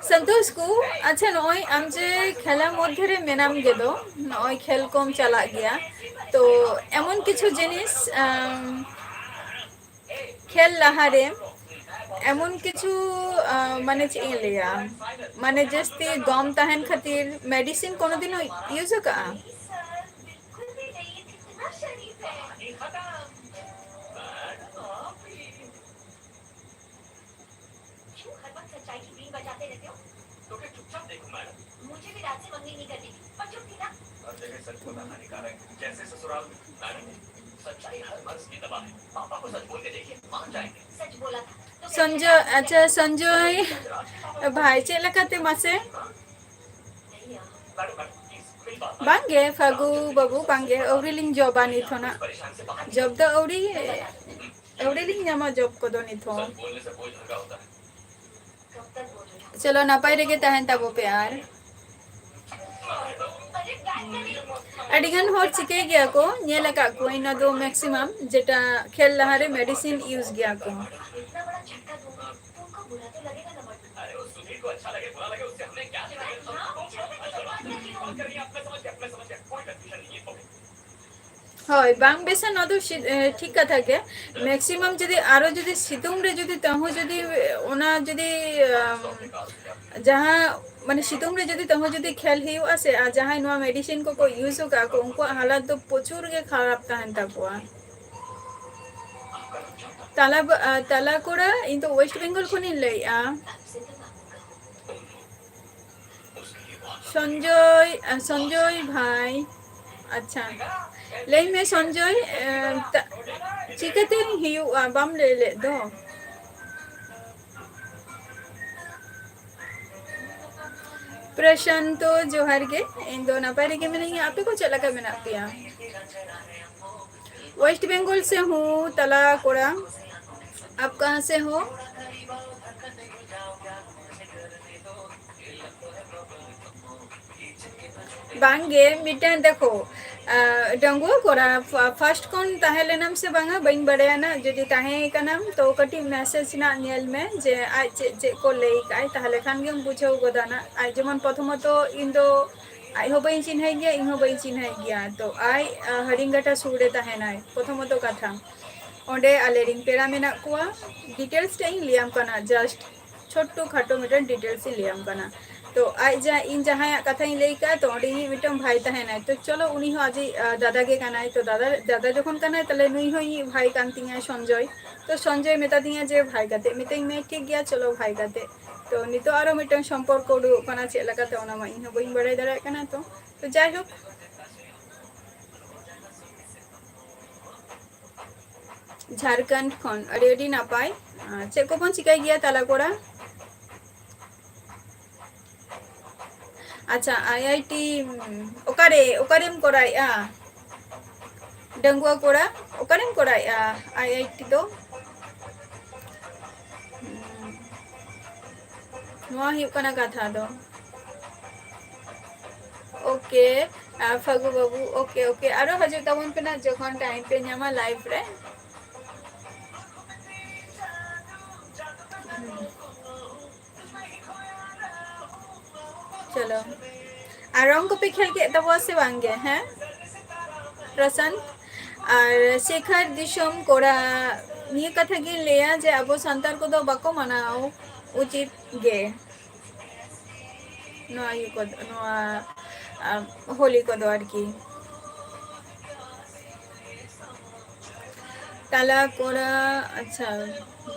ᱥᱚᱱᱛᱳᱥ ᱠᱚ, ᱟᱪᱪᱷᱟ, ᱱᱚᱜᱼᱚᱭ ᱟᱢ ᱡᱮ ᱠᱷᱮᱞᱟ ᱢᱚᱫᱽᱫᱷᱮ ᱨᱮ ᱢᱮᱱᱟᱢ ᱜᱮᱫᱚ, ᱱᱚᱜᱼᱚᱭ ᱠᱷᱮᱞ ᱠᱚᱢ ᱪᱟᱞᱟᱜ ᱜᱮᱭᱟ, ᱛᱚ ᱮᱢᱚᱱ ᱠᱤᱪᱷᱩ ᱡᱤᱱᱤᱥ, ᱟᱢ, ᱠᱷᱮᱞ ᱞᱟᱦᱟᱨᱮ ᱮᱢᱚᱱ ᱠᱤᱪᱷᱩ, ᱟᱸ, ᱢᱟᱱᱮ ᱪᱮᱫ ᱤᱧ ᱞᱟᱹᱭᱟ, ᱢᱟᱱᱮ ᱡᱟᱹᱥᱛᱤ ᱫᱚᱢ ᱛᱟᱦᱮᱱ ᱠᱷᱟᱹᱛᱤᱨ medicine ᱠᱳᱱᱳ ᱫᱤᱱ ᱦᱚᱸ use ᱟᱠᱟᱜᱼᱟ? क्यों हर वक्त सच्चाई की बीन बजाते रहते हो? तो फिर चुपचाप देखो मैडम। मुझे भी रात से मंगनी नहीं करनी थी, पर चुप थी ना। हर जगह सच बोलना हानिकारक है, जैसे ससुराल में। मैडम, सच्चाई हर मर्ज की दवा है। पापा को सच बोल के देखिए, मान जाएंगे। सच बोला था तो क्या संजय, अच्छा, संजय भाई, ᱪᱮᱫ ᱞᱮᱠᱟᱛᱮ ᱢᱟᱥᱮ? मैडम, मैडम, please, मेरी बात मान। ᱵᱟᱝᱜᱮ ᱯᱷᱟᱹᱜᱩ ᱵᱟᱹᱵᱩ, ᱵᱟᱝᱜᱮ, ᱟᱹᱣᱨᱤ ᱞᱤᱧ ᱡᱚᱵᱟ ᱱᱤᱛ ᱦᱚᱸ ᱱᱟᱜ᱾ ᱯᱟᱨᱮᱥᱟᱱ ᱥᱮ ᱵᱟᱦᱟᱨ ᱡᱚᱵ ᱫᱚ ᱟᱹᱣᱨᱤ, ᱟᱹᱣᱨᱤ ᱞᱤᱧ ᱧᱟᱢᱟ ᱡᱚᱵ ᱠᱚᱫᱚ ᱱᱤᱛ ᱦᱚᱸ᱾ ᱥᱚᱪ ᱵᱳᱞᱱᱮ ᱥᱮ ᱵᱳᱡᱷ ᱦᱟᱞᱠᱟ ᱦᱳᱛᱟ ᱦᱟᱭ᱾ ᱪᱚᱞᱚ, ᱱᱟᱯᱟᱭ ᱨᱮᱜᱮ ᱛᱟᱦᱮᱱ ᱛᱟᱵᱚ ᱯᱮ᱾ ᱟᱨ ᱟᱹᱰᱤ ᱜᱟᱱ ᱦᱚᱲ ᱪᱤᱠᱟᱹᱭ ᱜᱮᱭᱟ ᱠᱚ, ᱧᱮᱞ ᱟᱠᱟᱫ ᱠᱚᱣᱟᱹᱧ, ᱚᱱᱟ ᱫᱚ maximum ᱡᱮᱴᱟ ᱠᱷᱮᱞ ᱞᱟᱦᱟᱨᱮ medicine use ᱜᱮᱭᱟ ᱠᱚ᱾ ᱦᱳᱭ, ᱵᱟᱝ ᱵᱮᱥᱟ, ᱱᱚᱣᱟ ᱫᱚ ᱥᱤ-, ᱮ, ᱴᱷᱤᱠ ᱠᱟᱛᱷᱟ ᱜᱮ᱾ Maximum ᱡᱩᱫᱤ ᱟᱨᱚ ᱡᱩᱫᱤ ᱥᱤᱛᱩᱝ ᱨᱮ ᱡᱩᱫᱤ ᱛᱟᱹᱦᱩ ᱡᱩᱫᱤ, ᱮ, ᱚᱱᱟ ᱡᱩᱫᱤ, ᱟᱢ, ᱡᱟᱦᱟᱸ, ᱢᱟᱱᱮ, ᱥᱤᱛᱩᱝ ᱨᱮ ᱡᱩᱫᱤ ᱛᱟᱹᱦᱩ ᱡᱩᱫᱤ ᱠᱷᱮᱞ ᱦᱩᱭᱩᱜᱼᱟ ᱥᱮ, ᱟᱨ ᱡᱟᱦᱟᱸᱭ ᱱᱚᱣᱟ medicine ᱠᱚᱠᱚ use ᱟᱠᱟᱫᱼᱟ ᱠᱚ, ᱩᱱᱠᱩᱣᱟᱜ ᱦᱟᱞᱟᱛ ᱫᱚ ᱯᱨᱚᱪᱩᱨ ᱜᱮ ᱠᱷᱟᱨᱟᱯ ᱛᱟᱦᱮᱱ ᱛᱟᱠᱚᱣᱟ᱾ ᱛᱟᱞᱟ ᱵᱟ-, ᱟ, ᱛᱟᱞᱟ ᱠᱚᱲᱟ, ᱤᱧ ᱫᱚ West Bengal ᱠᱷᱚᱱᱤᱧ ᱞᱟᱹᱭᱮᱫᱼᱟ᱾ ᱥᱚᱧᱡᱚᱭ, ᱟ, ᱥᱚᱧᱡᱚᱭ ᱵᱷᱟᱭ, ᱟᱪᱪᱷᱟ, ᱞᱟᱹᱭ ᱢᱮ ᱥᱚᱧᱡᱚᱭ, ᱮ, ᱛᱟ-, ᱪᱤᱠᱟᱹᱛᱮ ᱦᱩᱭᱩᱜᱼᱟ, ᱵᱟᱢ ᱞᱟᱹᱭ ᱞᱮᱫ ᱫᱚ? ᱯᱨᱚᱥᱟᱱᱛᱚ, ᱡᱚᱦᱟᱨ ᱜᱮ, ᱤᱧ ᱫᱚ ᱱᱟᱯᱟᱭ ᱨᱮᱜᱮ ᱢᱤᱱᱟᱹᱧᱟ, ᱟᱯᱮ ᱠᱚ ᱪᱮᱫ ᱞᱮᱠᱟ ᱢᱮᱱᱟᱜ ᱯᱮᱭᱟ? West Bengal ᱥᱮ ᱦᱚᱸ ᱛᱟᱞᱟ ᱠᱚᱲᱟ, ᱟᱯ ᱠᱟᱦᱟᱸ ᱥᱮ ᱦᱚᱸ? ᱵᱟᱝᱜᱮ, ᱢᱤᱫᱴᱟᱝ ᱫᱮᱠᱷᱚ, ᱟᱸ, ᱰᱟᱺᱜᱩᱣᱟᱹ ᱠᱚᱲᱟ, ᱯᱷᱟ-, first ᱠᱷᱚᱱ ᱛᱟᱦᱮᱸ ᱞᱮᱱᱟᱢ ᱥᱮ ᱵᱟᱝᱟ ᱵᱟᱹᱧ ᱵᱟᱲᱟᱭᱟ ᱱᱟᱜ, ᱡᱩᱫᱤ ᱛᱟᱦᱮᱸ ᱠᱟᱱᱟᱢ ᱛᱚ ᱠᱟᱹᱴᱤᱡ message ᱱᱟᱜ ᱧᱮᱞ ᱢᱮ ᱡᱮ ᱟᱡ ᱪᱮᱫ ᱪᱮᱫ ᱠᱚ ᱞᱟᱹᱭ ᱠᱟᱜᱼᱟᱭ, ᱛᱟᱦᱞᱮ ᱠᱷᱟᱱ ᱜᱮᱢ ᱵᱩᱡᱷᱟᱹᱣ ᱜᱚᱫᱟ ᱱᱟᱜ᱾ ᱟᱡ ᱡᱮᱢᱚᱱ ᱯᱨᱚᱛᱷᱚᱢᱚᱛᱚ ᱤᱧ ᱫᱚ ᱟᱡ ᱦᱚᱸ ᱵᱟᱹᱧ ᱪᱤᱱᱦᱟᱹᱭ ᱜᱮᱭᱟ, ᱤᱧ ᱦᱚᱸ ᱵᱟᱹᱧ ᱪᱤᱱᱦᱟᱹᱭ ᱜᱮᱭᱟ, ᱛᱚ ᱟᱡ, ᱟᱸ, ᱦᱟᱹᱲᱤᱝᱜᱟᱴᱟ ᱥᱩᱨ ᱨᱮ ᱛᱟᱦᱮᱱᱟᱭ ᱯᱨᱚᱛᱷᱚᱢᱚᱛᱚ ᱠᱟᱛᱷᱟ᱾ ᱚᱸᱰᱮ ᱟᱞᱮᱨᱮᱱ ᱯᱮᱲᱟ ᱢᱮᱱᱟᱜ ᱠᱚᱣᱟ᱾ Details ᱴᱟᱜ ᱤᱧ ᱞᱟᱹᱭᱟᱢ ᱠᱟᱱᱟ, just ᱪᱷᱳᱴᱴᱳ ᱠᱷᱟᱴᱳ ᱢᱤᱫᱴᱮᱱ details ᱤᱧ ᱞᱟᱹᱭᱟᱢ ᱠᱟᱱᱟ᱾ ᱛᱚ ᱟᱡ ᱡᱟ, ᱤᱧ ᱡᱟᱦᱟᱸᱭᱟᱜ ᱠᱟᱛᱷᱟᱧ ᱞᱟᱹᱭ ᱠᱟᱜᱼᱟ, ᱛᱚ ᱚᱸᱰᱮ ᱤᱧᱤᱡ ᱢᱤᱫᱴᱮᱱ ᱵᱷᱟᱭ ᱛᱟᱦᱮᱱᱟᱭ᱾ ᱛᱚ ᱪᱚᱞᱚ, ᱩᱱᱤ ᱦᱚᱸ ᱟᱡᱤᱡ, ᱟ, ᱫᱟᱫᱟ ᱜᱮ ᱠᱟᱱᱟᱭ᱾ ᱛᱚ ᱫᱟᱫᱟ, ᱫᱟᱫᱟ ᱡᱚᱠᱷᱚᱱ ᱠᱟᱱᱟᱭ, ᱛᱟᱦᱞᱮ ᱱᱩᱭ ᱦᱚᱸ ᱤᱧᱤᱡ ᱵᱷᱟᱭ ᱠᱟᱱ ᱛᱤᱧᱟᱭ, ᱥᱚᱧᱡᱚᱭ᱾ ᱛᱚ ᱥᱚᱧᱡᱚᱭ ᱢᱮᱛᱟ ᱫᱤᱧᱟ ᱡᱮ, "ᱵᱷᱟᱭ ᱜᱟᱛᱮ ᱢᱤᱛᱟᱹᱧ ᱢᱮ, ᱴᱷᱤᱠ ᱜᱮᱭᱟ, ᱪᱚᱞᱚ ᱵᱷᱟᱭ ᱜᱟᱛᱮ᱾" ᱛᱚ ᱱᱤᱛᱚᱜ ᱟᱨᱚ ᱢᱤᱫᱴᱮᱱ ᱥᱚᱢᱯᱚᱨᱠᱚ ᱩᱰᱩᱠᱚᱜ ᱠᱟᱱᱟ, ᱪᱮᱫ ᱞᱮᱠᱟᱛᱮ, ᱚᱱᱟ ᱢᱟ ᱤᱧ ᱦᱚᱸ ᱵᱟᱹᱧ ᱵᱟᱲᱟᱭ ᱫᱟᱲᱮᱭᱟᱜ ᱠᱟᱱᱟ᱾ ᱛᱚ, ᱛᱚ ᱡᱟᱭᱦᱳᱠ, ᱡᱷᱟᱲᱠᱷᱚᱸᱰ ᱠᱷᱚᱱ ᱟᱹᱰᱤ ᱟᱹᱰᱤ ᱱᱟᱯᱟᱭ᱾ ᱟᱨ ᱪᱮᱫ ᱠᱚᱵᱚᱱ ᱪᱤᱠᱟᱹᱭ ᱜᱮᱭᱟ ᱛᱟᱞᱟ ᱠᱚᱲᱟ? ᱟᱪᱪᱷᱟ, ᱟᱭ ᱟᱭ ᱴᱤ, ᱩᱸ, ᱚᱠᱟᱨᱮ, ᱚᱠᱟᱨᱮᱢ ᱠᱚᱨᱟᱣᱮᱫᱼᱟ? ᱰᱟᱺᱜᱩᱣᱟᱹ ᱠᱚᱲᱟ, ᱚᱠᱟᱨᱮᱢ ᱠᱚᱨᱟᱣᱮᱫᱼᱟ ᱟᱭ ᱟᱭ ᱴᱤ ᱫᱚ? ᱩᱸ, ᱱᱚᱣᱟ ᱦᱩᱭᱩᱜ ᱠᱟᱱᱟ ᱠᱟᱛᱷᱟ ᱫᱚ᱾ ᱳᱠᱮ, ᱟᱨ ᱯᱷᱟᱹᱜᱩ ᱵᱟᱹᱵᱩ, ᱳᱠᱮ, ᱳᱠᱮ, ᱟᱨᱚ ᱦᱤᱡᱩᱜ ᱛᱟᱵᱚᱱ ᱯᱮ ᱱᱟᱜ, ᱡᱚᱠᱷᱚᱱ time ᱯᱮ ᱧᱟᱢᱟ live ᱨᱮ᱾ ᱪᱚᱞᱚ, ᱟᱨ ᱨᱚᱝ ᱠᱚᱯᱮ ᱠᱷᱮᱞ ᱠᱮᱫ ᱛᱟᱵᱚᱣᱟ ᱥᱮ ᱵᱟᱝ ᱜᱮ? ᱦᱮᱸ, ᱯᱨᱚᱥᱟᱱᱛ ᱟᱨ ᱥᱮᱠᱷᱟᱨ ᱫᱤᱥᱚᱢ ᱠᱚᱲᱟ, ᱱᱤᱭᱟᱹ ᱠᱟᱛᱷᱟ ᱜᱤᱧ ᱞᱟᱹᱭᱟ ᱡᱮ ᱟᱵᱚ ᱥᱟᱱᱛᱟᱲ ᱠᱚᱫᱚ ᱵᱟᱠᱚ ᱢᱟᱱᱟᱣ ᱩᱪᱤᱛ ᱜᱮ ᱱᱚᱣᱟ ᱤᱭᱟᱹ ᱠᱚᱫᱚ, ᱱᱚᱣᱟ, ᱟᱢ, ᱦᱳᱞᱤ ᱠᱚᱫᱚ ᱟᱨᱠᱤ᱾ ᱛᱟᱞᱟ ᱠᱚᱲᱟ, ᱟᱪᱪᱷᱟ,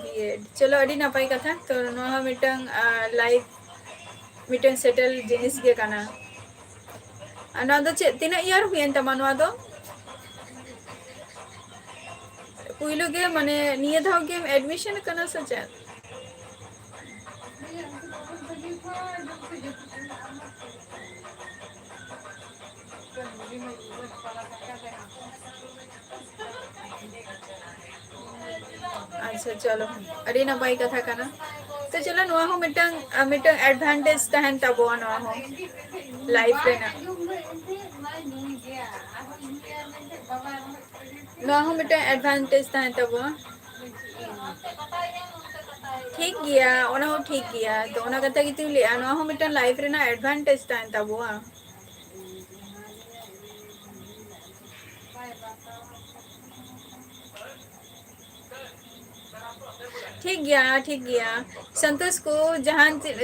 ᱵᱤᱭᱮᱰ᱾ ᱪᱚᱞᱚ, ᱟᱹᱰᱤ ᱱᱟᱯᱟᱭ ᱠᱟᱛᱷᱟ᱾ ᱛᱚ, ᱱᱚᱣᱟ ᱦᱚᱸ ᱢᱤᱫᱴᱟᱝ, ᱟᱨ, life ᱢᱤᱫᱴᱟᱝ settle ᱡᱤᱱᱤᱥ ᱜᱮ ᱠᱟᱱᱟ᱾ ᱟᱨ ᱱᱚᱣᱟ ᱫᱚ ᱪᱮᱫ, ᱛᱤᱱᱟᱹᱜ year ᱦᱩᱭᱮᱱ ᱛᱟᱢᱟ ᱱᱚᱣᱟ ᱫᱚ? ᱯᱩᱭᱞᱩ ᱜᱮ, ᱢᱟᱱᱮ, ᱱᱤᱭᱟᱹ ᱫᱷᱟᱣ ᱜᱮᱢ admission ᱠᱟᱱᱟ ᱥᱮ ᱪᱮᱫ? ᱟᱪᱪᱷᱟ, ᱪᱚᱞᱚ, ᱟᱹᱰᱤ ᱱᱟᱯᱟᱭ ᱠᱟᱛᱷᱟ ᱠᱟᱱᱟ᱾ ᱛᱚ ᱪᱚᱞᱚ, ᱱᱚᱣᱟ ᱦᱚᱸ ᱢᱤᱫᱴᱟᱝ, ᱟᱨ ᱢᱤᱫᱴᱟᱝ advantage ᱛᱟᱦᱮᱱ ᱛᱟᱵᱚᱣᱟ ᱱᱚᱣᱟ ᱦᱚᱸ life ᱨᱮᱱᱟᱜ᱾ ᱱᱚᱣᱟ ᱦᱚᱸ ᱢᱤᱫᱴᱟᱝ advantage ᱛᱟᱦᱮᱱ ᱛᱟᱵᱚᱣᱟ᱾ ᱴᱷᱤᱠ ᱜᱮᱭᱟ, ᱚᱱᱟ ᱦᱚᱸ ᱴᱷᱤᱠ ᱜᱮᱭᱟ᱾ ᱛᱚ ᱚᱱᱟ ᱠᱟᱛᱷᱟ ᱜᱮᱛᱚᱧ ᱞᱟᱹᱭᱟ, ᱱᱚᱣᱟ ᱦᱚᱸ ᱢᱤᱫᱴᱟᱝ life ᱨᱮᱱᱟᱜ advantage ᱛᱟᱦᱮᱱ ᱛᱟᱵᱚᱣᱟ᱾ ᱴᱷᱤᱠ ᱜᱮᱭᱟ, ᱴᱷᱤᱠ ᱜᱮᱭᱟ᱾ ᱥᱚᱱᱛᱳᱥ ᱠᱚ, ᱡᱟᱦᱟᱱ ᱪᱮᱫ,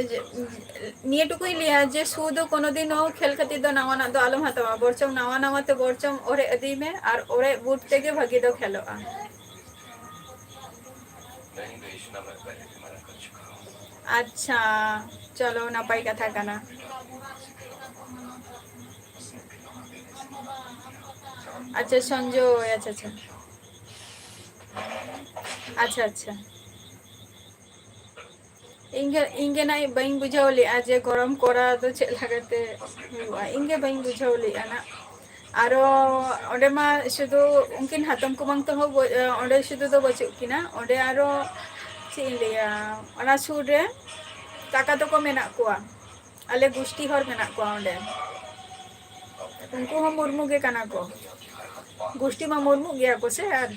ᱱᱤᱭᱟᱹ ᱴᱩᱠᱩᱧ ᱞᱟᱹᱭᱟ ᱡᱮ ᱥᱩ ᱫᱚ ᱠᱳᱱᱳ ᱫᱤᱱ ᱦᱚᱸ ᱠᱷᱮᱞ ᱠᱷᱟᱹᱛᱤᱨ ᱫᱚ ᱱᱟᱣᱟᱱᱟᱜ ᱫᱚ ᱟᱞᱚᱢ ᱦᱟᱛᱟᱣᱟ, ᱵᱚᱨᱪᱚᱢ ᱱᱟᱣᱟ ᱱᱟᱣᱟ ᱛᱮ ᱵᱚᱨᱪᱚᱢ ᱚᱲᱮᱡ ᱤᱫᱤᱭ ᱢᱮ, ᱟᱨ ᱚᱲᱮᱡ ᱵᱩᱴ ᱛᱮᱜᱮ ᱵᱷᱟᱹᱜᱤ ᱫᱚ ᱠᱷᱮᱞᱚᱜᱼᱟ᱾ ᱟᱪᱪᱷᱟ, ᱪᱚᱞᱚ, ᱱᱟᱯᱟᱭ ᱠᱟᱛᱷᱟ ᱠᱟᱱᱟ᱾ ᱟᱪᱪᱷᱟ, ᱥᱚᱧᱡᱚᱭ, ᱟᱪᱪᱷᱟ, ᱟᱪᱪᱷᱟ᱾ ᱟᱪᱪᱷᱟ, ᱟᱪᱪᱷᱟ᱾ ᱤᱧ ᱜᱮ, ᱤᱧ ᱜᱮ ᱱᱟᱜ ᱵᱟᱹᱧ ᱵᱩᱡᱷᱟᱹᱣ ᱞᱮᱜᱼᱟ ᱡᱮ ᱜᱚᱨᱚᱢ ᱠᱚᱨᱟ ᱫᱚ ᱪᱮᱫ ᱞᱮᱠᱟᱛᱮ ᱦᱩᱭᱩᱜᱼᱟ᱾ ᱤᱧ ᱜᱮ ᱵᱟᱹᱧ ᱵᱩᱡᱷᱟᱹᱣ ᱞᱮᱜᱼᱟ ᱱᱟᱜ᱾ ᱟᱨᱚ ᱚᱸᱰᱮ ᱢᱟ ᱥᱩᱫᱷᱩ ᱩᱱᱠᱤᱱ ᱦᱟᱛᱚᱢ ᱠᱩᱢᱟᱹᱝ ᱛᱮᱦᱚᱸ ᱵᱚ-, ᱚᱸᱰᱮ ᱥᱩᱫᱷᱩ ᱫᱚ ᱵᱟᱹᱪᱩᱜ ᱠᱤᱱᱟ᱾ ᱚᱸᱰᱮ ᱟᱨᱚ ᱪᱮᱫ ᱤᱧ ᱞᱟᱹᱭᱟ, ᱚᱱᱟ ᱥᱩᱨ ᱨᱮ ᱠᱟᱠᱟ ᱛᱟᱠᱚ ᱢᱮᱱᱟᱜ ᱠᱚᱣᱟ᱾ ᱟᱞᱮ ᱜᱩᱥᱴᱤ ᱦᱚᱲ ᱢᱮᱱᱟᱜ ᱠᱚᱣᱟ ᱚᱸᱰᱮ᱾ ᱩᱱᱠᱩ ᱦᱚᱸ ᱢᱩᱨᱢᱩ ᱜᱮ ᱠᱟᱱᱟ ᱠᱚ᱾ ᱜᱩᱥᱴᱤ ᱢᱟ ᱢᱩᱨᱢᱩ ᱜᱮᱭᱟ ᱠᱚ ᱥᱮ᱾ ᱟᱨ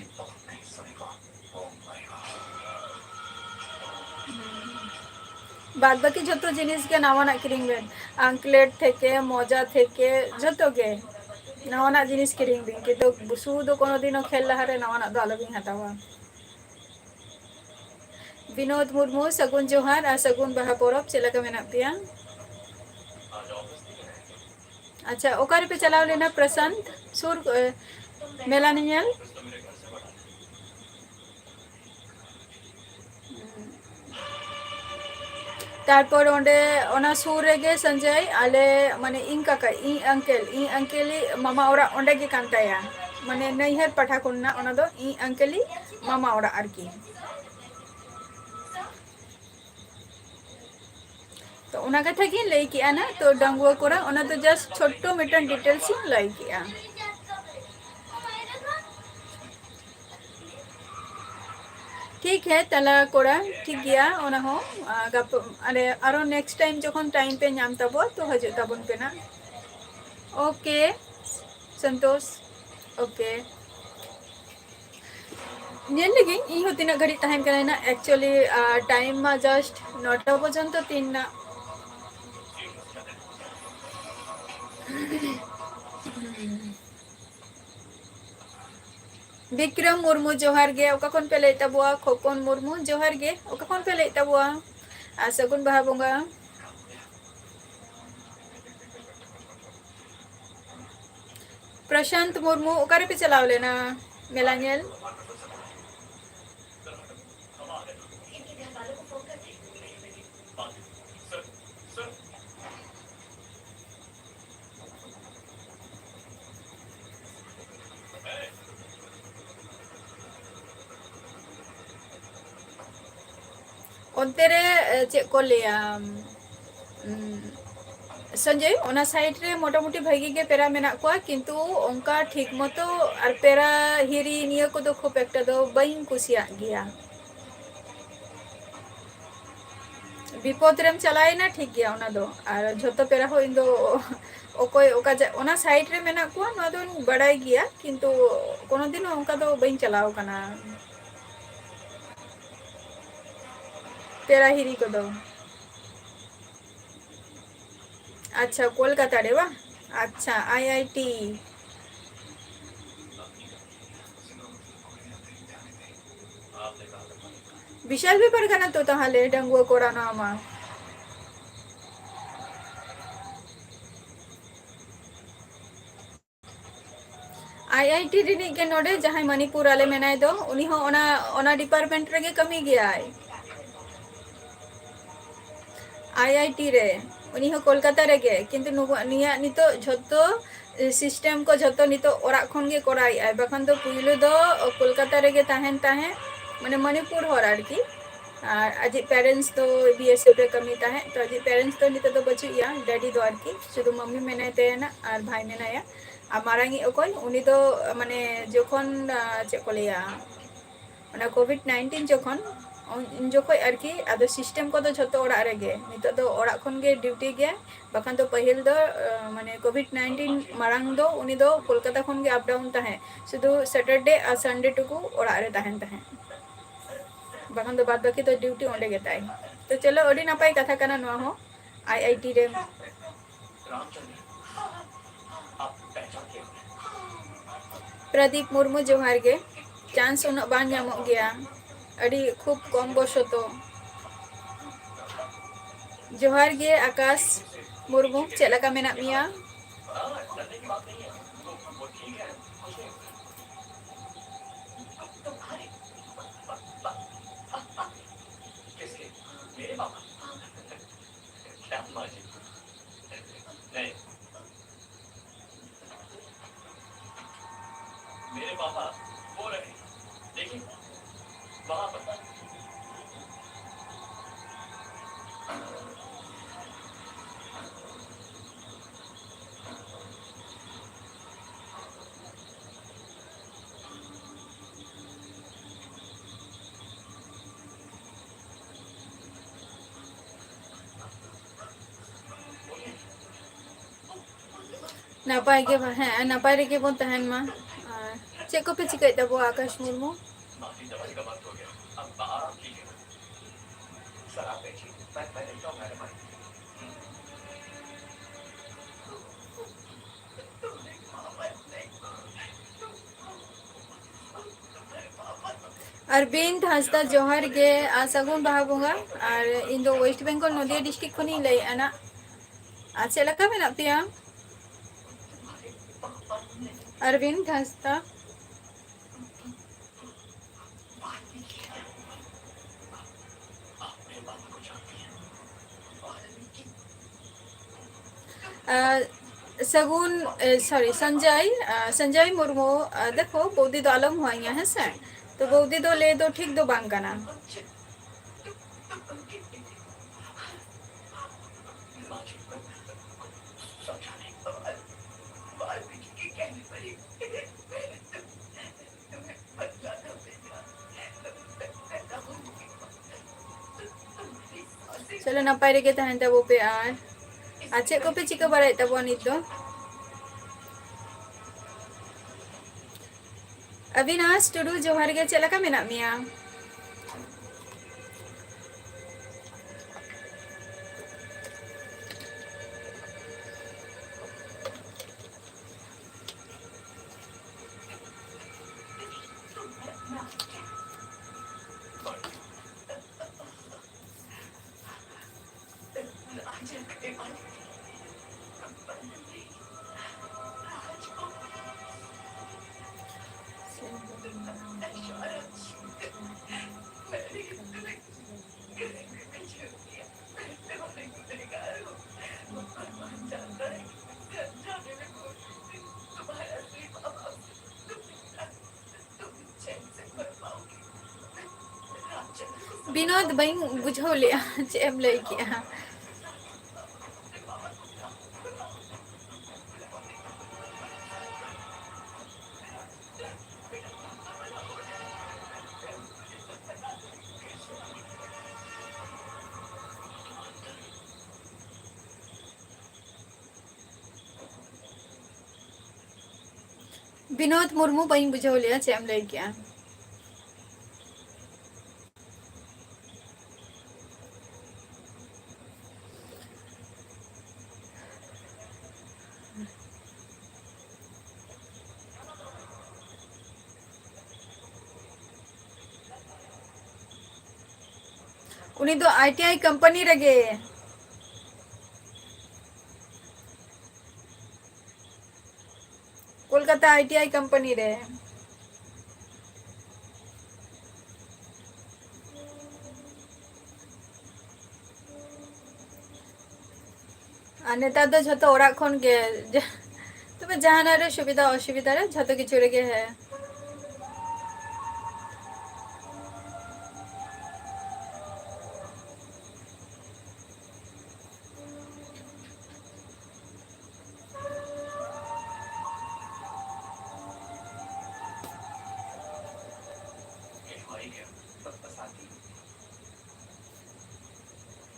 ᱵᱟᱫ ᱵᱟᱹᱠᱤ ᱡᱷᱚᱛᱚ ᱡᱤᱱᱤᱥ ᱜᱮ ᱱᱟᱣᱟᱱᱟᱜ ᱠᱤᱨᱤᱧ ᱵᱮᱱ, ᱟᱝᱠᱞᱮᱴ ᱛᱷᱮᱠᱮ, ᱢᱚᱡᱟ ᱛᱷᱮᱠᱮ, ᱡᱷᱚᱛᱚ ᱜᱮ ᱱᱟᱣᱟᱱᱟᱜ ᱡᱤᱱᱤᱥ ᱠᱤᱨᱤᱧ ᱵᱤᱱ, ᱠᱤᱱᱛᱩ ᱥᱩ ᱫᱚ ᱠᱳᱱᱳ ᱫᱤᱱ ᱦᱚᱸ ᱠᱷᱮᱞ ᱞᱟᱦᱟᱨᱮ ᱱᱟᱣᱟᱱᱟᱜ ᱫᱚ ᱟᱞᱚᱵᱤᱱ ᱦᱟᱛᱟᱣᱟ᱾ ᱵᱤᱱᱳᱫ ᱢᱩᱨᱢᱩ, ᱥᱟᱹᱜᱩᱱ ᱡᱚᱦᱟᱨ ᱟᱨ ᱥᱟᱹᱜᱩᱱ ᱵᱟᱦᱟ ᱯᱚᱨᱚᱵᱽ᱾ ᱪᱮᱫ ᱞᱮᱠᱟ ᱢᱮᱱᱟᱜ ᱯᱮᱭᱟ? ᱟᱪᱪᱷᱟ, ᱚᱠᱟ ᱨᱮᱯᱮ ᱪᱟᱞᱟᱣ ᱞᱮᱱᱟ ᱯᱨᱚᱥᱟᱱᱛ? ᱥᱩᱨ, ᱮ, ᱢᱮᱞᱟ ᱧᱮᱧᱮᱞ? ᱛᱟᱨᱯᱚᱨ ᱚᱸᱰᱮ ᱚᱱᱟ ᱥᱩᱨ ᱨᱮᱜᱮ ᱥᱚᱧᱡᱚᱭ, ᱟᱞᱮ ᱢᱟᱱᱮ ᱤᱧ ᱠᱟᱠᱟ, ᱤᱧ ᱟᱝᱠᱮᱞ, ᱤᱧ ᱟᱝᱠᱮᱞᱤᱡ ᱢᱟᱢᱟ ᱚᱲᱟᱜ ᱚᱸᱰᱮ ᱜᱮ ᱠᱟᱱ ᱛᱟᱭᱟ, ᱢᱟᱱᱮ ᱱᱟᱹᱭᱦᱟᱹᱨ ᱯᱟᱦᱴᱟ ᱠᱷᱚᱱᱟᱜ ᱚᱱᱟ ᱫᱚ ᱤᱧ ᱟᱝᱠᱮᱞᱤᱡ ᱢᱟᱢᱟ ᱚᱲᱟᱜ ᱟᱨᱠᱤ᱾ ᱛᱚ ᱚᱱᱟ ᱠᱟᱛᱷᱟ ᱜᱤᱧ ᱞᱟᱹᱭ ᱠᱮᱜᱼᱟ ᱱᱟᱜ, ᱛᱚ ᱰᱟᱺᱜᱩᱣᱟᱹ ᱠᱚᱲᱟ, ᱚᱱᱟ ᱫᱚ just ᱪᱷᱳᱴᱴᱳ ᱢᱤᱫᱴᱟᱝ details ᱤᱧ ᱞᱟᱹᱭ ᱠᱮᱜᱼᱟ᱾ ᱴᱷᱤᱠ ᱦᱮ ᱛᱟᱞᱟ ᱠᱚᱲᱟ, ᱴᱷᱤᱠ ᱜᱮᱭᱟ, ᱚᱱᱟ ᱦᱚᱸ, ᱟ, ᱜᱟᱯᱟ, ᱟᱨᱮ, ᱟᱨᱚ next time ᱡᱚᱠᱷᱚᱱ time ᱯᱮ ᱧᱟᱢ ᱛᱟᱵᱚ, ᱛᱚ ᱦᱤᱡᱩᱜ ᱛᱟᱵᱚᱱ ᱯᱮ ᱱᱟᱜ᱾ Okay, Santosh, okay᱾ ᱧᱮᱞ ᱞᱮᱜᱤᱧ ᱤᱧ ᱦᱚᱸ ᱛᱤᱱᱟᱹᱜ ᱜᱷᱟᱹᱲᱤᱡ ᱛᱟᱦᱮᱱ ᱠᱟᱱᱟ ᱱᱟᱜ᱾ Actually, ᱟ, time ᱢᱟ just ᱱᱚᱴᱟ ᱯᱚᱨᱡᱚᱱᱛᱚ ᱛᱤᱱ ᱱᱟᱜ᱾ ᱵᱤᱠᱨᱚᱢ ᱢᱩᱨᱢᱩ, ᱡᱚᱦᱟᱨ ᱜᱮ᱾ ᱚᱠᱟ ᱠᱷᱚᱱ ᱯᱮ ᱞᱟᱹᱭᱮᱫ ᱛᱟᱵᱚᱣᱟ? ᱠᱷᱚᱠᱚᱱ ᱢᱩᱨᱢᱩ, ᱡᱚᱦᱟᱨ ᱜᱮ᱾ ᱚᱠᱟ ᱠᱷᱚᱱ ᱯᱮ ᱞᱟᱹᱭᱮᱫ ᱛᱟᱵᱚᱣᱟ? ᱟᱨ ᱥᱟᱹᱜᱩᱱ ᱵᱟᱦᱟ ᱵᱚᱸᱜᱟ᱾ ᱯᱨᱚᱥᱟᱱᱛ ᱢᱩᱨᱢᱩ, ᱚᱠᱟ ᱨᱮᱯᱮ ᱪᱟᱞᱟᱣ ᱞᱮᱱᱟ ᱢᱮᱞᱟ ᱧᱮᱞ? ᱚᱱᱛᱮ ᱨᱮ, ᱮ, ᱪᱮᱫ ᱠᱚ ᱞᱟᱹᱭᱟ, ᱩᱢ, ᱥᱚᱧᱡᱚᱭ, ᱚᱱᱟ side ᱨᱮ ᱢᱚᱴᱟᱢᱩᱴᱤ ᱵᱷᱟᱹᱜᱤ ᱜᱮ ᱯᱮᱲᱟ ᱢᱮᱱᱟᱜ ᱠᱚᱣᱟ, ᱠᱤᱱᱛᱩ ᱚᱱᱠᱟ ᱴᱷᱤᱠ ᱢᱚᱛᱚ ᱟᱨ ᱯᱮᱲᱟ ᱦᱤᱨᱤ ᱱᱤᱭᱟᱹ ᱠᱚᱫᱚ ᱠᱷᱩᱵ ᱮᱠᱴᱟ ᱫᱚ ᱵᱟᱹᱧ ᱠᱩᱥᱤᱭᱟᱜ ᱜᱮᱭᱟ᱾ ᱵᱤᱯᱚᱫ ᱨᱮᱢ ᱪᱟᱞᱟᱣᱮᱱᱟ, ᱴᱷᱤᱠ ᱜᱮᱭᱟ ᱚᱱᱟ ᱫᱚ, ᱟᱨ ᱡᱷᱚᱛᱚ ᱯᱮᱲᱟ ᱦᱚᱸ ᱤᱧ ᱫᱚ ᱚᱠᱚᱭ ᱚᱠᱟ ᱡᱟ-, ᱚᱱᱟ side ᱨᱮ ᱢᱮᱱᱟᱜ ᱠᱚᱣᱟ, ᱱᱚᱣᱟ ᱫᱚᱧ ᱵᱟᱲᱟᱭ ᱜᱮᱭᱟ, ᱠᱤᱱᱛᱩ ᱠᱳᱱᱳ ᱫᱤᱱ ᱦᱚᱸ ᱚᱱᱠᱟ ᱫᱚ ᱵᱟᱹᱧ ᱪᱟᱞᱟᱣ ᱠᱟᱱᱟ᱾ ᱯᱮᱲᱟ ᱦᱤᱨᱤ ᱠᱚᱫᱚ᱾ ᱟᱪᱪᱷᱟ, ᱠᱳᱞᱠᱟᱛᱟ ᱨᱮ ᱵᱟᱝ? ᱟᱪᱪᱷᱟ, ᱟᱭ ᱟᱭ ᱴᱤ᱾ ᱵᱤᱥᱟᱞ ᱵᱮᱯᱟᱨ ᱠᱟᱱᱟ ᱛᱚ ᱛᱟᱦᱞᱮ, ᱰᱟᱺᱜᱩᱣᱟᱹ ᱠᱚᱲᱟ ᱱᱚᱣᱟ ᱢᱟ᱾ ᱟᱭ ᱟᱭ ᱴᱤ ᱨᱤᱱᱤᱡ ᱜᱮ ᱱᱚᱰᱮ ᱡᱟᱦᱟᱸᱭ ᱢᱟᱱᱤᱯᱩᱨ ᱟᱞᱮ ᱢᱮᱱᱟᱭ ᱫᱚ, ᱩᱱᱤ ᱦᱚᱸ ᱚᱱᱟ, ᱚᱱᱟ department ᱨᱮᱜᱮ ᱠᱟᱹᱢᱤ ᱜᱮᱭᱟᱭ᱾ ᱟᱭ ᱟᱭ ᱴᱤ ᱨᱮ, ᱩᱱᱤ ᱦᱚᱸ ᱠᱳᱞᱠᱟᱛᱟ ᱨᱮᱜᱮ, ᱠᱤᱱᱛᱩ ᱱᱩᱠᱩ-, ᱱᱤᱭᱟᱹ ᱱᱤᱛᱚᱜ ᱡᱷᱚᱛᱚ system ᱠᱚ ᱡᱷᱚᱛᱚ ᱱᱤᱛᱚᱜ ᱚᱲᱟᱜ ᱠᱷᱚᱱ ᱜᱮ ᱠᱚᱨᱟᱣᱮᱫᱼᱟᱭ, ᱵᱟᱠᱷᱟᱱ ᱫᱚ ᱯᱩᱭᱞᱩ ᱫᱚ ᱠᱳᱞᱠᱟᱛᱟ ᱨᱮᱜᱮ ᱛᱟᱦᱮᱱ ᱛᱟᱦᱮᱸᱫ, ᱢᱟᱱᱮ ᱢᱚᱱᱤᱯᱩᱨ ᱦᱚᱲ ᱟᱨᱠᱤ᱾ ᱟᱨ ᱟᱡᱤᱡ parents ᱫᱚ ᱵᱤ ᱮᱥ ᱮᱯᱷ ᱨᱮ ᱠᱟᱹᱢᱤ ᱛᱟᱦᱮᱸᱫ, ᱛᱚ ᱟᱡᱤᱡ parents ᱫᱚ ᱱᱤᱛᱚᱜ ᱫᱚ ᱵᱟᱹᱪᱩᱜ ᱮᱭᱟ, daddy ᱫᱚ ᱟᱨᱠᱤ, ᱥᱩᱫᱷᱩ ᱢᱟᱢᱢᱤ ᱢᱮᱱᱟᱭ ᱛᱟᱦᱮᱱᱟ ᱟᱨ ᱵᱷᱟᱭ ᱢᱮᱱᱟᱭᱟ᱾ ᱟᱨ ᱢᱟᱨᱟᱝᱤᱡ ᱚᱠᱚᱭ, ᱩᱱᱤ ᱫᱚ ᱢᱟᱱᱮ ᱡᱚᱠᱷᱚᱱ, ᱟᱸ, ᱪᱮᱫ ᱠᱚ ᱞᱟᱹᱭᱟ, ᱚᱱᱟ ᱠᱳᱵᱷᱤᱰ ᱱᱟᱭᱤᱱᱴᱤᱱ ᱡᱚᱠᱷᱚᱱ, ᱩᱱ, ᱩᱱ ᱡᱚᱠᱷᱚᱡ ᱟᱨᱠᱤ ᱟᱫᱚ system ᱠᱚᱫᱚ ᱡᱷᱚᱛᱚ ᱚᱲᱟᱜ ᱨᱮᱜᱮ, ᱱᱤᱛᱚᱜ ᱫᱚ ᱚᱲᱟᱜ ᱠᱷᱚᱱ ᱜᱮ duty ᱜᱮ, ᱵᱟᱠᱷᱟᱱ ᱫᱚ ᱯᱟᱹᱦᱤᱞ ᱫᱚ, ᱟᱸ, ᱢᱟᱱᱮ ᱠᱳᱵᱷᱤᱰ ᱱᱟᱭᱤᱱᱴᱤᱱ ᱢᱟᱲᱟᱝ ᱫᱚ ᱩᱱᱤ ᱫᱚ ᱠᱳᱞᱠᱟᱛᱟ ᱠᱷᱚᱱ ᱜᱮ up down ᱛᱟᱦᱮᱸᱫ, ᱥᱩᱫᱷᱩ Saturday ᱟᱨ Sunday ᱴᱩᱠᱩ ᱚᱲᱟᱜ ᱨᱮ ᱛᱟᱦᱮᱱ ᱛᱟᱦᱮᱸᱫ, ᱵᱟᱠᱷᱟᱱ ᱫᱚ ᱵᱟᱫ ᱵᱟᱹᱠᱤ ᱫᱚ duty ᱚᱸᱰᱮ ᱜᱮ ᱛᱟᱭ᱾ ᱛᱚ ᱪᱚᱞᱚ, ᱟᱹᱰᱤ ᱱᱟᱯᱟᱭ ᱠᱟᱛᱷᱟ ᱠᱟᱱᱟ ᱱᱚᱣᱟ ᱦᱚᱸ, ᱟᱭ ᱟᱭ ᱴᱤ ᱨᱮ᱾ ᱯᱨᱚᱫᱤᱯ ᱢᱩᱨᱢᱩ, ᱡᱚᱦᱟᱨ ᱜᱮ᱾ ᱪᱟᱱᱥ ᱩᱱᱟᱹᱜ ᱵᱟᱝ ᱧᱟᱢᱚᱜ ᱜᱮᱭᱟ, ᱟᱹᱰᱤ ᱠᱷᱩᱵ ᱠᱚᱢ ᱵᱚᱥᱚᱛᱚ᱾ ᱡᱚᱦᱟᱨ ᱜᱮ ᱟᱠᱟᱥ ᱢᱩᱨᱢᱩ, ᱪᱮᱫ ᱞᱮᱠᱟ ᱢᱮᱱᱟᱜ ᱢᱮᱭᱟ? ᱱᱟᱯᱟᱭ ᱜᱮ, ᱦᱮᱸ, ᱱᱟᱯᱟᱭ ᱨᱮᱜᱮ ᱵᱚᱱ ᱛᱟᱦᱮᱱ ᱢᱟ᱾ ᱟᱨ ᱪᱮᱫ ᱠᱚᱯᱮ ᱪᱤᱠᱟᱹᱭᱮᱫ ᱛᱟᱵᱚᱣᱟ, ᱟᱠᱟᱥ ᱢᱩᱨᱢᱩ? ᱟᱨᱵᱤᱱᱫ ᱦᱟᱸᱥᱫᱟ, ᱡᱚᱦᱟᱨ ᱜᱮ, ᱟᱨ ᱥᱟᱹᱜᱩᱱ ᱵᱟᱦᱟ ᱵᱚᱸᱜᱟ᱾ ᱟᱨ ᱤᱧ ᱫᱚ ᱳᱭᱮᱥᱴ ᱵᱮᱝᱜᱚᱞ, ᱱᱚᱫᱤᱭᱟ ᱰᱤᱥᱴᱨᱤᱠᱴ ᱠᱷᱚᱱᱤᱧ ᱞᱟᱹᱭᱮᱫᱼᱟ ᱱᱟᱜ᱾ ᱟᱨ ᱪᱮᱫ ᱞᱮᱠᱟ ᱢᱮᱱᱟᱜ ᱯᱮᱭᱟ? ᱟᱨᱵᱤᱱᱫ ᱦᱟᱸᱥᱫᱟ᱾ ᱟᱨ ᱥᱟᱹᱜᱩᱱ, ᱮ, ᱥᱚᱨᱤ, ᱥᱚᱧᱡᱚᱭ, ᱟ, ᱥᱚᱧᱡᱚᱭ ᱢᱩᱨᱢᱩ, ᱟ, ᱫᱮᱠᱷᱚ, ᱵᱚᱣᱫᱤ ᱫᱚ ᱟᱞᱚᱢ ᱦᱚᱦᱚᱧᱟ, ᱦᱮᱸ ᱥᱮ? ᱛᱚ ᱵᱚᱣᱫᱤ ᱫᱚ ᱞᱟᱹᱭ ᱫᱚ ᱴᱷᱤᱠ ᱫᱚ ᱵᱟᱝ ᱠᱟᱱᱟ᱾ ᱪᱚᱞᱚ, ᱱᱟᱯᱟᱭ ᱨᱮᱜᱮ ᱛᱟᱦᱮᱱ ᱛᱟᱵᱚ ᱯᱮ᱾ ᱟᱨ, ᱟᱨ ᱪᱮᱫ ᱠᱚᱯᱮ ᱪᱤᱠᱟᱹ ᱵᱟᱲᱟᱭᱮᱫ ᱛᱟᱵᱚᱱᱟ ᱱᱤᱛ ᱫᱚ? ᱚᱵᱤᱱᱟᱥ ᱴᱩᱰᱩ, ᱡᱚᱦᱟᱨ ᱜᱮ, ᱪᱮᱫ ᱞᱮᱠᱟ ᱢᱮᱱᱟᱜ ᱢᱮᱭᱟ? ᱵᱤᱱᱳᱫ, ᱵᱟᱹᱧ ᱵᱩᱡᱷᱟᱹᱣ ᱞᱮᱜᱼᱟ, ᱪᱮᱫ ᱮᱢ ᱞᱟᱹᱭ ᱠᱮᱜᱼᱟ? ᱵᱤᱱᱳᱫ ᱢᱩᱨᱢᱩ, ᱵᱟᱹᱧ ᱵᱩᱡᱷᱟᱹᱣ ᱞᱮᱜᱼᱟ, ᱪᱮᱫ ᱮᱢ ᱞᱟᱹᱭ ᱠᱮᱜᱼᱟ? ᱩᱱᱤ ᱫᱚ ᱟᱭ ᱴᱤ ᱟᱭ ᱠᱳᱢᱯᱟᱱᱤ ᱨᱮᱜᱮ᱾ Kolkata I T I company ᱨᱮ᱾ ᱟᱨ ᱱᱮᱛᱟᱨ ᱫᱚ ᱡᱷᱚᱛᱚ ᱚᱲᱟᱜ ᱠᱷᱚᱱ ᱜᱮ, ᱡᱟ-, ᱛᱚᱵᱮ ᱡᱟᱦᱟᱱᱟᱜ ᱨᱮ ᱥᱩᱵᱤᱫᱷᱟ ᱚᱥᱩᱵᱤᱫᱷᱟ ᱨᱮ ᱡᱷᱚᱛᱚ ᱠᱤᱪᱷᱩ ᱨᱮᱜᱮ, ᱦᱮᱸ᱾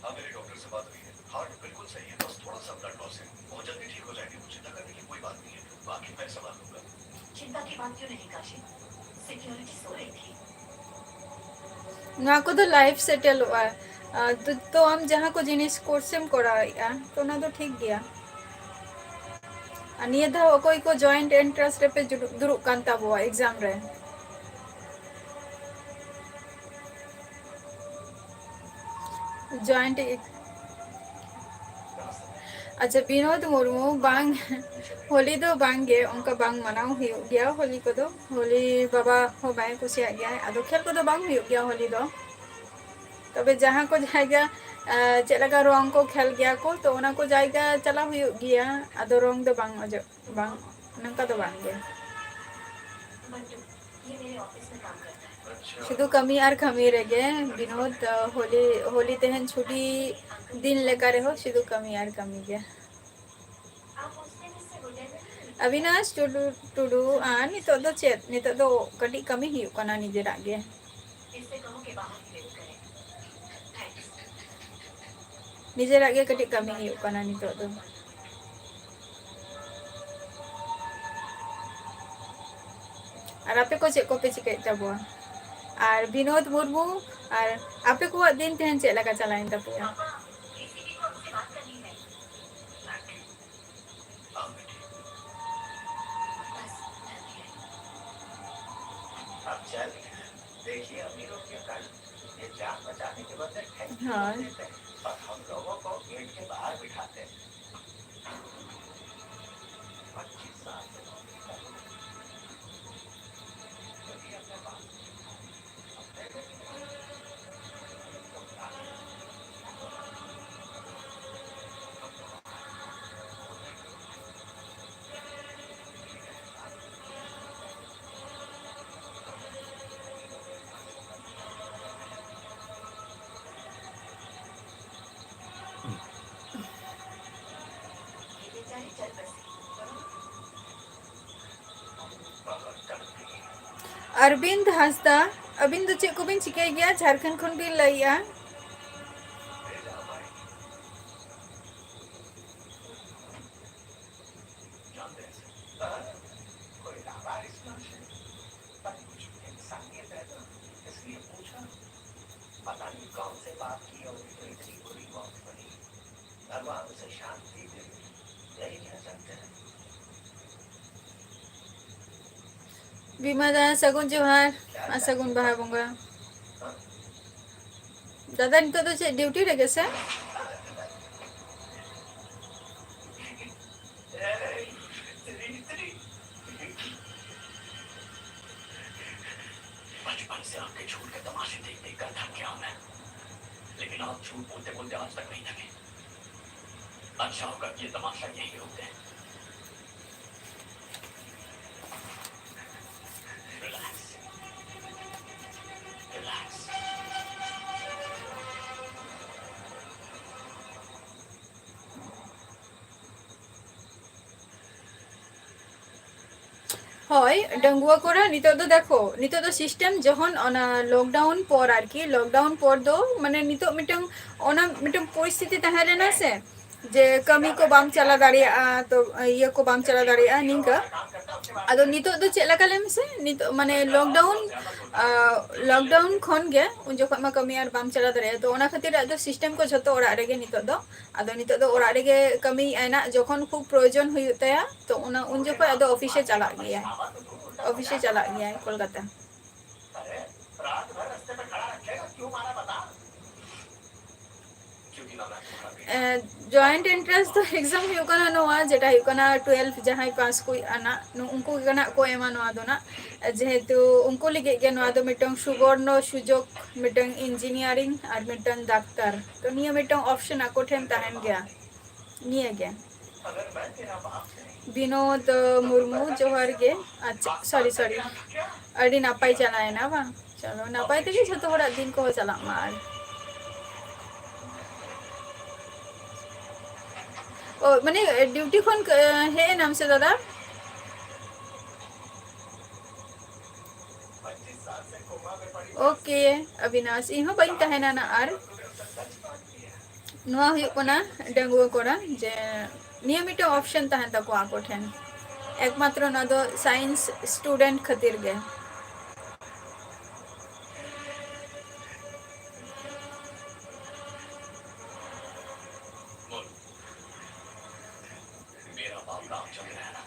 हाँ, मेरे डॉक्टर से बात हुई है। हार्ट बिल्कुल सही है, बस थोड़ा सा ब्लड लॉस है। बहुत जल्दी ठीक हो जाएंगे, कुछ चिंता करने की कोई बात नहीं है। बाकी मैं संभाल लूंगा। चिंता की बात क्यों नहीं, काशी? सिक्योरिटी सो रही थी। ᱱᱚᱣᱟ ᱠᱚᱫᱚ ᱞᱟᱭᱤᱯᱷ ᱥᱮᱴᱮᱞᱚᱜᱼᱟ᱾ ᱟᱨ ᱛᱚ, ᱛᱚ ᱟᱢ ᱡᱟᱦᱟᱸ ᱠᱚ ᱡᱤᱱᱤᱥ ᱠᱳᱨᱥ ᱮᱢ ᱠᱚᱨᱟᱣᱮᱫᱼᱟ, ᱛᱚ ᱚᱱᱟ ᱫᱚ ᱴᱷᱤᱠ ᱜᱮᱭᱟ᱾ ᱟᱨ ᱱᱤᱭᱟᱹ ᱫᱷᱟᱣ ᱚᱠᱚᱭ ᱠᱚ ᱡᱚᱭᱮᱱᱴ ᱮᱱᱴᱨᱟᱱᱥ ᱨᱮᱯᱮ ᱡᱩᱰᱩ-, ᱫᱩᱲᱩᱵ ᱠᱟᱱ ᱛᱟᱵᱚᱣᱟ ᱮᱠᱡᱟᱢ ᱨᱮ? ᱡᱚᱭᱮᱱᱴ ᱮ-, ᱟᱪᱪᱷᱟ, ᱵᱤᱱᱳᱫ ᱢᱩᱨᱢᱩ, ᱵᱟᱝ, ᱦᱳᱞᱤ ᱫᱚ ᱵᱟᱝ ᱜᱮ, ᱚᱱᱠᱟ ᱵᱟᱝ ᱢᱟᱱᱟᱣ ᱦᱩᱭᱩᱜ ᱜᱮᱭᱟ ᱦᱳᱞᱤ ᱠᱚᱫᱚ᱾ ᱦᱳᱞᱤ ᱵᱟᱵᱟ ᱦᱚᱸ ᱵᱟᱭ ᱠᱩᱥᱤᱭᱟᱜ ᱜᱮᱭᱟ, ᱟᱫᱚ ᱠᱷᱮᱞ ᱠᱚᱫᱚ ᱵᱟᱝ ᱦᱩᱭᱩᱜ ᱜᱮᱭᱟ ᱦᱳᱞᱤ ᱫᱚ᱾ ᱛᱚᱵᱮ ᱡᱟᱦᱟᱸ ᱠᱚ ᱡᱟᱭᱜᱟ, ᱟᱸ, ᱪᱮᱫ ᱞᱮᱠᱟ ᱨᱚᱝ ᱠᱚ ᱠᱷᱮᱞ ᱜᱮᱭᱟ ᱠᱚ, ᱛᱚ ᱚᱱᱟ ᱠᱚ ᱡᱟᱭᱜᱟ ᱪᱟᱞᱟᱣ ᱦᱩᱭᱩᱜ ᱜᱮᱭᱟ, ᱟᱫᱚ ᱨᱚᱝ ᱫᱚ ᱵᱟᱝ ᱚᱡᱚᱜ, ᱵᱟᱝ, ᱱᱚᱝᱠᱟ ᱫᱚ ᱵᱟᱝ ᱜᱮ᱾ ᱥᱩᱫᱷᱩ ᱠᱟᱹᱢᱤ ᱟᱨ ᱠᱟᱹᱢᱤ ᱨᱮᱜᱮ ᱵᱤᱱᱳᱫ, ᱦᱳᱞᱤ, ᱦᱳᱞᱤ ᱛᱮᱦᱮᱧ ᱪᱷᱩᱴᱤ ᱫᱤᱱ ᱞᱮᱠᱟ ᱨᱮᱦᱚᱸ ᱥᱩᱫᱷᱩ ᱠᱟᱹᱢᱤ ᱟᱨ ᱠᱟᱹᱢᱤ ᱜᱮ᱾ ᱚᱵᱤᱱᱟᱥ ᱴᱩᱰᱩ, ᱴᱩᱰᱩ, ᱟᱨ ᱱᱤᱛᱚᱜ ᱫᱚ ᱪᱮᱫ? ᱱᱤᱛᱚᱜ ᱫᱚ ᱠᱟᱹᱴᱤᱡ ᱠᱟᱹᱢᱤ ᱦᱩᱭᱩᱜ ᱠᱟᱱᱟ ᱱᱤᱡᱮᱨᱟᱜ ᱜᱮ᱾ ᱱᱤᱡᱮᱨᱟᱜ ᱜᱮ ᱠᱟᱹᱴᱤᱡ ᱠᱟᱹᱢᱤ ᱦᱩᱭᱩᱜ ᱠᱟᱱᱟ ᱱᱤᱛᱚᱜ ᱫᱚ᱾ ᱟᱨ ᱟᱯᱮ ᱠᱚ ᱪᱮᱫ ᱠᱚᱯᱮ ᱪᱤᱠᱟᱹᱭᱮᱫ ᱛᱟᱵᱚᱣᱟ? ᱟᱨ ᱵᱤᱱᱳᱫ ᱢᱩᱨᱢᱩ, ᱟᱨ ᱟᱯᱮ ᱠᱚᱣᱟᱜ ᱫᱤᱱ ᱛᱮᱦᱮᱧ ᱪᱮᱫ ᱞᱮᱠᱟ ᱪᱟᱞᱟᱣᱮᱱ ᱛᱟᱯᱮᱭᱟ? अब चल, देखिए अमीरों के कल, ये जान बचाने के बदले टैक्स हाँ। देते हैं और हम लोगों को गेट के बाहर बिठाते हैं। पच्चीस साल से नौकरी कर रहे हैं। कभी अपने बाप को अपने बेटे को ᱚᱨᱵᱤᱱᱫ ᱦᱟᱸᱥᱫᱟ, ᱟᱹᱵᱤᱱ ᱫᱚ ᱪᱮᱫ ᱠᱚᱵᱤᱱ ᱪᱤᱠᱟᱹᱭ ᱜᱮᱭᱟ? ᱡᱷᱟᱲᱠᱷᱚᱸᱰ ᱠᱷᱚᱱ ᱵᱤᱱ ᱞᱟᱹᱭᱮᱜᱼᱟ᱾ ᱵᱤᱢᱟ ᱫᱟ, ᱥᱟᱹᱜᱩᱱ ᱡᱚᱦᱟᱨ ᱟᱨ ᱥᱟᱹᱜᱩᱱ ᱵᱟᱦᱟ ᱵᱚᱸᱜᱟ᱾ ᱫᱟᱫᱟ, ᱱᱤᱛᱚᱜ ᱫᱚ ᱪᱮᱫ ᱰᱤᱭᱩᱴᱤ ᱨᱮᱜᱮ ᱥᱮ? झूठ के तमाशे देख देख कर थक गया हूं मैं। लेकिन आप झूठ बोलते बोलते आज तक नहीं थके। अच्छा होगा कि ये तमाशा यहीं रुक गए। रिलैक्स। रिलैक्स। ᱦᱳᱭ, ᱰᱟᱺᱜᱩᱣᱟᱹ ᱠᱚᱲᱟ, ᱱᱤᱛᱚᱜ ᱫᱚ ᱫᱮᱠᱷᱚ, ᱱᱤᱛᱚᱜ ᱫᱚ system ᱡᱚᱠᱷᱚᱱ ᱚᱱᱟ lockdown ᱯᱚᱨ ᱟᱨᱠᱤ, lockdown ᱯᱚᱨ ᱫᱚ ᱢᱟᱱᱮ ᱱᱤᱛᱚᱜ ᱢᱤᱫᱴᱟᱝ, ᱚᱱᱟ ᱢᱤᱫᱴᱟᱝ ᱯᱚᱨᱤᱥᱛᱷᱤᱛᱤ ᱛᱟᱦᱮᱸ ᱞᱮᱱᱟ ᱥᱮ, ᱡᱮ ᱠᱟᱹᱢᱤ ᱠᱚ ᱵᱟᱢ ᱪᱟᱞᱟᱣ ᱫᱟᱲᱮᱭᱟᱜᱼᱟ, ᱛᱚ ᱤᱭᱟᱹ ᱠᱚ ᱵᱟᱢ ᱪᱟᱞᱟᱣ ᱫᱟᱲᱮᱭᱟᱜᱼᱟ ᱱᱤᱝᱠᱟᱹ᱾ ᱟᱫᱚ ᱱᱤᱛᱚᱜ ᱫᱚ ᱪᱮᱫ ᱞᱮᱠᱟ ᱞᱟᱹᱭ ᱢᱮᱥᱮ, ᱱᱤᱛᱚᱜ ᱢᱟᱱᱮ lockdown, ᱟ, lockdown ᱠᱷᱚᱱ ᱜᱮ ᱩᱱ ᱡᱚᱠᱷᱚᱱ ᱢᱟ ᱠᱟᱹᱢᱤ ᱟᱨ ᱵᱟᱢ ᱪᱟᱞᱟᱣ ᱫᱟᱲᱮᱭᱟᱜᱼᱟ, ᱛᱚ ᱚᱱᱟ ᱠᱷᱟᱹᱛᱤᱨ ᱟᱫᱚ system ᱠᱚ ᱡᱷᱚᱛᱚ ᱚᱲᱟᱜ ᱨᱮᱜᱮ ᱱᱤᱛᱚᱜ ᱫᱚ᱾ ᱟᱫᱚ ᱱᱤᱛᱚᱜ ᱫᱚ ᱚᱲᱟᱜ ᱨᱮᱜᱮ ᱠᱟᱹᱢᱤᱭᱮᱫᱟᱭ ᱱᱟᱜ, ᱡᱚᱠᱷᱚᱱ ᱠᱷᱩᱵ ᱯᱨᱚᱭᱳᱡᱚᱱ ᱦᱩᱭᱩᱜ ᱛᱟᱭᱟ, ᱛᱚ ᱚᱱᱟ, ᱩᱱ ᱡᱚᱠᱷᱚᱱ ᱟᱫᱚ ᱚᱯᱷᱤᱥᱮ ᱪᱟᱞᱟᱜ ᱜᱮᱭᱟᱭ, ᱚᱯᱷᱤᱥᱮ ᱪᱟᱞᱟᱜ ᱜᱮᱭᱟᱭ ᱠᱳᱞᱠᱟᱛᱟ᱾ ᱡᱚᱭᱮᱱᱴ ᱮᱱᱴᱨᱟᱱᱥ ᱫᱚ ᱮᱠᱡᱟᱢ ᱦᱩᱭᱩᱜ ᱠᱟᱱᱟ ᱱᱚᱣᱟ, ᱡᱮᱴᱟ ᱦᱩᱭᱩᱜ ᱠᱟᱱᱟ ᱴᱩᱭᱮᱞᱵᱷ ᱡᱟᱦᱟᱸᱭ ᱯᱟᱥ ᱠᱚ ᱟᱱᱟ, ᱱᱩ-, ᱩᱱᱠᱩ ᱜᱮ ᱱᱟᱜ ᱠᱚ ᱮᱢᱟ ᱱᱚᱣᱟ ᱫᱚ ᱱᱟᱜ, ᱡᱮᱦᱮᱛᱩ ᱩᱱᱠᱩ ᱞᱟᱹᱜᱤᱫ ᱜᱮ ᱱᱚᱣᱟ ᱫᱚ ᱢᱤᱫᱴᱟᱝ ᱥᱩᱵᱚᱨᱱᱚ ᱥᱩᱡᱳᱜᱽ, ᱢᱤᱫᱴᱟᱝ ᱤᱧᱡᱤᱱᱤᱭᱟᱨᱤᱝ ᱟᱨ ᱢᱤᱫᱴᱟᱝ ᱰᱟᱠᱛᱟᱨ᱾ ᱛᱚ ᱱᱤᱭᱟᱹ ᱢᱤᱫᱴᱟᱝ ᱚᱯᱥᱮᱱ ᱟᱠᱚ ᱴᱷᱮᱱ ᱛᱟᱦᱮᱱ ᱜᱮᱭᱟ᱾ ᱱᱤᱭᱟᱹ ᱜᱮ᱾ ᱵᱤᱱᱳᱫ ᱢᱩᱨᱢᱩ, ᱡᱚᱦᱟᱨ ᱜᱮ᱾ ᱟᱪᱪᱷᱟ, ᱥᱚᱨᱤ, ᱥᱚᱨᱤ, ᱟᱹᱰᱤ ᱱᱟᱯᱟᱭ ᱪᱟᱞᱟᱣᱮᱱᱟ ᱵᱟᱝ? ᱪᱚᱞᱚ, ᱱᱟᱯᱟᱭ ᱛᱮᱜᱮ ᱡᱷᱚᱛᱚ ᱦᱚᱲᱟᱜ ᱫᱤᱱ ᱠᱚᱦᱚᱸ ᱪᱟᱞᱟᱜ ᱢᱟ᱾ ᱟᱨ ᱚ, ᱢᱟᱱᱮ, ᱰᱤᱭᱩᱴᱤ ᱠᱷᱚᱱ, ᱮ, ᱦᱮᱡ ᱮᱱᱟᱢ ᱥᱮ ᱫᱟᱫᱟ? ᱳᱠᱮ, ᱚᱵᱤᱱᱟᱥ, ᱤᱧ ᱦᱚᱸ ᱵᱟᱹᱧ ᱛᱟᱦᱮᱱᱟ ᱱᱟ ᱟᱨ᱾ ᱱᱚᱣᱟ ᱦᱩᱭᱩᱜ ᱠᱟᱱᱟ ᱰᱟᱺᱜᱩᱣᱟᱹ ᱠᱚᱲᱟ, ᱡᱮ ᱱᱤᱭᱟᱹ ᱢᱤᱫᱴᱟᱝ ᱚᱯᱥᱮᱱ ᱛᱟᱦᱮᱱ ᱛᱟᱠᱚᱣᱟ ᱟᱠᱚ ᱴᱷᱮᱱ, ᱮᱠᱢᱟᱛᱨᱚ ᱱᱚᱣᱟ ᱫᱚ ᱥᱟᱭᱮᱱᱥ ᱥᱴᱩᱰᱮᱱᱴ ᱠᱷᱟᱹᱛᱤᱨ ᱜᱮ᱾ मेरा बाप रामचंद्र है ना?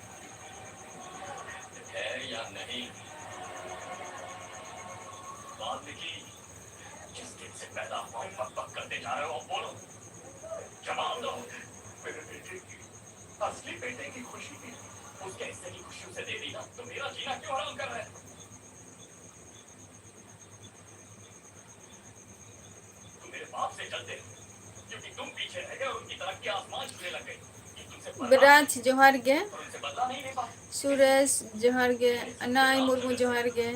है या नहीं? वाल्मीकि, जिस दिन से पैदा हुआ हूं, बकबक करते जा रहे हो। अब बोलो, जवाब दो। मेरे बेटे की, असली बेटे की खुशी थी, उसके हिस्से की खुशी उसे दे दी ना, तो मेरा जीना क्यों हराम कर रहे हो? ᱵᱤᱨᱟᱡᱽ ᱡᱚᱦᱟᱨ ᱜᱮ, ᱥᱩᱨᱮᱥ ᱡᱚᱦᱟᱨ ᱜᱮ, ᱟᱱᱟᱭ ᱢᱩᱨᱢᱩ ᱡᱚᱦᱟᱨ ᱜᱮ᱾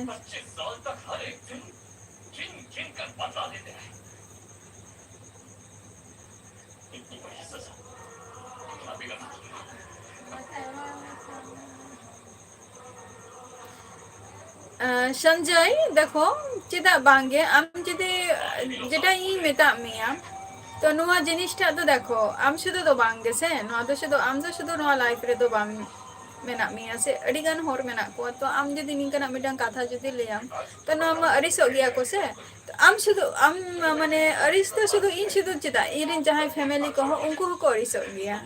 ᱟᱸ, ᱥᱚᱧᱡᱚᱭ, ᱫᱮᱠᱷᱚ, ᱪᱮᱫᱟᱜ ᱵᱟᱝᱜᱮ? ᱟᱢ ᱡᱩᱫᱤ, ᱡᱮᱴᱟ ᱤᱧ ᱢᱮᱛᱟᱜ ᱢᱮᱭᱟ, ᱛᱚ ᱱᱚᱣᱟ ᱡᱤᱱᱤᱥᱴᱟᱜ ᱫᱚ ᱫᱮᱠᱷᱚ, ᱟᱢ ᱥᱩᱫᱷᱩ ᱫᱚ ᱵᱟᱝ ᱜᱮ ᱥᱮ, ᱱᱚᱣᱟ ᱫᱚ ᱥᱩᱫᱷᱩ, ᱟᱢ ᱫᱚ ᱥᱩᱫᱷᱩ ᱱᱚᱣᱟ life ᱨᱮᱫᱚ ᱵᱟᱝ ᱢᱮᱱᱟᱜ ᱢᱮᱭᱟ ᱥᱮ, ᱟᱹᱰᱤ ᱜᱟᱱ ᱦᱚᱲ ᱢᱮᱱᱟᱜ ᱠᱚᱣᱟ᱾ ᱛᱚ ᱟᱢ ᱡᱩᱫᱤ ᱱᱤᱝᱠᱟᱱᱟᱜ ᱢᱤᱫᱴᱟᱝ ᱠᱟᱛᱷᱟ ᱡᱩᱫᱤ ᱞᱟᱹᱭᱟᱢ, ᱛᱚ ᱱᱚᱣᱟ ᱢᱟ ᱟᱹᱲᱤᱥᱚᱜ ᱜᱮᱭᱟ ᱠᱚ ᱥᱮ᱾ ᱛᱚ ᱟᱢ ᱥᱩᱫᱷᱩ, ᱟᱢ ᱢᱟᱱᱮ ᱟᱹᱲᱤᱥ ᱫᱚ ᱥᱩᱫᱷᱩ ᱤᱧ ᱥᱩᱫᱷᱩ ᱪᱮᱫᱟᱜ, ᱤᱧ ᱨᱮᱱ ᱡᱟᱦᱟᱸᱭ family ᱠᱚᱦᱚᱸ ᱩᱱᱠᱩ ᱦᱚᱸᱠᱚ ᱟᱹᱲᱤᱥᱚᱜ ᱜᱮᱭᱟ᱾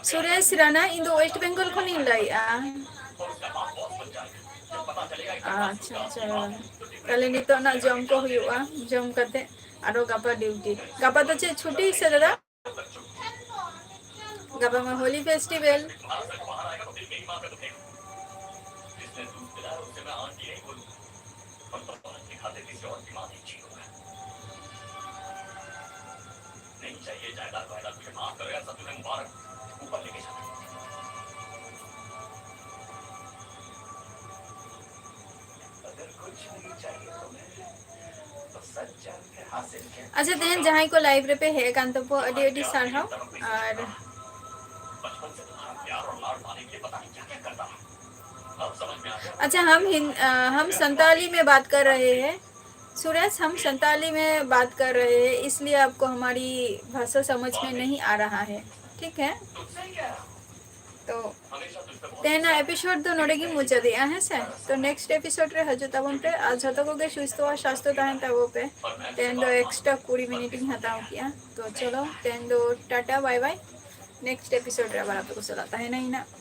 ᱥᱩᱨᱮᱥ ᱨᱟᱱᱟ, ᱤᱧ ᱫᱚ West Bengal ᱠᱷᱚᱱᱤᱧ ᱞᱟᱹᱭᱮᱜᱼᱟ᱾ ᱟᱪᱪᱷᱟ, ᱟᱪᱪᱷᱟ᱾ ᱛᱟᱦᱞᱮ ᱱᱤᱛᱚᱜ ᱱᱟᱜ ᱡᱚᱢ ᱠᱚ ᱦᱩᱭᱩᱜᱼᱟ, ᱡᱚᱢ ᱠᱟᱛᱮ ᱟᱨᱚ ᱜᱟᱯᱟ duty᱾ ᱜᱟᱯᱟ ᱫᱚ ᱪᱮᱫ ᱪᱷᱩᱴᱤ ᱥᱮ ᱫᱟᱫᱟ? ᱜᱟᱯᱟ ᱢᱟ ᱦᱳᱞᱤ festival᱾ ᱟᱪᱪᱷᱟ, ᱛᱮᱦᱮᱧ ᱡᱟᱦᱟᱸᱭ ᱠᱚ live ᱨᱮᱯᱮ ᱦᱮᱡ ᱟᱠᱟᱱ ᱛᱟᱵᱚ, ᱟᱹᱰᱤ ᱟᱹᱰᱤ ᱥᱟᱨᱦᱟᱣ᱾ ᱟᱨ अच्छा, हम हिन-, अ, हम संताली में बात कर रहे हैं। सुरेश, हम संताली में बात कर रहे हैं, इसलिए आपको हमारी भाषा समझ में नहीं आ रहा है, ठीक है? ᱛᱚ ᱛᱮᱦᱮᱧᱟᱜ episode ᱫᱚ ᱱᱚᱰᱮ ᱜᱮ ᱢᱩᱪᱟᱹᱫᱮᱜᱼᱟ, ᱦᱮᱸ ᱥᱮ? ᱛᱚ next episode ᱨᱮ ᱦᱤᱡᱩᱜ ᱛᱟᱵᱚᱱ ᱯᱮ, ᱟᱨ ᱡᱷᱚᱛᱚ ᱠᱚᱜᱮ ᱥᱩᱥᱛᱷᱚ ᱟᱨ ᱥᱟᱥᱛᱷᱚ ᱛᱟᱦᱮᱱ ᱛᱟᱵᱚ ᱯᱮ᱾ ᱛᱮᱦᱮᱧ ᱫᱚ extra ᱠᱩᱲᱤ ᱢᱤᱱᱤᱴ ᱤᱧ ᱦᱟᱛᱟᱣ ᱠᱮᱜᱼᱟ᱾ ᱛᱚ ᱪᱚᱞᱚ, ᱛᱮᱦᱮᱧ ᱫᱚ Tata, bye bye᱾ Next episode ᱨᱮ ᱟᱵᱟᱨ ᱟᱯᱮ ᱠᱚ ᱥᱟᱞᱟᱜ ᱛᱟᱦᱮᱱᱟ ᱤᱧ ᱱᱟᱜ᱾